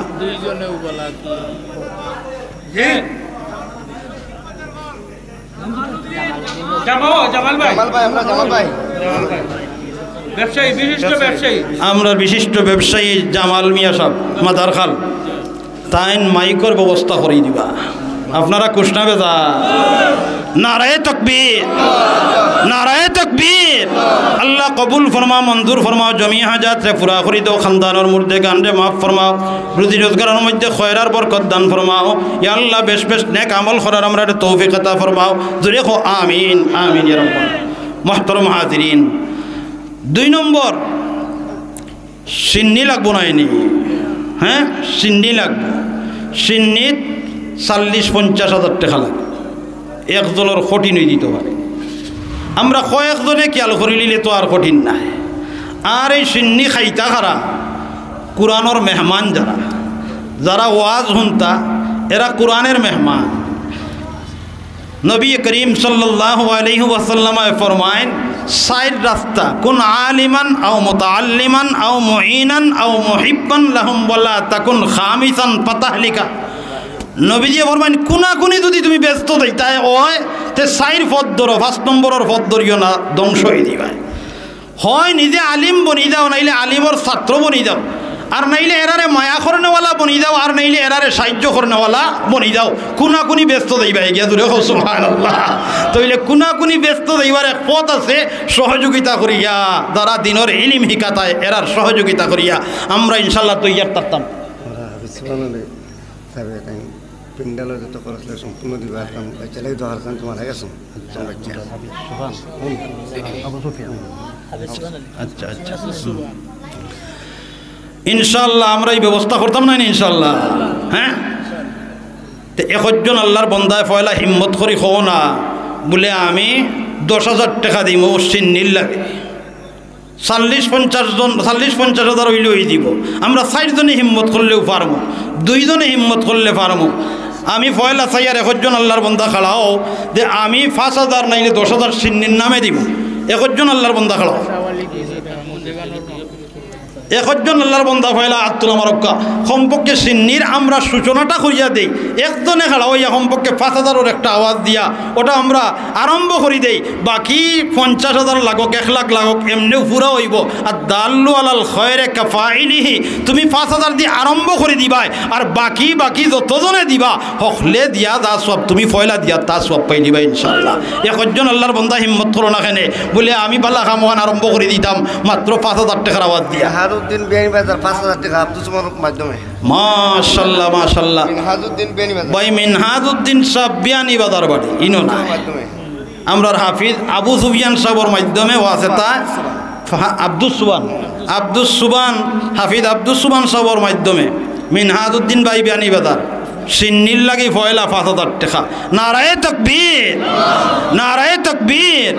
জামাল, জামাল ভাই। জামাল ভাই, আমরা জামাল ভাই। ব্যবসায়ী, বিশিষ্ট ব্যবসায়ী। আমরা বিশিষ্ট ব্যবসায়ী জামাল মিয়া সাহেব, মাদারখাল। তাইন মাইকর ব্যবস্থা করি দিবা। আপনারা খুশ না বেজার? নারায়ে তাকবীর, নারায়ে তাকবীর। আল্লাহ কবুল ফরমাও, মঞ্জুর ফরমাও, জমি হাজাতরে পুরা করি দেও, খানদানর মুর্দেগানরে মাফ ফরমাও, রুজি রোজগারর মধ্যে খয়র আর বরকত দান ফরমাও। ইয়া আল্লাহ, বেশ বেশ নেক আমল করার আমরারে তৌফিক আতা ফরমাও। জোরে কও, আমিন, আমিন, ইয়া রাব্বাল। মুহতারাম হাজিরিন, দুই নম্বর, শিন্নি লাগবো নায়নি? হ্যাঁ, শিন্নি লাগবো। শিন্নিত চল্লিশ পঞ্চাশ হাজার টেকা লাগে, একজনর কঠিন অইযিতো পারে। আমরা কয়েকজনে খিয়াল করিলিলে তো আর কঠিন নায়। আর এই শিন্নি খাইতা কারা? কুরআনর মেহমান যারা, যারা ওয়াজ হুনতা, এরা কুরআনের মেহমান। নবী করিম সাল্লাল্লাহু আলাইহি ওয়াসাল্লামে ফরমাইন, চাইর রাস্তা, কুন আলিমান আও মুতাআল্লিমান আও মুঈনান আও মুহিব্বান লাহুম ওয়ালা তাকুন খামিসান ফাতাহলিকা। নবীজি ফরমাইন, কুনাকুনি যুদি তুমি ব্যস্ত দেইতায় অয়, তে চাইর পথ ধরো, পাঁচ নম্বরর পথ ধরিও না, ধ্বংস অই দিবায়। হয় নিজে আলিম বনি যাও, নাইলে আলিমর ছাত্র বনি যাও, আর নাইলে এরারে মায়া করনেওয়ালা বনি যাও, আর নাইলে এরারে সাহায্য করনেওয়ালা বনি যাও। কুনাকুনি ব্যস্ত যাইবা এগিয়া, জোরে কও সুবহানাল্লাহ। তাইলে কুনাকুনি ব্যস্ত যাইবার এক পথ আছে, সহযোগিতা করিয়া, যারা দিনর ইলিম হিকাতায় এরার সহযোগিতা করিয়া আমরা ইনশাআল্লাহ তৈয়ার থাকতাম। সাবে তাই প্যান্ডেলো যত খরচ লাগে সম্পূর্ণ দিবা, এখন এই ছেলে দোয়া আছেন তোমার হয়ে গেছে। আচ্ছা, আচ্ছা। হুম। আচ্ছা, আচ্ছা। হুম। ইনশাআল্লাহ আমরা এই ব্যবস্থা করতাম না নি ইনশাআল্লাহ, হ্যাঁ? তে একজন আল্লাহর বন্দায় পয়লা হিম্মত করি কও না, বুলে আমি দশ হাজার টেকা দিমু শিন্নির লাগি। চল্লিশ পঞ্চাশ জন, চল্লিশ পঞ্চাশ হাজার অইলে অই দিবো। আমরা চাইরজনে হিম্মত করলেও পারমু, দুইজনে হিম্মত করলে পারমু। আমি পয়লা চাইয়ার একজন আল্লাহর বন্দা খাড়াও যে আমি পাঁচ হাজার নাইলে দশ হাজার শিন্নির নামে দিমু। একজন আল্লাহর বন্দা খাড়াও। একজন আল্লাহর বন্দা পয়লা আত তুলা মারউক্কা। কমপক্ষে শিন্নির আমরা সূচনাটা করিয়া দেই। একজনে খাড়া অইয়া কমপক্ষে পাঁচ হাজারর একটা আওয়াজ দিয়া ওটা আমরা আরম্ভ করি দেই। বাকি পঞ্চাশ হাজার লাগউক, এক লাখ লাগউক, এমনেউ পুরা অইবো। আর দাল্লু আলাল খয়রে কাফাইলিহি, তুমি পাঁচ হাজার দি আরম্ভ করি দিবায়, আর বাকি, বাকি যতজনে দিবা, হকলে দিয়া যা সওয়াব, তুমি পয়লা দিয়া তা সওয়াব পাইলিবা ইনশাআল্লাহ। একজন আল্লাহর বন্দা হিম্মত করো না কেনে, বুলে আমি বালা কাম অখান আরম্ভ করি দিতাম মাত্র পাঁচ হাজার টেকার আওয়াজ দিয়া। মিনহাজউদ্দিন বিয়ানীবাজার পাঁচ হাজার টেকা আব্দুস সুবহানর মাধ্যমে। মাশাআল্লাহ, মাশাআল্লাহ। মিনহাজউদ্দিন বিয়ানীবাজার। ভাই মিনহাজউদ্দিন সাব বিয়ানীবাজার বাড়ি, ইনো না। মাধ্যমে। আমরার হাফিজ আবু সুফিয়ান সাবর মাধ্যমে ওয়াসিতা, ফা-, আব্দুস সুবহান, আব্দুস সুবহান, হাফিজ আব্দুস সুবহান সাবর মাধ্যমে মিনহাজউদ্দিন ভাই বিয়ানীবাজার শিন্নির লাগি পয়লা পাঁচ হাজার টেকা। নারায়ে তাকবীর, নারায়ে তাকবীর।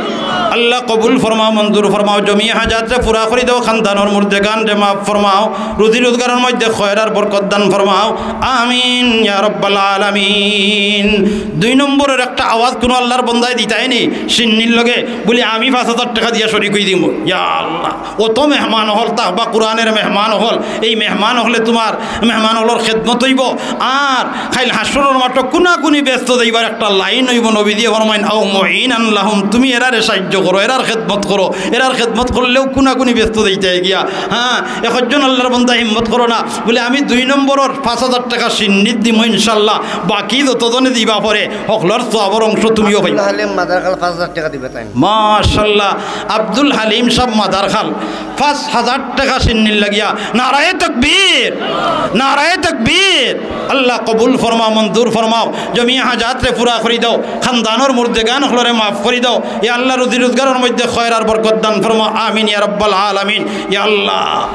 আল্লাহ কবুল ফরমাও, মঞ্জুর ফরমাও, জমি হাজাতরে পুরা করি দেও, খানদানর মুর্দেগানরে মাফ ফরমাও, রুজি রোজগারর মধ্যে খয়র আর বরকত দান ফরমাও। আমিন ইয়া রাব্বাল আলামিন। দুই নম্বরর একটা আওয়াজ কুনু আল্লাহর বন্দায় দিতায়নি শিন্নির লগে, বুলে আমি পাঁচ হাজার টেকা দিয়া শরিক অই দিমু। ইয়া আল্লাহ, অত মেহমান অকল থাকবা, কুরআনের মেহমান অকল, এই মেহমান অকলে তুমার মেহমান অকলর খেদমত অইবো। আর কাইল হাশরর মাঠো কুনাকুনি ব্যস্ত যাইবার একটা লাইন অইবো। নবীজিয়ে ফরমাইন, "আও মুঈনান লাহুম", তুমি এরারে সাহায্য করো, এরার খেদমত করো, এরার খেদমত করলেও কুনাকুনি ব্যস্ত যাইতায় গিয়া। হ্যাঁ, একজন আল্লাহর বন্দা হিম্মত করো না, বুলে, "আমি দুই নম্বরর পাঁচ হাজার টেকা শিন্নিত দিমু ইনশাআল্লাহ, বাকি যতজনে দিবা পরে, হকলর সওয়াবর অংশ তুমিও পাইবা।" আব্দুল হালিম মাদারখাল পাঁচ হাজার টেকা দিবা তাইন। মাশাআল্লাহ, আব্দুল হালিম সাব মাদারখাল পাঁচ হাজার টেকা শিন্নির লাগিয়া। নারায়ে তাকবীর, নারায়ে তাকবীর। আল্লাহ কবুল ফরমাও, মঞ্জুর ফরমাও। জমি হাজাতরে পুরা করি দেও, খানদানর মুর্দেগান অকলরে মাফ করি দেও। ইয়া আল্লাহ, রুজি রোজগারর মধ্যে খয়র আর বরকত দান ফরমাও। আমিন ইয়া রাব্বাল আলামিন। ইয়া আল্লাহ,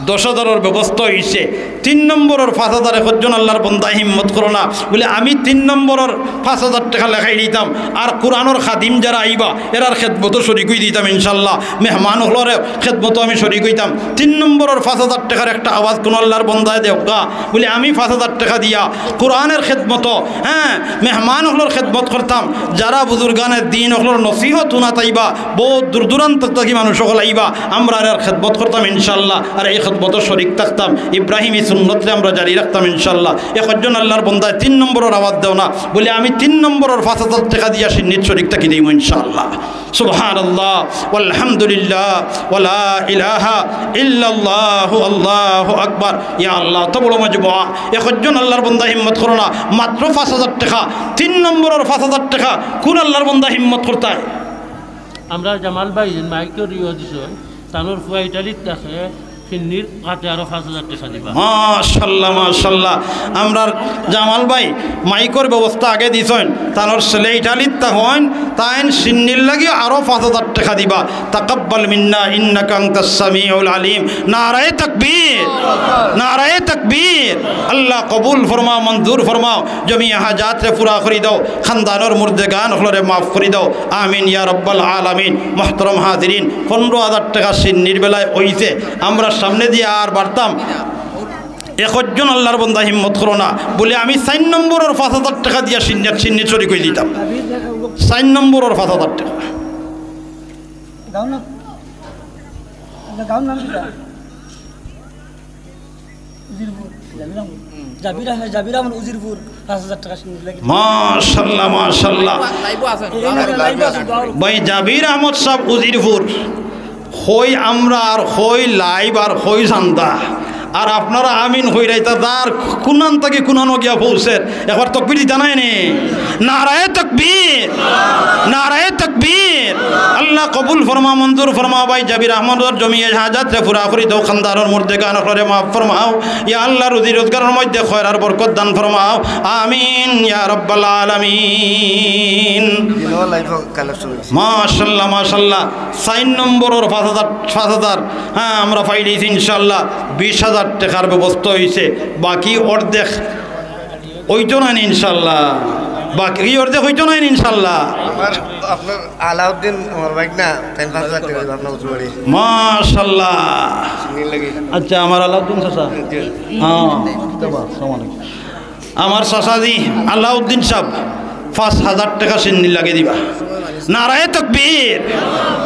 দশ হাজারর ব্যবস্থা অইছে। তিন নম্বরর পাঁচ হাজার একজন আল্লাহর বন্দায় হিম্মত করো না, বুলে, "আমি তিন নম্বরর পাঁচ হাজার টেকা লেখাই দিতাম, আর কুরআনর খাদিম যারা আইবা, এরার খেদমতো শরিক অই দিতাম ইনশাআল্লাহ, মেহমান অকলর খেদমতো আমি শরিক অইতাম।" তিন নম্বরর পাঁচ হাজার টেকার একটা আওয়াজ কুনু আল্লাহর বন্দায় দেউক্কা, বুলে, "আমি পাঁচ হাজার টেকা দিয়া কুরআনের খেদমতো, হ্যাঁ, মেহমান অকলর খেদমত করতাম, যারা বুজুর্গানে দিন অকলর নসিহত হুনাত আইবা, বউত দূর দূরান্ত থাকি মানুষ অকল আইবা, আমরা এরার খেদমত করতাম ইনশাআল্লাহ।" আর এই মতো শরিক থাকতাম, ইব্রাহিমী সুন্নতরে আমরা জারি রাখতাম ইনশাআল্লাহ। একজন আল্লাহর বন্দায় তিন নম্বরর আওয়াজ দেও না, বলে, "আমি তিন নম্বরর পাঁচ হাজার টেকা দিয়া শিন্নিত শরিক থাকি দিমু ইনশাআল্লাহ।" সুবহানাল্লাহ, ওয়ালহামদুলিল্লাহ, ওয়ালা ইলাহা ইল্লাল্লাহু, আল্লাহু আকবার। ইয়া আল্লাহ, অত বড় মজমুয়া, একজন আল্লাহর বন্দা হিম্মত করো না, মাত্র পাঁচ হাজার টেকা, তিন নম্বরর পাঁচ হাজার টেকা, কোন আল্লাহর বন্দা হিম্মত করতায়? আমরা জামাল ভাই মাইকর ইয়ে দিছইন, তানোর ফুয়া ইটালিত থাকে, শিন্নির কাটে আরো পাঁচ হাজার টেকা দিবা। মাশাআল্লাহ, মাশাআল্লাহ। আমরার জামাল ভাই মাইকর ব্যবস্থা আগে দিছইন, তানোর ছেলে ইটালিত থাকইন, তাইন শিন্নির লাগি আরো পাঁচ হাজার টেকা দিবা। তাকাব্বাল মিন্না ইন্নাকা আনতাস সামিউল আলিম। নারায়ে তাকবীর, নারায়ে তাকবীর। আল্লাহ কবুল ফরমাও, মঞ্জুর ফরমাও। জমিয়ে হাজাতরে পুরা করি দাও, খানদানর মুর্দেগান অকলরে মাফ করি দাও। আমিন ইয়া রব্বাল আলামিন। মুহতারাম হাজিরিন, পনরো হাজার টেকা শিন্নির বেলায় অইছে, আমরা সামনে দিয়া আর বাড়তাম। একজন আল্লাহর বন্দা হিম্মত করো না, বলে, "আমি চাইর নম্বরর পাঁচ হাজার টেকা দিয়া শিন্নিত, শিন্নিত শরিক অই দিতাম।" চাইর নম্বরর পাঁচ হাজার টেকা। গাঁওর নাম? আপনার গাঁওর নাম কিতা? উজিরপুর। জাবির আহমদ। জাবির আহ-, জাবির আহমদ উজিরপুর, পাঁচ হাজার টেকা শিন্নির লাগি। মাশাআল্লাহ, মাশাআল্লাহ। এই এলাকায় live আছে, গাঁওর। ভাই জাবির আহমদ সাহেব উজিরপুর, কই আমরা আর কই live আর কই চান্দা। আর আপনারা আমিন কইরাইতা, যার কুনান থাকি কুনানো গিয়া পৌঁছের। একবার তকবীর দিতা নায় নি? নারায়ে তকবীর, নারায়ে তকবীর। আল্লাহ কবুল ফরমাও, মঞ্জুর ফরমাও। ভাই জাবির আহমদর জমিয়ে হাজাতরে পুরা করি দাও, খানদানর মুর্দেগান অকলরে মাফ ফরমাও। ইয়া আল্লাহ, রুজি রোজগারর মধ্যে খয়র আর বরকত দান ফরমাও। আমিন ইয়া রব্বাল আলামিন। দিনও live collection অইছে। মাশাআল্লাহ, মাশাআল্লাহ। চাইর নম্বরর পাঁচ হাজার, পাঁচ হাজার, হ্যাঁ, আমরা পাইলিছি ইনশাআল্লাহ। বিশ হাজার টেকার ব্যবস্থা অইছে, বাকি অর্ধেক অইতো নায় নি ইনশাআল্লাহ, বাকি অর্ধেক অইতো নায় নি ইনশাআল্লাহ। আমার, আপনার আলাউদ্দিন, আমার ভাইগ্না, তাইন পাঁচ হাজার টেকা দিবা আপনার উজু বাড়ি। মাশাআল্লাহ। শিন্নির লাগি। আচ্ছা, আমার আলাউদ্দিন চাচা। জি। হ্যাঁ, আসসালামু আলাইকুম। আমার চাচাজি আলাউদ্দিন সাহেব পাঁচ হাজার টেকা শিন্নির লাগি দিবা। নারায়ে তকবীর,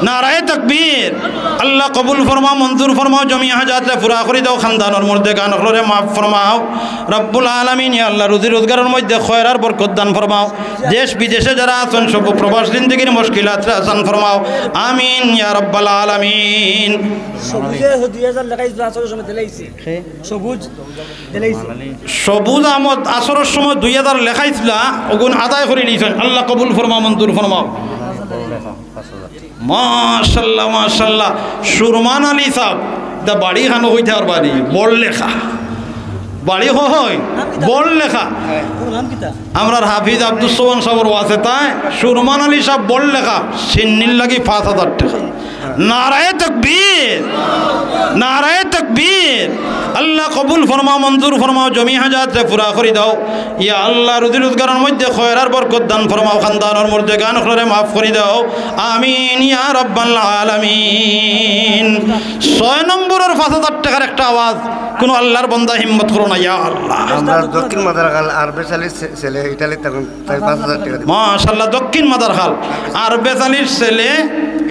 নারায়ে তকবীর। আল্লাহ কবুল ফরমাও, মঞ্জুর ফরমাও, জমিয়ে হাজাতরে পুরা করি দাও, খানদানর মুর্দেগান অকলরে মাফ ফরমাও। রব্বুল আলামিন, ইয়া আল্লাহ, রুজি রোজগারর মধ্যে খয়র আর বরকত দান ফরমাও। দেশ বিদেশে যারা আছইন, সব প্রবাস জিন্দেগির মুশকিলাতরে আসান ফরমাও। আমিন ইয়া রব্বাল আলামিন। সবুজে দুই হাজার লেখাইছিল, আসরের সময় দিলাইছে। সবুজ দিলাইছে। সবুজ আহমদ আসরের সময় দুই হাজার লেখাইছিলা, অগুন আদায় করি নিছইন। আল্লাহ কবুল ফরমাও, মঞ্জুর ফরমাও। মাশাআল্লাহ, মাশাআল্লাহ। সুরমান আলী সাহেব, ইতা বাড়ি খানো কইতে পারবা নি, বড়লেখা। বাড়ি হয় বড়লেখা। আমরার হাফিজ আব্দুস সোবহান সাহেবর ওয়াসিতায় সুরমান আলী সাহেব বড়লেখা শিন্নির লাগি পাঁচ হাজার টেকা। নারায়ে তকবীর, নারায়ে তকবীর। আল্লাহ কবুল ফরমাও, মঞ্জুর ফরমাও, জমিয়ে হাজাতরে পুরা করি দাও। ইয়া আল্লাহ, রুজি রোজগারর মধ্যে খয়র আর বরকত দান ফরমাও, খানদানর মুর্দেগান অকলরে মাফ করি দাও। আমিন ইয়া রব্বাল আলামিন। ছয় নম্বরর পাঁচ হাজার টেকার একটা আওয়াজ, কুনু আল্লাহর বন্দা হিম্মত করো না, ইয়া আল্লাহ। আমরা দক্ষিণ মাদারখাল আরবেশ আলীর ছে-, ছেলে ইটালিত থাকইন, তাইন পাঁচ হাজার টেকা দিবা। মাশাআল্লাহ, দক্ষিণ মাদারখাল আরবেশ আলীর ছেলে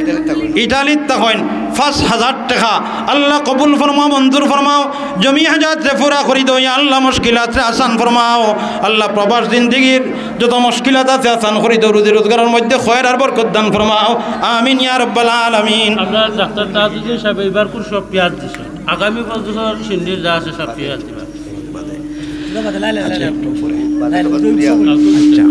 ইটালিত থাকইন। ইটালিত থাকইন, পাঁচ হাজার টেকা। আল্লাহ কবুল ফরমাও, মঞ্জুর ফরমাও, জমিয়ে হাজাতরে পুরা করি দাও, ইয়া আল্লাহ, মুশকিলাতরে আসান ফরমাও। আল্লাহ, প্রবাস জিন্দেগির যত মুশকিলাত আছে আসান করি দাও, রুজি রোজগারর মধ্যে খয়র আর বরকত দান ফরমাও। আমিন ইয়া রব্বাল আলামিন। আমরার ডাক্তার তাজউদ্দিন সাহেব এইবার খুব সব পেঁয়াজ দিছে। আগামী বছর শিন্নির যা আছে সব পেঁয়াজ দিবা। আচ্ছা, একটু পরে। আচ্ছা।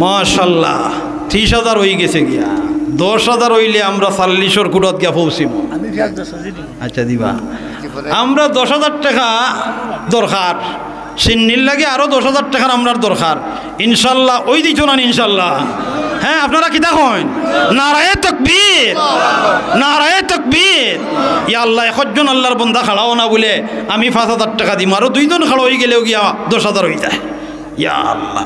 মাশাআল্লাহ, ত্রিশ হাজার অইগেছে গিয়া। দশ হাজার অইলে আমরা চাল্লিশর কুটাত গিয়া পৌঁছিমু। আচ্ছা, দিবা। আমরা দশ হাজার টেকা দরকার। শিন্নির লাগি আরো দশ হাজার টেকার আমরার দরকার। ইনশাআল্লাহ, অই দিতো না নি ইনশাআল্লাহ। হ্যাঁ, আপনারা কিতা কইন? নারায়ে তকবীর, নারায়ে তকবীর। ইয়া আল্লাহ, একজন আল্লাহর বন্দা খাড়াও না বলে আমি পাঁচ হাজার টেকা দিমু, আরো দুইজন খাড়া অইগেলেও গিয়া দশ হাজার অই যায়। ইয়া আল্লাহ,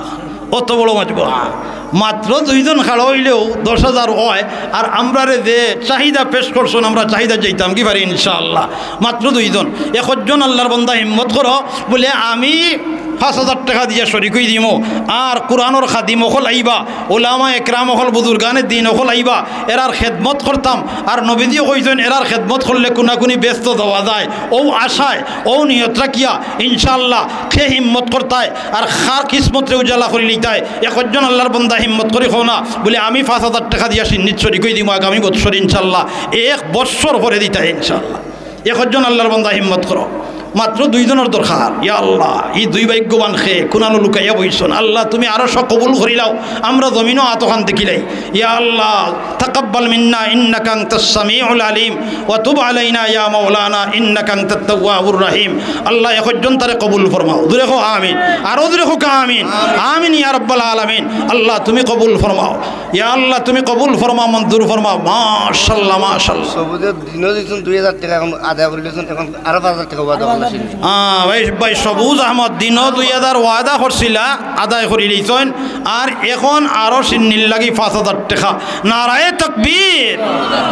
অত বড় মজমুয়া। মাত্র দুইজন খাড়া অইলেও দশ হাজার অয়, আর আমরারে যে চাহিদা পেশ করছইন, আমরা চাহিদা যাইতাম কি পারি ইনশাআল্লাহ। মাত্র দুইজন, একজন আল্লাহর বন্দা হিম্মত করো, বলে আমি পাঁচ হাজার টেকা দিয়া শরিক অই দিমু। আর কুরআনর খাদিম অকল আইবা, উলামা একরাম অকল, বুজুর্গানে দিন অকল আইবা, এরার খেদমত করতাম। আর নবীজিয়ে কইছইন, এরার খেদমত করলে কুনাকুনি বেহেস্তো যাওয়া যায়। অউ আশায়, অউ নিয়ত রাখিয়া ইনশাআল্লাহ কে হিম্মত করতায় আর কার কিসমতরে উজালা করি লিতায়। একজন আল্লার বন্দা হিম্মত করি কও না, বলে, "আমি পাঁচ হাজার টেকা দিয়া শিন্নিত শরিক অই দিমু আগামী বৎসর ইনশাআল্লাহ।" এক বৎসর পরে দিতায় ইনশাআল্লাহ। একজন আল্লার বন্দা হিম্মত করো, মাত্র দুইজনর দরকার। ইয়া আল্লাহ, ই দুই ভাগ্যবান কে কুনানো লুকাইয়া বইছইন। আল্লাহ, তুমি আরশো কবুল করিলাও, আমরা জমিনো আতখান দেখিলাই। ইয়া আল্লাহ, তাকাব্বাল মিন্না ইন্নাকা আনতাস সামিউল আলিম ওয়া তুব আলাইনা ইয়া মাওলানা ইন্নাকা আনতাত তাওয়াবুর রহিম। আল্লাহ, একজন তারে কবুল ফরমাও, জুরে কও আমিন, আরো জুরে কও আমিন, আমিন ইয়া রাব্বাল আলামিন। আল্লাহ, তুমি কবুল ফরমাও। ইয়া আল্লাহ, তুমি কবুল ফরমাও, মঞ্জুর ফরমাও। মাশাআল্লাহ, মাশাআল্লাহ। সবুজে দিনও দিছইন দুই হাজার টেকা, এখন আদায় করি লিছইন, এখন আরো পাঁচ হাজার টেকা ওয়াদা করলা শিন্নি। হ্যাঁ, ভাই, ভাই সবুজ আহমদ দিনও দুই হাজার ওয়াদা করছিলা, আদায় করি লিছইন, আর এখন আরো শিন্নির লাগি পাঁচ হাজার টেকা। নারায়ে তাকবীর,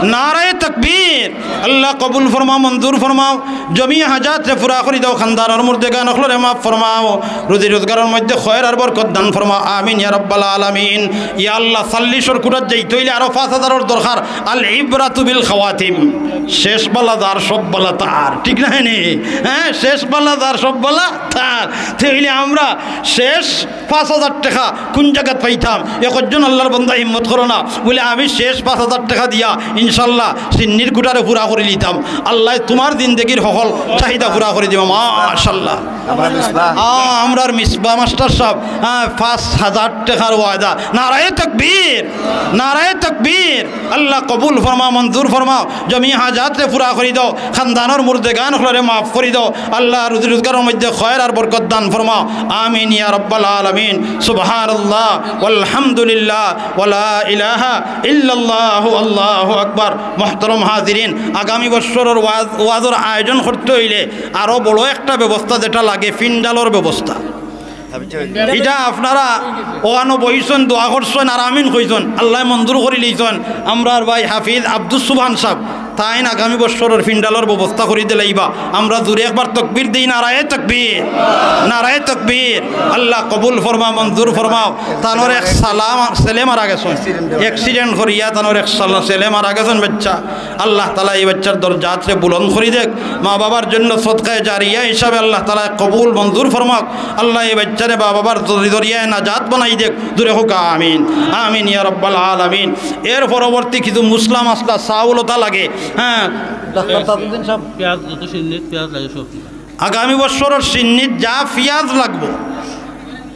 নারায়ে তাকবীর। আল্লাহ কবুল ফরমাও, মঞ্জুর ফরমাও। জমি হাজাতরে পুরা করি দেও, খানদানর মুর্দেগান অকলরে মাফ ফরমাও, রুজি রোজগারর মধ্যে খয়ের আর বরকত দান ফরমাও। আমিন ইয়া রাব্বাল আলামিন। ইয়া আল্লাহ, চল্লিশর কুটাত যাইতে অইলে আরো পাঁচ হাজারর দরকার। আল ইবরাতু বিল খাওয়াতিম, শেষ বালা যার সব বালা তার, ঠিক না নি? হ্যাঁ, শেষ বালা যার সব বালা তার। তে অইলে আমরা শেষ পাঁচ হাজার টেকা কুন জাগাত পাইতাম? একজন আল্লার বন্দা হিম্মত করো না, বলে, "আমি শেষ পাঁচ হাজার টেকা দিয়া ইনশাআল্লাহ শিন্নির কুটারে পুরা করি লিতাম।" আল্লায় তুমার জিন্দেগির হকল চাহিদা পুরা করি দিবা। মাশাআল্লাহ। আমরার মিসবা। আ, আমরার মিসবা মাস্টার সাব, আ, পাঁচ হাজার টেকার ওয়াদা। নারায়ে তাকবীর, নারায়ে তাকবীর। আল্লাহ কবুল ফরমাও, মঞ্জুর ফরমাও। জমি হাজাতরে পুরা করি দেও, খানদানর মুর্দেগান অকলরে মাফ করি দেও। আল্লাহ রুজি রোজগারর মধ্যে খয়ের আর বরকত দান ফরমাও। আমিন ইয়া রাব্বাল আলামিন। সুবহানাল্লাহ, ওয়ালহামদুলিল্লাহ, ওয়ালা ইলাহা ইল্লাল্লাহু, আল্লাহু আকবার। মুহতারাম হাজিরিন, আগামী বৎসরর ওয়াজ, ওয়াজর আয়োজন করতে অইলে আরো বড় একটা ব্যবস্থা যেটা লাগে, পিন্ডালর ব্যবস্থা। ইটা আপনারা অখানো বইছইন, দোয়া করছইন আর আমিন কইছইন, আল্লায় মঞ্জুর করি লিছইন। আমরার ভাই হাফিজ আব্দুস সুবহান সাব, তাইন আগামী বৎসরর পিন্ডালর ব্যবস্থা করি দিলাইবা। আমরা জুরে একবার তকবীর দেই, নারায়ে তকবীর, নারায়ে তকবীর। আল্লাহ কবুল ফরমাও, মঞ্জুর ফরমাও। তানর এক সালাম, ছেলে মারা গেছইন, accident করিয়া তানর এক সালা-, ছেলে মারা গেছইন বাচ্চা। আল্লাহ তাআলা ই বাচ্চার দরজাতরে বুলন্দ করি দেখ, মা বাবার জন্য সদকায়ে জারিয়া হিসাবে আল্লাহ তাআলা কবুল মঞ্জুর ফরমাক। আল্লাহ ই বাচ্চারে মা বাবার জরি-, জরিয়ায় নাজাত বানাই দেখ। জুরে কউক্কা আমিন, আমিন ইয়া রাব্বাল আলামিন। এর পরবর্তী কিছু মুসলা মাসলা চাউল অতা লাগে। হ্যাঁ, ডাক্তার তাজউদ্দিন সাব। পিয়াজ, যত শিন্নিত পিয়াজ লাগে সব। আগামী বৎসরর শিন্নিত যা পিয়াজ লাগবো,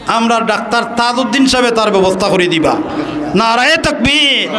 আমরার ডাক্তার তাজউদ্দিন সাবে তার ব্যবস্থা করি দিবা। নারায়ে তাকবীর।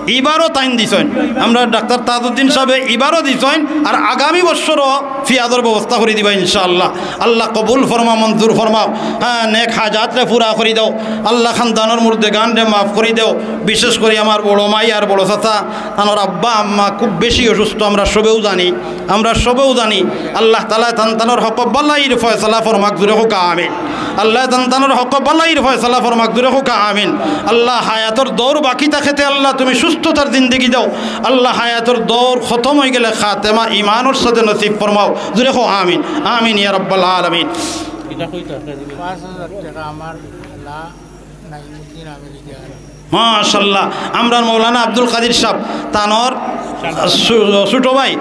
ইবারও তাইন দিছইন, আমরার ডাক্তার তাজউদ্দিন সাবে ইবারও দিছইন, আর আগামী বৎসরও পিয়াজর ব্যবস্থা করি দিবা ইনশাআল্লাহ। আল্লাহ কবুল ফরমাও, মঞ্জুর ফরমাও। হ্যাঁ, নেক হাজাতরে পুরা করি দেও। আল্লাহ খানদানর মুর্দেগানরে মাফ করি দেও। বিশেষ করি আমার বড় মাই আর বড় চাচা, তানর আব্বা আম্মা খুব বেশি অসুস্থ, আমরা সবেউ জানি। আমরা সবেউ জানি, আল্লাহ তাআলায় তান তানর হকো বালাইর ফয়সালা ফরমাক, জুরে কউক্কা আমিন। আল্লায় তান তানর হকো বালাইর ফয়সালা ফরমাক, জুরে কউক্কা আমিন। আল্লাহ হায়াতর দৌর বাকি থাকেতে আল্লাহ তুমি সুস্থতার জিন্দেগি দেও। আল্লাহ হায়াতর দৌর খতম অইগেলে খাতেমা ইমানর সাথে নসিব ফরমাও, জুরে কও আমিন, আমিন ইয়া রাব্বাল আলামিন। পাঁচ হাজার টেকা আমার লা নাইমুদ্দিন আমেরিকা। মাশাআল্লাহ, আমরার মৌলানা আব্দুল কাদির সাব, তানর ছু-, ছুটো ভাই,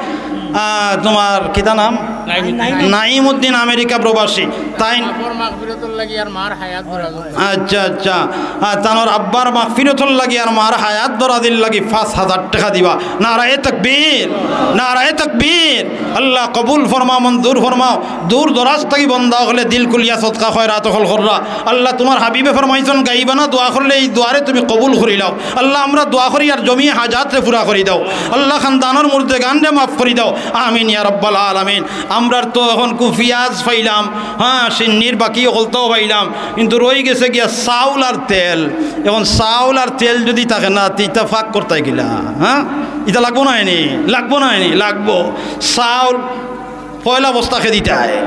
আহ, তুমার কিতা নাম? নাইমুদ্দিন। নাইমুদ্দিন আমেরিকা প্রবাসী। তাইন আব্বার মাগফিরাতর লাগি আর মার হায়াত দরাজর লাগি। আচ্ছা, আচ্ছা। আহ, তানর আব্বার মাগফিরাতর লাগি আর মার হায়াত দরাজর লাগি পাঁচ হাজার টেকা দিবা। নারায়ে তাকবীর, নারায়ে তাকবীর। আল্লাহ কবুল ফরমাও, মঞ্জুর ফরমাও। দূর দরাজ থাকি বন্দা অকলে দিল খুলিয়া সদকা খয়রাত অকল কররা। আল্লাহ, তুমার হাবিবে ফরমাইছইন, গাইবানা দোয়া করলে ই দোয়ারে তুমি কবুল করিলাও। আল্লাহ, আমরা দোয়া করি আর জমি হাজাতরে পুরা করি দেও। আল্লাহ, খানদানর মুর্দেগানরে মাফ করি দেও। আমিন ইয়া রাব্বাল আলামিন। আমরার তো অখন কু পিয়াজ পাইলাম, হ্যাঁ, শিন্নির বাকি অকলতাও পাইলাম, কিন্তু রইগেছে গিয়া চাউল আর তেল। অখন চাউল আর তেল যুদি থাকে না, তে ইতা ফাক করতায় কিলা? হ্যাঁ, ইতা লাগবো নায় নি? লাগবো নায় নি? লাগবো। চাউল পয়লা বস্তা কে দিতায়।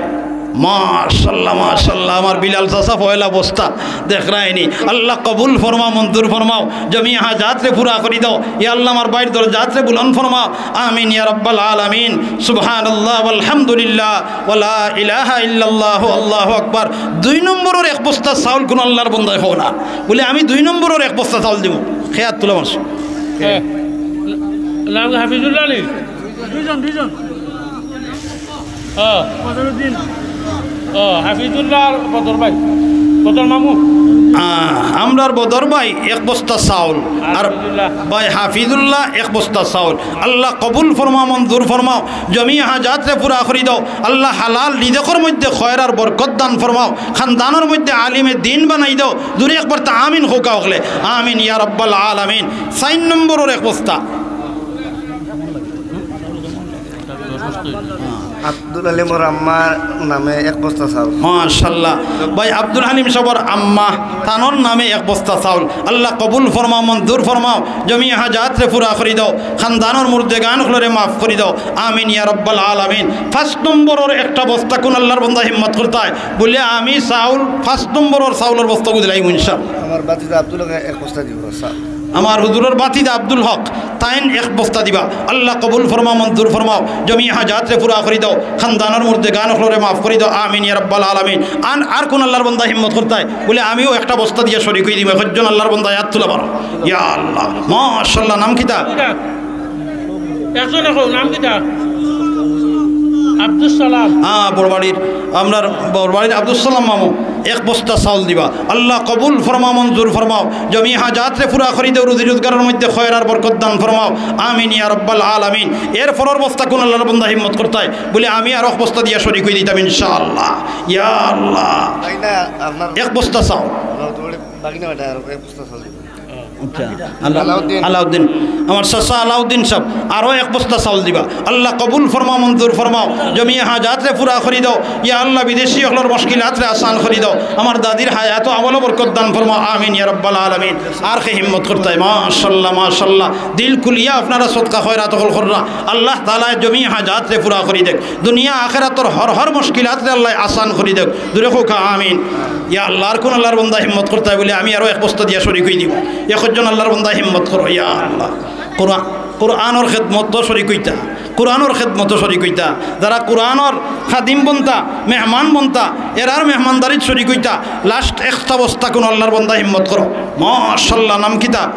মাশাআল্লাহ, মাশাআল্লাহ, আমার বিলাল চাচা পয়লা বস্তা দেখরায়নি। আল্লাহ কবুল ফরমাও, মঞ্জুর ফরমাও, জমি হাজাতরে পুরা করি দাও। ইয়া আল্লাহ, আমার ভাইর দরজাতরে বুলন্দ ফরমাও। আমিন ইয়া রাব্বাল আলামিন। সুবহানাল্লাহ ওয়ালহামদুলিল্লাহ ওয়ালা ইলাহা ইল্লাল্লাহু আল্লাহু আকবার। দুই নম্বরর এক বস্তা চাউল কুনু আল্লাহর বন্দায় খাও না। বলে, "আমি দুই নম্বরর এক বস্তা চাউল দিমু।" কে আত তুলা মারছো? হ্যাঁ। নাম হাফিজুল্লাহ নি? দুইজন, দুইজন। হ্যাঁ। বদরুদ্দিন। ও, হাফিজুল্লাহ আর বদর ভাই। বদর মামু। আহ, আমরার বদর ভাই এক বস্তা চাউল। আর হাফিজুল্লাহ। ভাই হাফিজুল্লাহ এক বস্তা চাউল। আল্লাহ কবুল ফরমাও, মঞ্জুর ফরমাও। জমি হাজাতরে পুরা করি দাও। আল্লাহ হালাল রিজিকর মধ্যে খয়র আর বরকত দান ফরমাও। খানদানর মধ্যে আলিমে দিন বানাই দাও। জুরে একবার তা আমিন কউক্কা হকলে। আমিন ইয়া রাব্বাল আলামিন। চাইর নম্বরর এক বস্তা। আব্দুল হালিমর আম্মার নামে এক বস্তা চাউল। মাশাআল্লাহ। ভাই আব্দুল হালিম সাবর আম্মা, তানর নামে এক বস্তা চাউল। আল্লাহ কবুল ফরমাও, মঞ্জুর ফরমাও। জমি হাজাতরে পুরা করি দাও। খানদানর মুর্দেগান অকলরে মাফ করি দাও। আমিন ইয়া রাব্বাল আলামিন। পাঁচ নম্বরর একটা বস্তা কুন আল্লাহর বন্দা হিম্মত করতায়? বলে, "আমি চাউল, পাঁচ নম্বরর চাউলর বস্তা দিলাইমু ইনশাআল্লাহ।" আমার ভাতিজা আব্দুল হক এক বস্তা দিব, স্যার। আমার হুজুরর ভাতিজা আব্দুল হক, তাইন এক বস্তা দিবা। আল্লাহ কবুল ফরমাও, মঞ্জুর ফরমাও। জমি হাজাতরে পুরা করি দাও। খানদানর মুর্দেগান অকলরে মাফ করি দাও। আমিন ইয়া রাব্বাল আলামিন। আন-, আর কুন আল্লাহর বন্দা হিম্মত করতায়? বলে, "আমিও একটা বস্তা দিয়া শরিক অই দিমু।" একজন আল্লাহর বন্দা আত তুলা মারো। ইয়া আল্লাহ, মাশাআল্লাহ। নাম কিতা? একজন এখন নাম কিতা? আব্দুস সালাম। হ্যাঁ, বড়বাড়ির, আমরার বড়বাড়ির আব্দুস সালাম মামু এক বস্তা চাউল দিবা। আল্লাহ কবুল ফরমাও, মঞ্জুর ফরমাও। জমি হাজাতরে পুরা করি দাও, রুজি রোজগারর মধ্যে খয়র আর বরকত দান ফরমাও। আমিন ইয়া রাব্বাল আলামিন। এর পরর বস্তা কুন আল্লাহর বন্দা হিম্মত করতায়? বলে, "আমি আরো এক বস্তা দিয়া শরিক অই দিতাম ইনশাআল্লাহ।" ইয়া আল্লাহ। ভাই না, আপনার এক বস্তা চাউল। আমার তো বলে বাকি না, ওটা আর এক বস্তা চাউল দিব। আচ্ছা, আলা-, আলাউদ্দিন। আলাউদ্দিন, আমার চাচা আলাউদ্দিন সাব, আরো এক বস্তা চাউল দিবা। আল্লাহ কবুল ফরমাও, মঞ্জুর ফরমাও। জমি হাজাতরে পুরা করি দাও। ইয়া আল্লাহ, বিদেশি অকলর মুশকিলাতরে আসান করি দাও। আমার দাদির হায়াত ও আমলো বরকত দান ফরমাও। আমিন ইয়া রাব্বাল আলামিন। আর কে হিম্মত করতায়? মাশাআল্লাহ, মাশাআল্লাহ। দিল খুলিয়া আপনারা সদকা খয়রাত অকল কররা। আল্লাহ তাআলায় জমি হাজাতরে পুরা করি দেউক। দুনিয়া আখেরাতর হর হর মুশকিলাতরে আল্লায় আসান করি দেউক। জুরে কউক্কা আমিন। ইয়া আল্লাহ, আর কুন আল্লাহর বন্দা হিম্মত করতায়? বলে, "আমি আরো এক বস্তা দিয়া শরিক অই দিমু।" একজন আল্লাহর বন্দা হিম্মত করো, ইয়া আল্লাহ। কোরআন, কোরআনর খেদমতো শরিক অইতা, কোরআনর খেদমতো শরিক অইতা। যারা কোরআনর খাদিম বনতা, মেহমান বনতা, এরার মেহমানদারিত শরিক অইতা, লাস্ট একটা বস্তা কুন আল্লাহর বন্দা হিম্মত করো। মাশাআল্লাহ, নাম কিতা?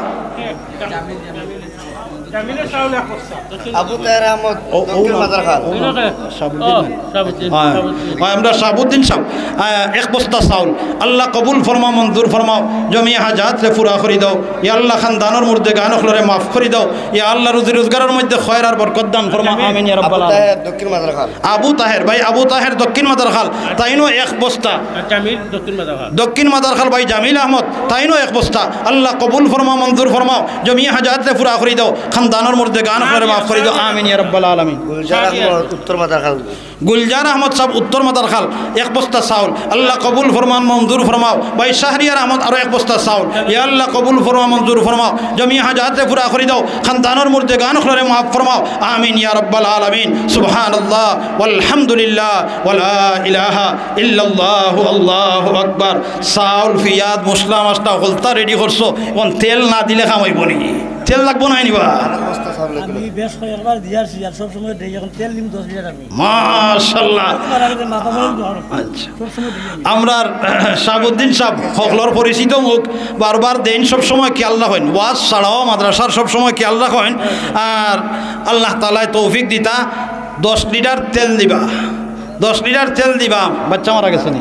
আবু তাহের আহমদ, ও, ও দক্ষিণ না, মাদারখাল। ও না, শাহাবুদ্দিন ও, না। শাহাবুদ্দিন, হ্যাঁ, শাহাবুদ্দিন। হ্যাঁ, আমরা শাহাবুদ্দিন সাব, আহ, এক বস্তা চাউল। আল্লাহ কবুল ফরমাও, মঞ্জুর ফরমাও, জমি হাজাতরে পুরা করি দাও। ইয়া আল্লাহ, খানদানর মুর্দেগান অকলরে মাফ করি দাও। ইয়া আল্লাহ, রুজি রোজগারর মধ্যে খয়র আর বরকত দান ফরমাও। আমিন ইয়া রাব্বাল আলামিন। আবু তাহের, দক্ষিণ মাদারখাল। আবু তাহের, ভাই আবু তাহের, দক্ষিণ মাদারখাল, তাইনও এক বস্তা। জামিল, দক্ষিণ মাদারখাল। দক্ষিণ মাদারখাল ভাই জামিল আহমদ, তাইনও এক বস্তা। আল্লাহ কবুল ফরমাও, মঞ্জুর ফরমাও, জমি হাজাতরে পুরা করি দাও, খানদানর মুর্দেগান অকলরে মাফ করি দাও। আমিন ইয়া রাব্বাল আলামিন। গুলজার আহমদ, উত্তর মাদারখাল। গুলজার আহমদ সাব, উত্তর মাদারখাল, এক বস্তা চাউল। আল্লাহ কবুল ফরমাও, মঞ্জুর ফরমাও। ভাই শাহরিয়ার আহমদ, আরো এক বস্তা চাউল। ইয়া আল্লাহ কবুল ফরমাও, মঞ্জুর ফরমাও, জমি হাজাতরে পুরা করি দাও, খানদানর মুর্দেগান অকলরে মাফ ফরমাও। আমিন ইয়া রাব্বাল আলামিন। সুবহানাল্লাহ, ওয়ালহামদুলিল্লাহ, ওয়ালা ইলাহা ইল্লাল্লাহু, আল্লাহু আকবার। চাউল, পিয়াজ, মশলা, মাশলা হকলতা রেডি করছো, অখন তেল না দিলে কাম অইবো নি? তেল লাগবো নায় নি বা? আমি বেশ কয়েকবার দিয়ারছি, আর সব সময় দেই, অখন তেল দিমু দশ লিটার আমি। মাশাআল্লাহ। আমার আগে মাথা গরম তো হয়। আচ্ছা। সব সময় দেই আমি। আমরার, আহ, শাহাবুদ্দিন সাব হকলর পরিচিত মুখ, বারবার দেইন, সব সময় খেয়াল রাখইন, ওয়াজ ছাড়াও মাদ্রাসার সব সময় খেয়াল রাখইন। আর আল্লাহ তাআলায় তৌফিক দিতা, দশ লিটার তেল দিবা। দশ লিটার তেল দিবা। বাচ্চা মারা গেছে নি?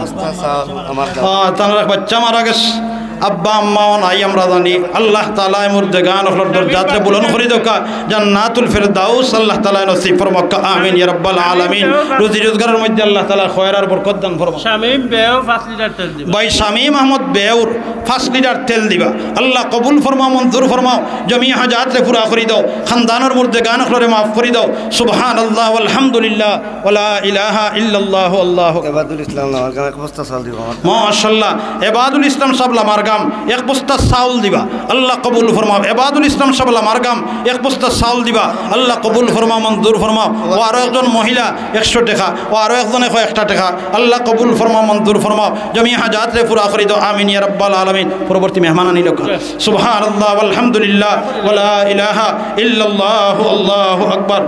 আহ, তানর এক বাচ্চা মারা গেছে। আব্বা আম্মাও নাই আমরা জানি। আল্লাহ তাআলায় মুর্দেগান অকলর দরজাতরে বুলন্দ করি দেউক্কা, জান্নাতুল ফেরদাউস আল্লাহ তাআলায় নসিব ফরমাউক্কা। আমিন ইয়া রাব্বাল আলামিন। রুজি রোজগারর মধ্যে আল্লাহ তাআলায় খয়র আর বরকত দান ফরমাউক। শামীম বেও পাঁচ লিটার তেল দিবা। ভাই শামীম আহমদ বেওর পাঁচ লিটার তেল দিবা। আল্লাহ কবুল ফরমাও, মঞ্জুর ফরমাও, জমি হাজাতরে পুরা করি দাও, খানদানর মুর্দেগান অকলরে মাফ করি দাও। সুবহানাল্লাহ, ওয়ালহামদুলিল্লাহ, ওয়ালা ইলাহা ইল্লাল্লাহু, আল্লাহু আকবার। এবাদুল ইসলাম লামার গ্রাম এক বস্তা চাউল দিবা আমার। মাশাআল্লাহ, এবাদুল ইসলাম সাব লামার গাম এক বস্তা চাউল দিবা, আল্লাহ কবুল ফরমাও। এবাদুল ইসলাম সাহেব লামার গাম এক বস্তা চাউল দিবা, আল্লাহ কবুল ফরমাও, মঞ্জুর ফরমাও। ও আরো একজন মহিলা একশো টেকা, ও আরো একজনে কয় একটা টেকা, আল্লাহ কবুল ফরমাও, মঞ্জুর ফরমাও। জমি হাজাতরে পুরা করি দেও, আমিন ইয়া রাব্বাল আলামিন। পরবর্তী মেহমান আনিল। সুবহানাল্লাহ, ওয়ালহামদুলিল্লাহ, ওয়ালা ইলাহা ইল্লাল্লাহু, আল্লাহু আকবার।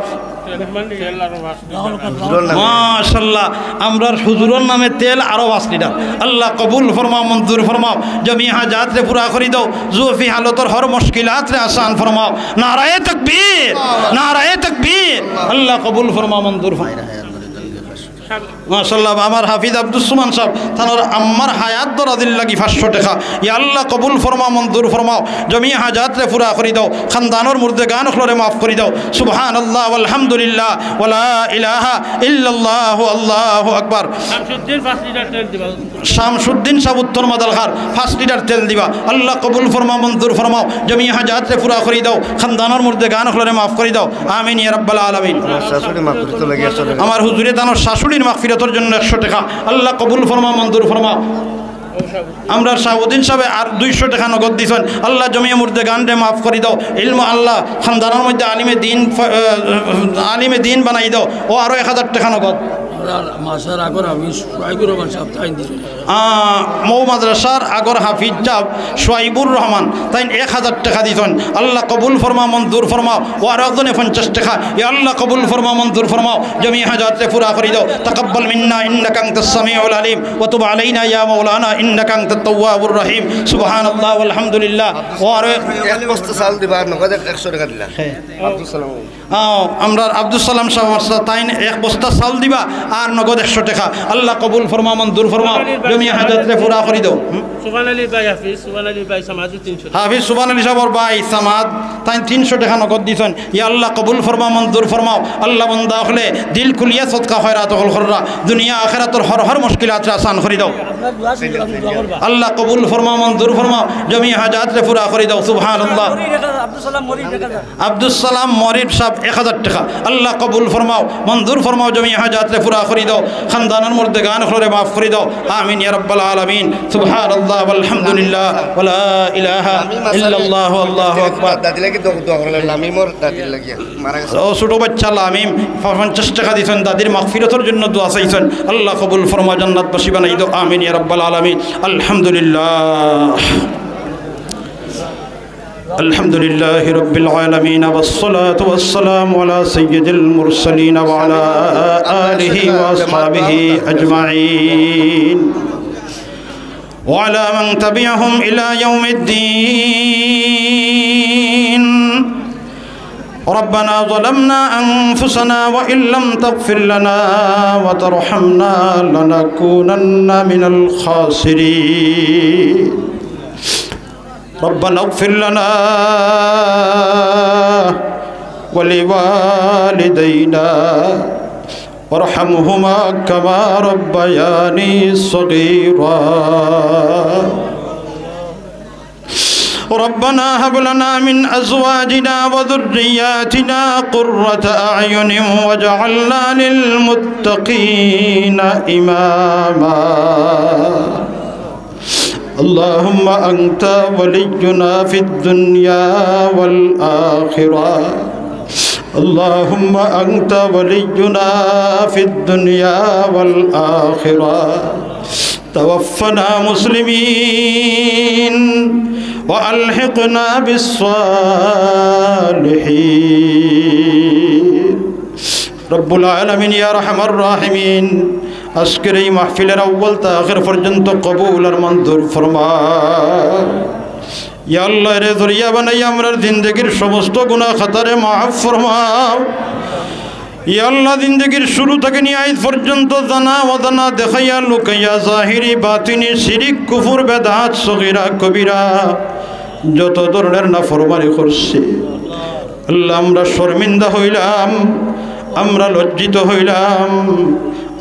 মাশাআল্লাহ, আমরার হুজুরর নামে তেল আরো পাঁচ লিটার। আল্লাহ কবুল ফরমাও, মঞ্জুর ফরমাও। জমি হাজাতরে পুরা করি দেও, জুফি হালতর হর মুশকিলাতরে আসান ফরমাও। নারায়ে তাকবীর, নারায়ে তাকবীর। আল্লাহ কবুল ফরমাও, মঞ্জুর ফরমাও। মাশাআল্লাহ, আমার হাফিজ আব্দুস সুমান সাহেব, তানর আম্মার হায়াত দরাজির লাগি পাঁচশো টেকা। ইয়া আল্লাহ কবুল ফরমাও, মঞ্জুর ফরমাও। জমি হাজাতরে পুরা করি দেও, খানদানর মুর্দেগান অকলরে মাফ করি দেও। সুবহানাল্লাহ, ওয়ালহামদুলিল্লাহ, ওয়ালা ইলাহা ইল্লাল্লাহু, আল্লাহু আকবার। শামসুদ্দিন পাঁচ লিটার তেল দিবা। শামসুদ্দিন সাহেব উত্তর মাদালখার পাঁচ লিটার তেল দিবা। আল্লাহ কবুল ফরমাও, মঞ্জুর ফরমাও। জমি হাজাতরে পুরা করি দেও, খানদানর মুর্দেগান অকলরে মাফ করি দেও। আমিন ইয়া রাব্বাল আলামিন। আমার শাশুড়ি মাগফিরাতর লাগি একশো টেকা। আমার হুজুরে তানর শাশুড়ির মাগফিরাতর জন্য একশো টেকা। আল্লাহ কবুল ফরমাও, মঞ্জুর ফরমাও। আমরার শাহাবুদ্দিন সাহেব আর দুইশো টেকা নগদ দিছইন। আল্লাহ জমিয়ে মুর্দেগানরে মাফ করি দেও। ইলমু আল্লাহ খানদানর মধ্যে আলিমে দিন ফ-, আহ, আলিমে দিন বানাই দেও। ও আরো এক হাজার টেকা নগদ। আমরার মাদ্রাসার আগর হাফিজ সুয়াইবুর রহমান সাহেব তাইন দিছইন। আহ, মৌ মাদ্রাসার আগর হাফিজ সাহেব সুয়াইবুর রহমান তাইন এক হাজার টেকা দিছইন। আল্লাহ কবুল ফরমাও, মঞ্জুর ফরমাও। ও আরো একজনে পঞ্চাশ টেকা। ইয়া আল্লাহ কবুল ফরমাও, মঞ্জুর ফরমাও। জমি হাজাতরে পুরা করি দেও। তাকাব্বাল মিন্না ইন্নাকা আনতাস সামিউল আলিম ওয়া তুব আলাইনা ইয়া মাওলানা ইন্নাকা আনতাত তাওয়াবুর রহিম। সুবহানাল্লাহ, ওয়ালহামদুলিল্লাহ। ও আরো এক এক বস্তা চাউল দিবা, আর নগদ এক-, একশো টেকা দিলা। হ্যাঁ। আব্দুস সালাম। আও, আমরার আব্দুস সালাম সাহেব মাদ্রাসা তাইন এক বস্তা চাউল দিবা, আর নগদ একশো টেকা। আল্লাহ কবুল ফরমাও, মঞ্জুর ফরমাও। জমি হাজাতরে পুরা করি দেও। হুম? সুবহান আলী ভাই হাফিজ, সুবহান আলী ভাই সামাদ তিনশো। হাফিজ সুবহান আলী সাহেবর ভাই সামাদ, তাইন তিনশো টেকা নগদ দিছইন। ইয়া আল্লাহ কবুল ফরমাও, মঞ্জুর ফরমাও। আল্লাহ বন্দা অকলে দিল খুলিয়া সদকা খয়রাত অকল কররা। দুনিয়া আখিরাতর হর হর মুশকিলাতরে আসান করি দেও। আল্লাহ কবুল ফরমাও, মঞ্জুর ফরমাও। জমি হাজাতরে পুরা করি দেও। সুবহানাল্লাহ। আব্দুস সালাম মরিব দেখা যায়। আব্দুস সালাম মরিব সাহেব এক হাজার টেকা। আল্লাহ কবুল ফরমাও, মঞ্জুর ফরমাও, জমি হাজাতরে পুরা করি দেও, খানদানর মুর্দেগান অকলরে মাফ করি দেও। আমিন ইয়া রাব্বাল আলামিন। সুবহানাল্লাহ, ওয়ালহামদুলিল্লাহ, ওয়ালা ইলাহা ইল্লাল্লাহু, আল্লাহু আকবার। দাদির লাগি দোয়া, দোয়া করলেন, লামিমর দাদির লাগি মারা গেছে। ও ছোট বাচ্চা লামিম পঞ্চাশ টেকা দিছইন, দাদির মাগফিরাতর জন্য দোয়া চাইছইন। আল্লাহ কবুল ফরমাও, জান্নাতবাসী বানাই দেও। আমিন ইয়া রাব্বাল আলামিন। আলহামদুলিল্লাহ। الحمد لله رب العالمين، والصلاة والسلام على سيد المرسلين وعلى آله وأصحابه أجمعين، وعلى من تبعهم إلى يوم الدين. ربنا ظلمنا أنفسنا وإن لم تغفر لنا وترحمنا لنكونن من الخاسرين. ربنا اغفر لنا ولوالدينا وارحمهما كما ربياني صغيرا. ربنا هب لنا من أزواجنا وذرياتنا قرة أعين واجعلنا للمتقين إماما. اللهم أنت ولينا في الدنيا والآخرة. اللهم أنت ولينا في الدنيا والآخرة. توفنا مسلمين وألحقنا بالصالحين. রব্বুল আলামিন, ইয়া আরহামার রাহিমিন, আজকের এই মাহফিলর আউয়াল তে আখের পর্যন্ত কবুল আর মঞ্জুর ফরমা। ইয়া আল্লাহ, এরে জরিয়া বানাই আমরার জিন্দেগির সমস্ত গুনাহ খাতারে মাফ ফরমাও। ইয়া আল্লাহ, জিন্দেগির শুরু থাকি নিয়া আইজ পর্যন্ত জানা অজানা, দেখাইয়া লুকাইয়া, জাহিরি বাতিনি, শিরিক, কুফুর, বেদাত, সগীরা, কবিরা, যত ধরনের নাফরমানি করছি, আল্লাহ, আমরা শর্মিন্দা হইলাম, আমরা লজ্জিত হইলাম,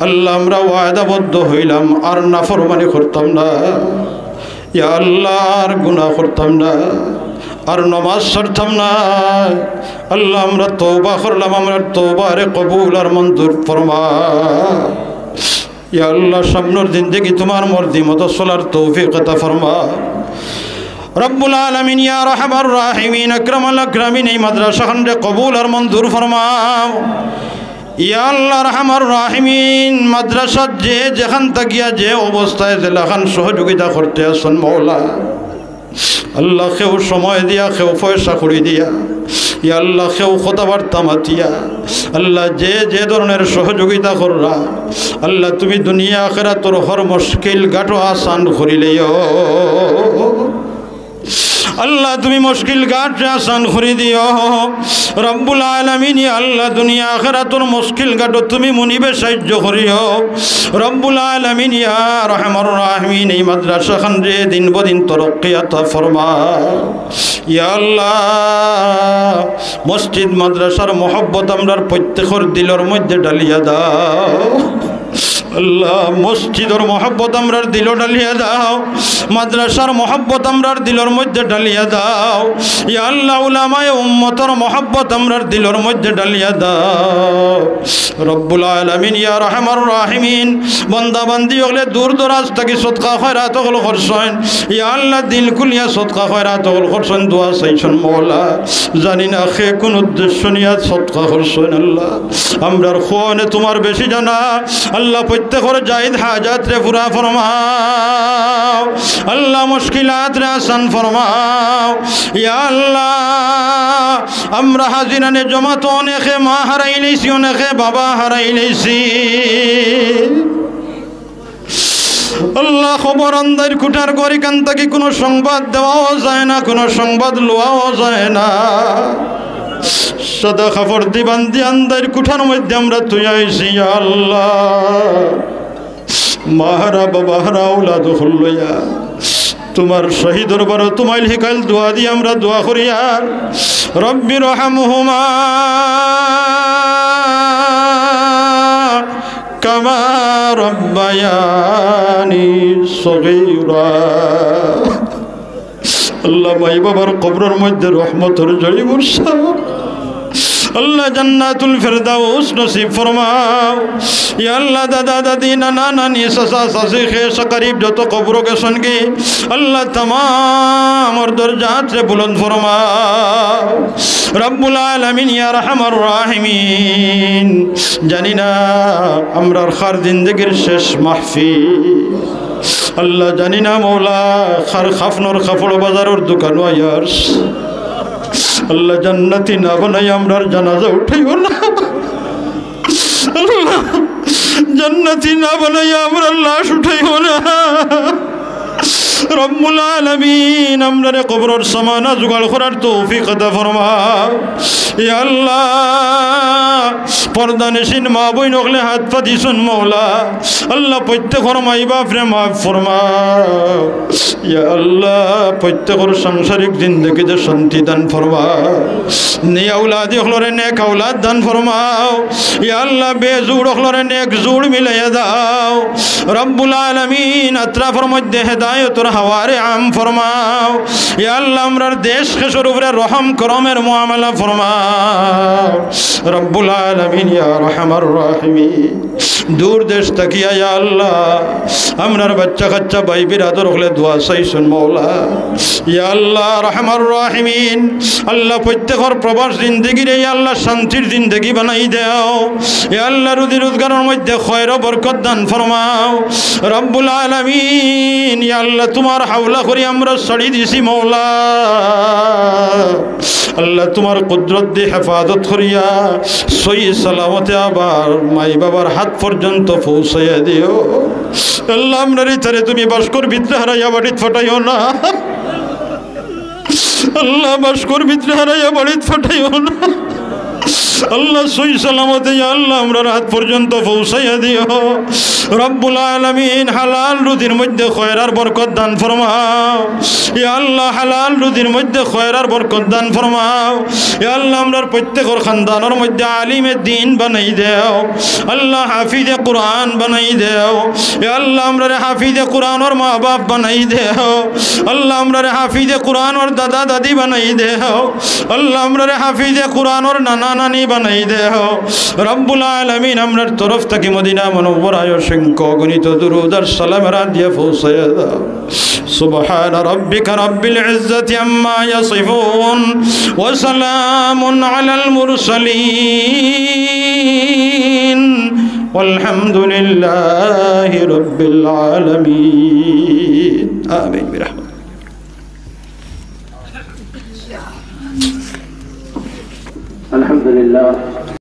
আল্লাহ, আমরা ওয়াদাবদ্ধ হইলাম, আর নাফরমানি করতাম না। ইয়া আল্লাহ, আর গুনাহ করতাম না, আর নমাজ ছাড়তাম না। আল্লাহ, আমরা তওবা করলাম, আমরার তওবারে কবুল আর মঞ্জুর ফরমা। ইয়া আল্লাহ, সামনর জিন্দেগি তুমার মর্জি মতো চলার তৌফিক আতা ফরমাও। রব্বুল আলামিন, ইয়া আরহামার রাহিমিন, আকরামাল আকরামিন, এই মাদ্রাসাখানরে কবুল আর মঞ্জুর ফরমাও। ইয়া আল্লাহ, আরহামার রাহিমিন, মাদ্রাসাত যে যেখান থাকিয়া যে অবস্থায় যেলাখান সহযোগিতা করতে আছইন মওলা, আল্লাহ, কেউ সময় দিয়া, কেউ পয়সা কড়ি দিয়া, ইয়া আল্লাহ, কেউ কথাবার্তা মাতিয়া, আল্লাহ, যে যে ধরনের সহযোগিতা কররা, আল্লাহ, তুমি দুনিয়া আখেরাতর হর মুশকিল ঘাটো আসান করিলাইও। আল্লাহ, তুমি মুশকিল ঘাটরে আসান করি দিও। রব্বুল আলামিন, ইয়া আল্লাহ, দুনিয়া আখেরাতর মুশকিল ঘাটো তুমি মুনিবে সাহায্য করিও। রব্বুল আলামিন, ইয়া আরহামার রাহিমিন, এই মাদ্রাসাখানরে দিন বদিন তরক্কি আতা ফরমাও। ইয়া আল্লাহ, মসজিদ মাদ্রাসার মহব্বত আমরার প্রত্যেকর দিলর মধ্যে ঢালিয়া দাও। আল্লাহ, মসজিদর মহব্বত আমরার দিলো ঢালিয়া দাও, মাদ্রাসার মহব্বত আমরার দিলর মধ্যে ঢালিয়া দাও। ইয়া আল্লাহ, উলামায়ে উম্মতর মহব্বত আমরার দিলর মধ্যে ঢালিয়া দাও। রব্বুল আলামিন, ইয়া আরহামার রাহিমিন, বান্দা বান্দি অকলে দূর দরাজ থাকি সদকা খয়রাত অকল করছইন। ইয়া আল্লাহ, দিল খুলিয়া সদকা খয়রাত অকল করছইন, দোয়া চাইছইন মওলা। জানি না কে কুন উদ্দেশ্য নিয়া সদকা করছইন আল্লাহ। আমরার খুনে তুমার বেশি জানা। আল্লাহ, প্রত্যেকর জায়েজ হাজাতরে পুরা ফরমাও। আল্লাহ, মুশকিলাতরে আসান ফরমাও। ইয়া আল্লাহ, আমরা হাজিরানে জমাত অনেকে মা হারাইলাইছি, অনেকে বাবা হারাইলাইছি। আল্লাহ, খবর আন্দাইর কুঠার ঘর, ইখান থাকি কুনু সংবাদ দেওয়াও যায় না, কুনু সংবাদ লওয়াও যায় না। সাদা কাপড় দি বান্দি আন্দাইর কুঠার মধ্যে আমরা থুইয়া আইছি, ইয়া আল্লাহ। মা হারা, বাবা হারা, আওলাদ অকল লইয়া তুমার শাহী দরবারো তুমাইল হিকাইল দোয়া দি আমরা দোয়া করিয়ার। রব্বির হামহুমা কামা রব্বায়ানি সগীরা। আল্লাহ, মাই বাবার কবরর মধ্যে রহমতর ঝড়ি বর্ষাও। আল্লাহ, জান্নাতুল ফেরদাউস নসিব ফরমাও। ইয়া আল্লাহ, দাদা দাদি, নানা নানি, চাচা চাচি, খেশ আকরিব যত কবরো গেছইন গি, আল্লাহ, তামামর দরজাতরে বুলন্দ ফরমাও। রব্বুল আলামিন, ইয়া আরহামার রাহিমিন, জানি না আমরার কার জিন্দেগির শেষ মাহফিল। আল্লাহ, জানি না মওলা, কার কাফনর কাপড় বাজারর দোকানো আইয়ার। আল্লাহ, জান্নাতি না বানাই আমরার জানাজা উঠাইও না। আল্লাহ, জান্নাতি না বানাই আমরার লাশ উঠাইও না। রব্বুল আলামিন, আমরারে কবরর সামানা জোগাড় করার তৌফিক আতা ফরমাও। ইয়া আল্লাহ, পর্দানিশীন মা বইন অকলে হাত পাতিছইন মওলা। আল্লাহ, প্রত্যেকর মাই বাপরে মাফ ফরমাও। ইয়া আল্লাহ, প্রত্যেকর সাংসারিক জিন্দেগিতে শান্তি দান ফরমাও। নে আওলাদি অকলরে নেক আওলাদ দান ফরমাও। ইয়া আল্লাহ, বেজুড় অকলরে নেক জুড় মিলাইয়া দাও। রব্বুল আলামিন, আতরাফর মধ্যে হেদায়তর হাওয়ারে আম ফরমাও। ইয়া আল্লাহ, আমরার দেশ খেশর উপরে রহম করমের মুআমালা ফরমাও। রব্বুল আলামিন, ইয়া আরহামার রাহিমিন, দূর দেশ থাকিয়া, ইয়া আল্লাহ, আমরার বাচ্চা কাচ্চা ভাই বিরাদর অকলে দোয়া চাইছইন মওলা। ইয়া আল্লাহ, আরহামার রাহিমিন, আল্লাহ, প্রত্যেকর প্রবাস জিন্দেগিরে, ইয়া আল্লাহ, শান্তির জিন্দেগি বানাই দেও। ইয়া আল্লাহ, রুজি রোজগারর মধ্যে খয়র বরকত দান ফরমাও। রব্বুল আলামিন, ইয়া আল্লাহ, তুমার হাওলা করি আমরা ছাড়ি দিছি মওলা। আল্লাহ, তুমার কুদরত দি হেফাজত করিয়া সহি সালামতে আবার মাই বাবার হাত পর্যন্ত পৌঁছাইয়া দিও। আল্লাহ, আমরার ইতারে তুমি বাস্কর ভিতরে হারাইয়া বাড়িত ফাটাইও না। আল্লাহ, বাস্কর ভিতরে হারাইয়া বাড়িত ফাটাইও না। আল্লাহ, সহি সালামতে, ইয়া আল্লাহ, আমরার হাত পর্যন্ত পৌঁছাইয়া দিও। রব্বুল আলামিন, হালাল রুজির মধ্যে খয়র আর বরকত দান ফরমাও। ইয়া আল্লাহ, হালাল রুজির মধ্যে খয়র আর বরকত দান ফরমাও। ইয়া আল্লাহ, আমরার প্রত্যেকর খানদানর মধ্যে আলিমে দ্বীন বানাই দেও। আল্লাহ, হাফিজে কুরআন বানাই দেও। ইয়া আল্লাহ, আমরারে হাফিজে কুরআনর মা বাপ বানাই দেও। আল্লাহ, আমরারে হাফিজে কুরআনর দাদা দাদি বানাই দেও। আল্লাহ, আমরারে হাফিজে কুরআনর নানা নানি বানাই দেও। রব্বুল আলামিন, আমরার তরফ থাকি মদিনা মুনাওয়ারায় অগণিত দুরুদ আর সালাম রাত দিয়া পৌঁছাইয়া দাও। سبحان ربك رب العزة عما يصفون وسلام على المرسلين والحمد لله رب العالمين. آمين برحمتك. الحمد لله.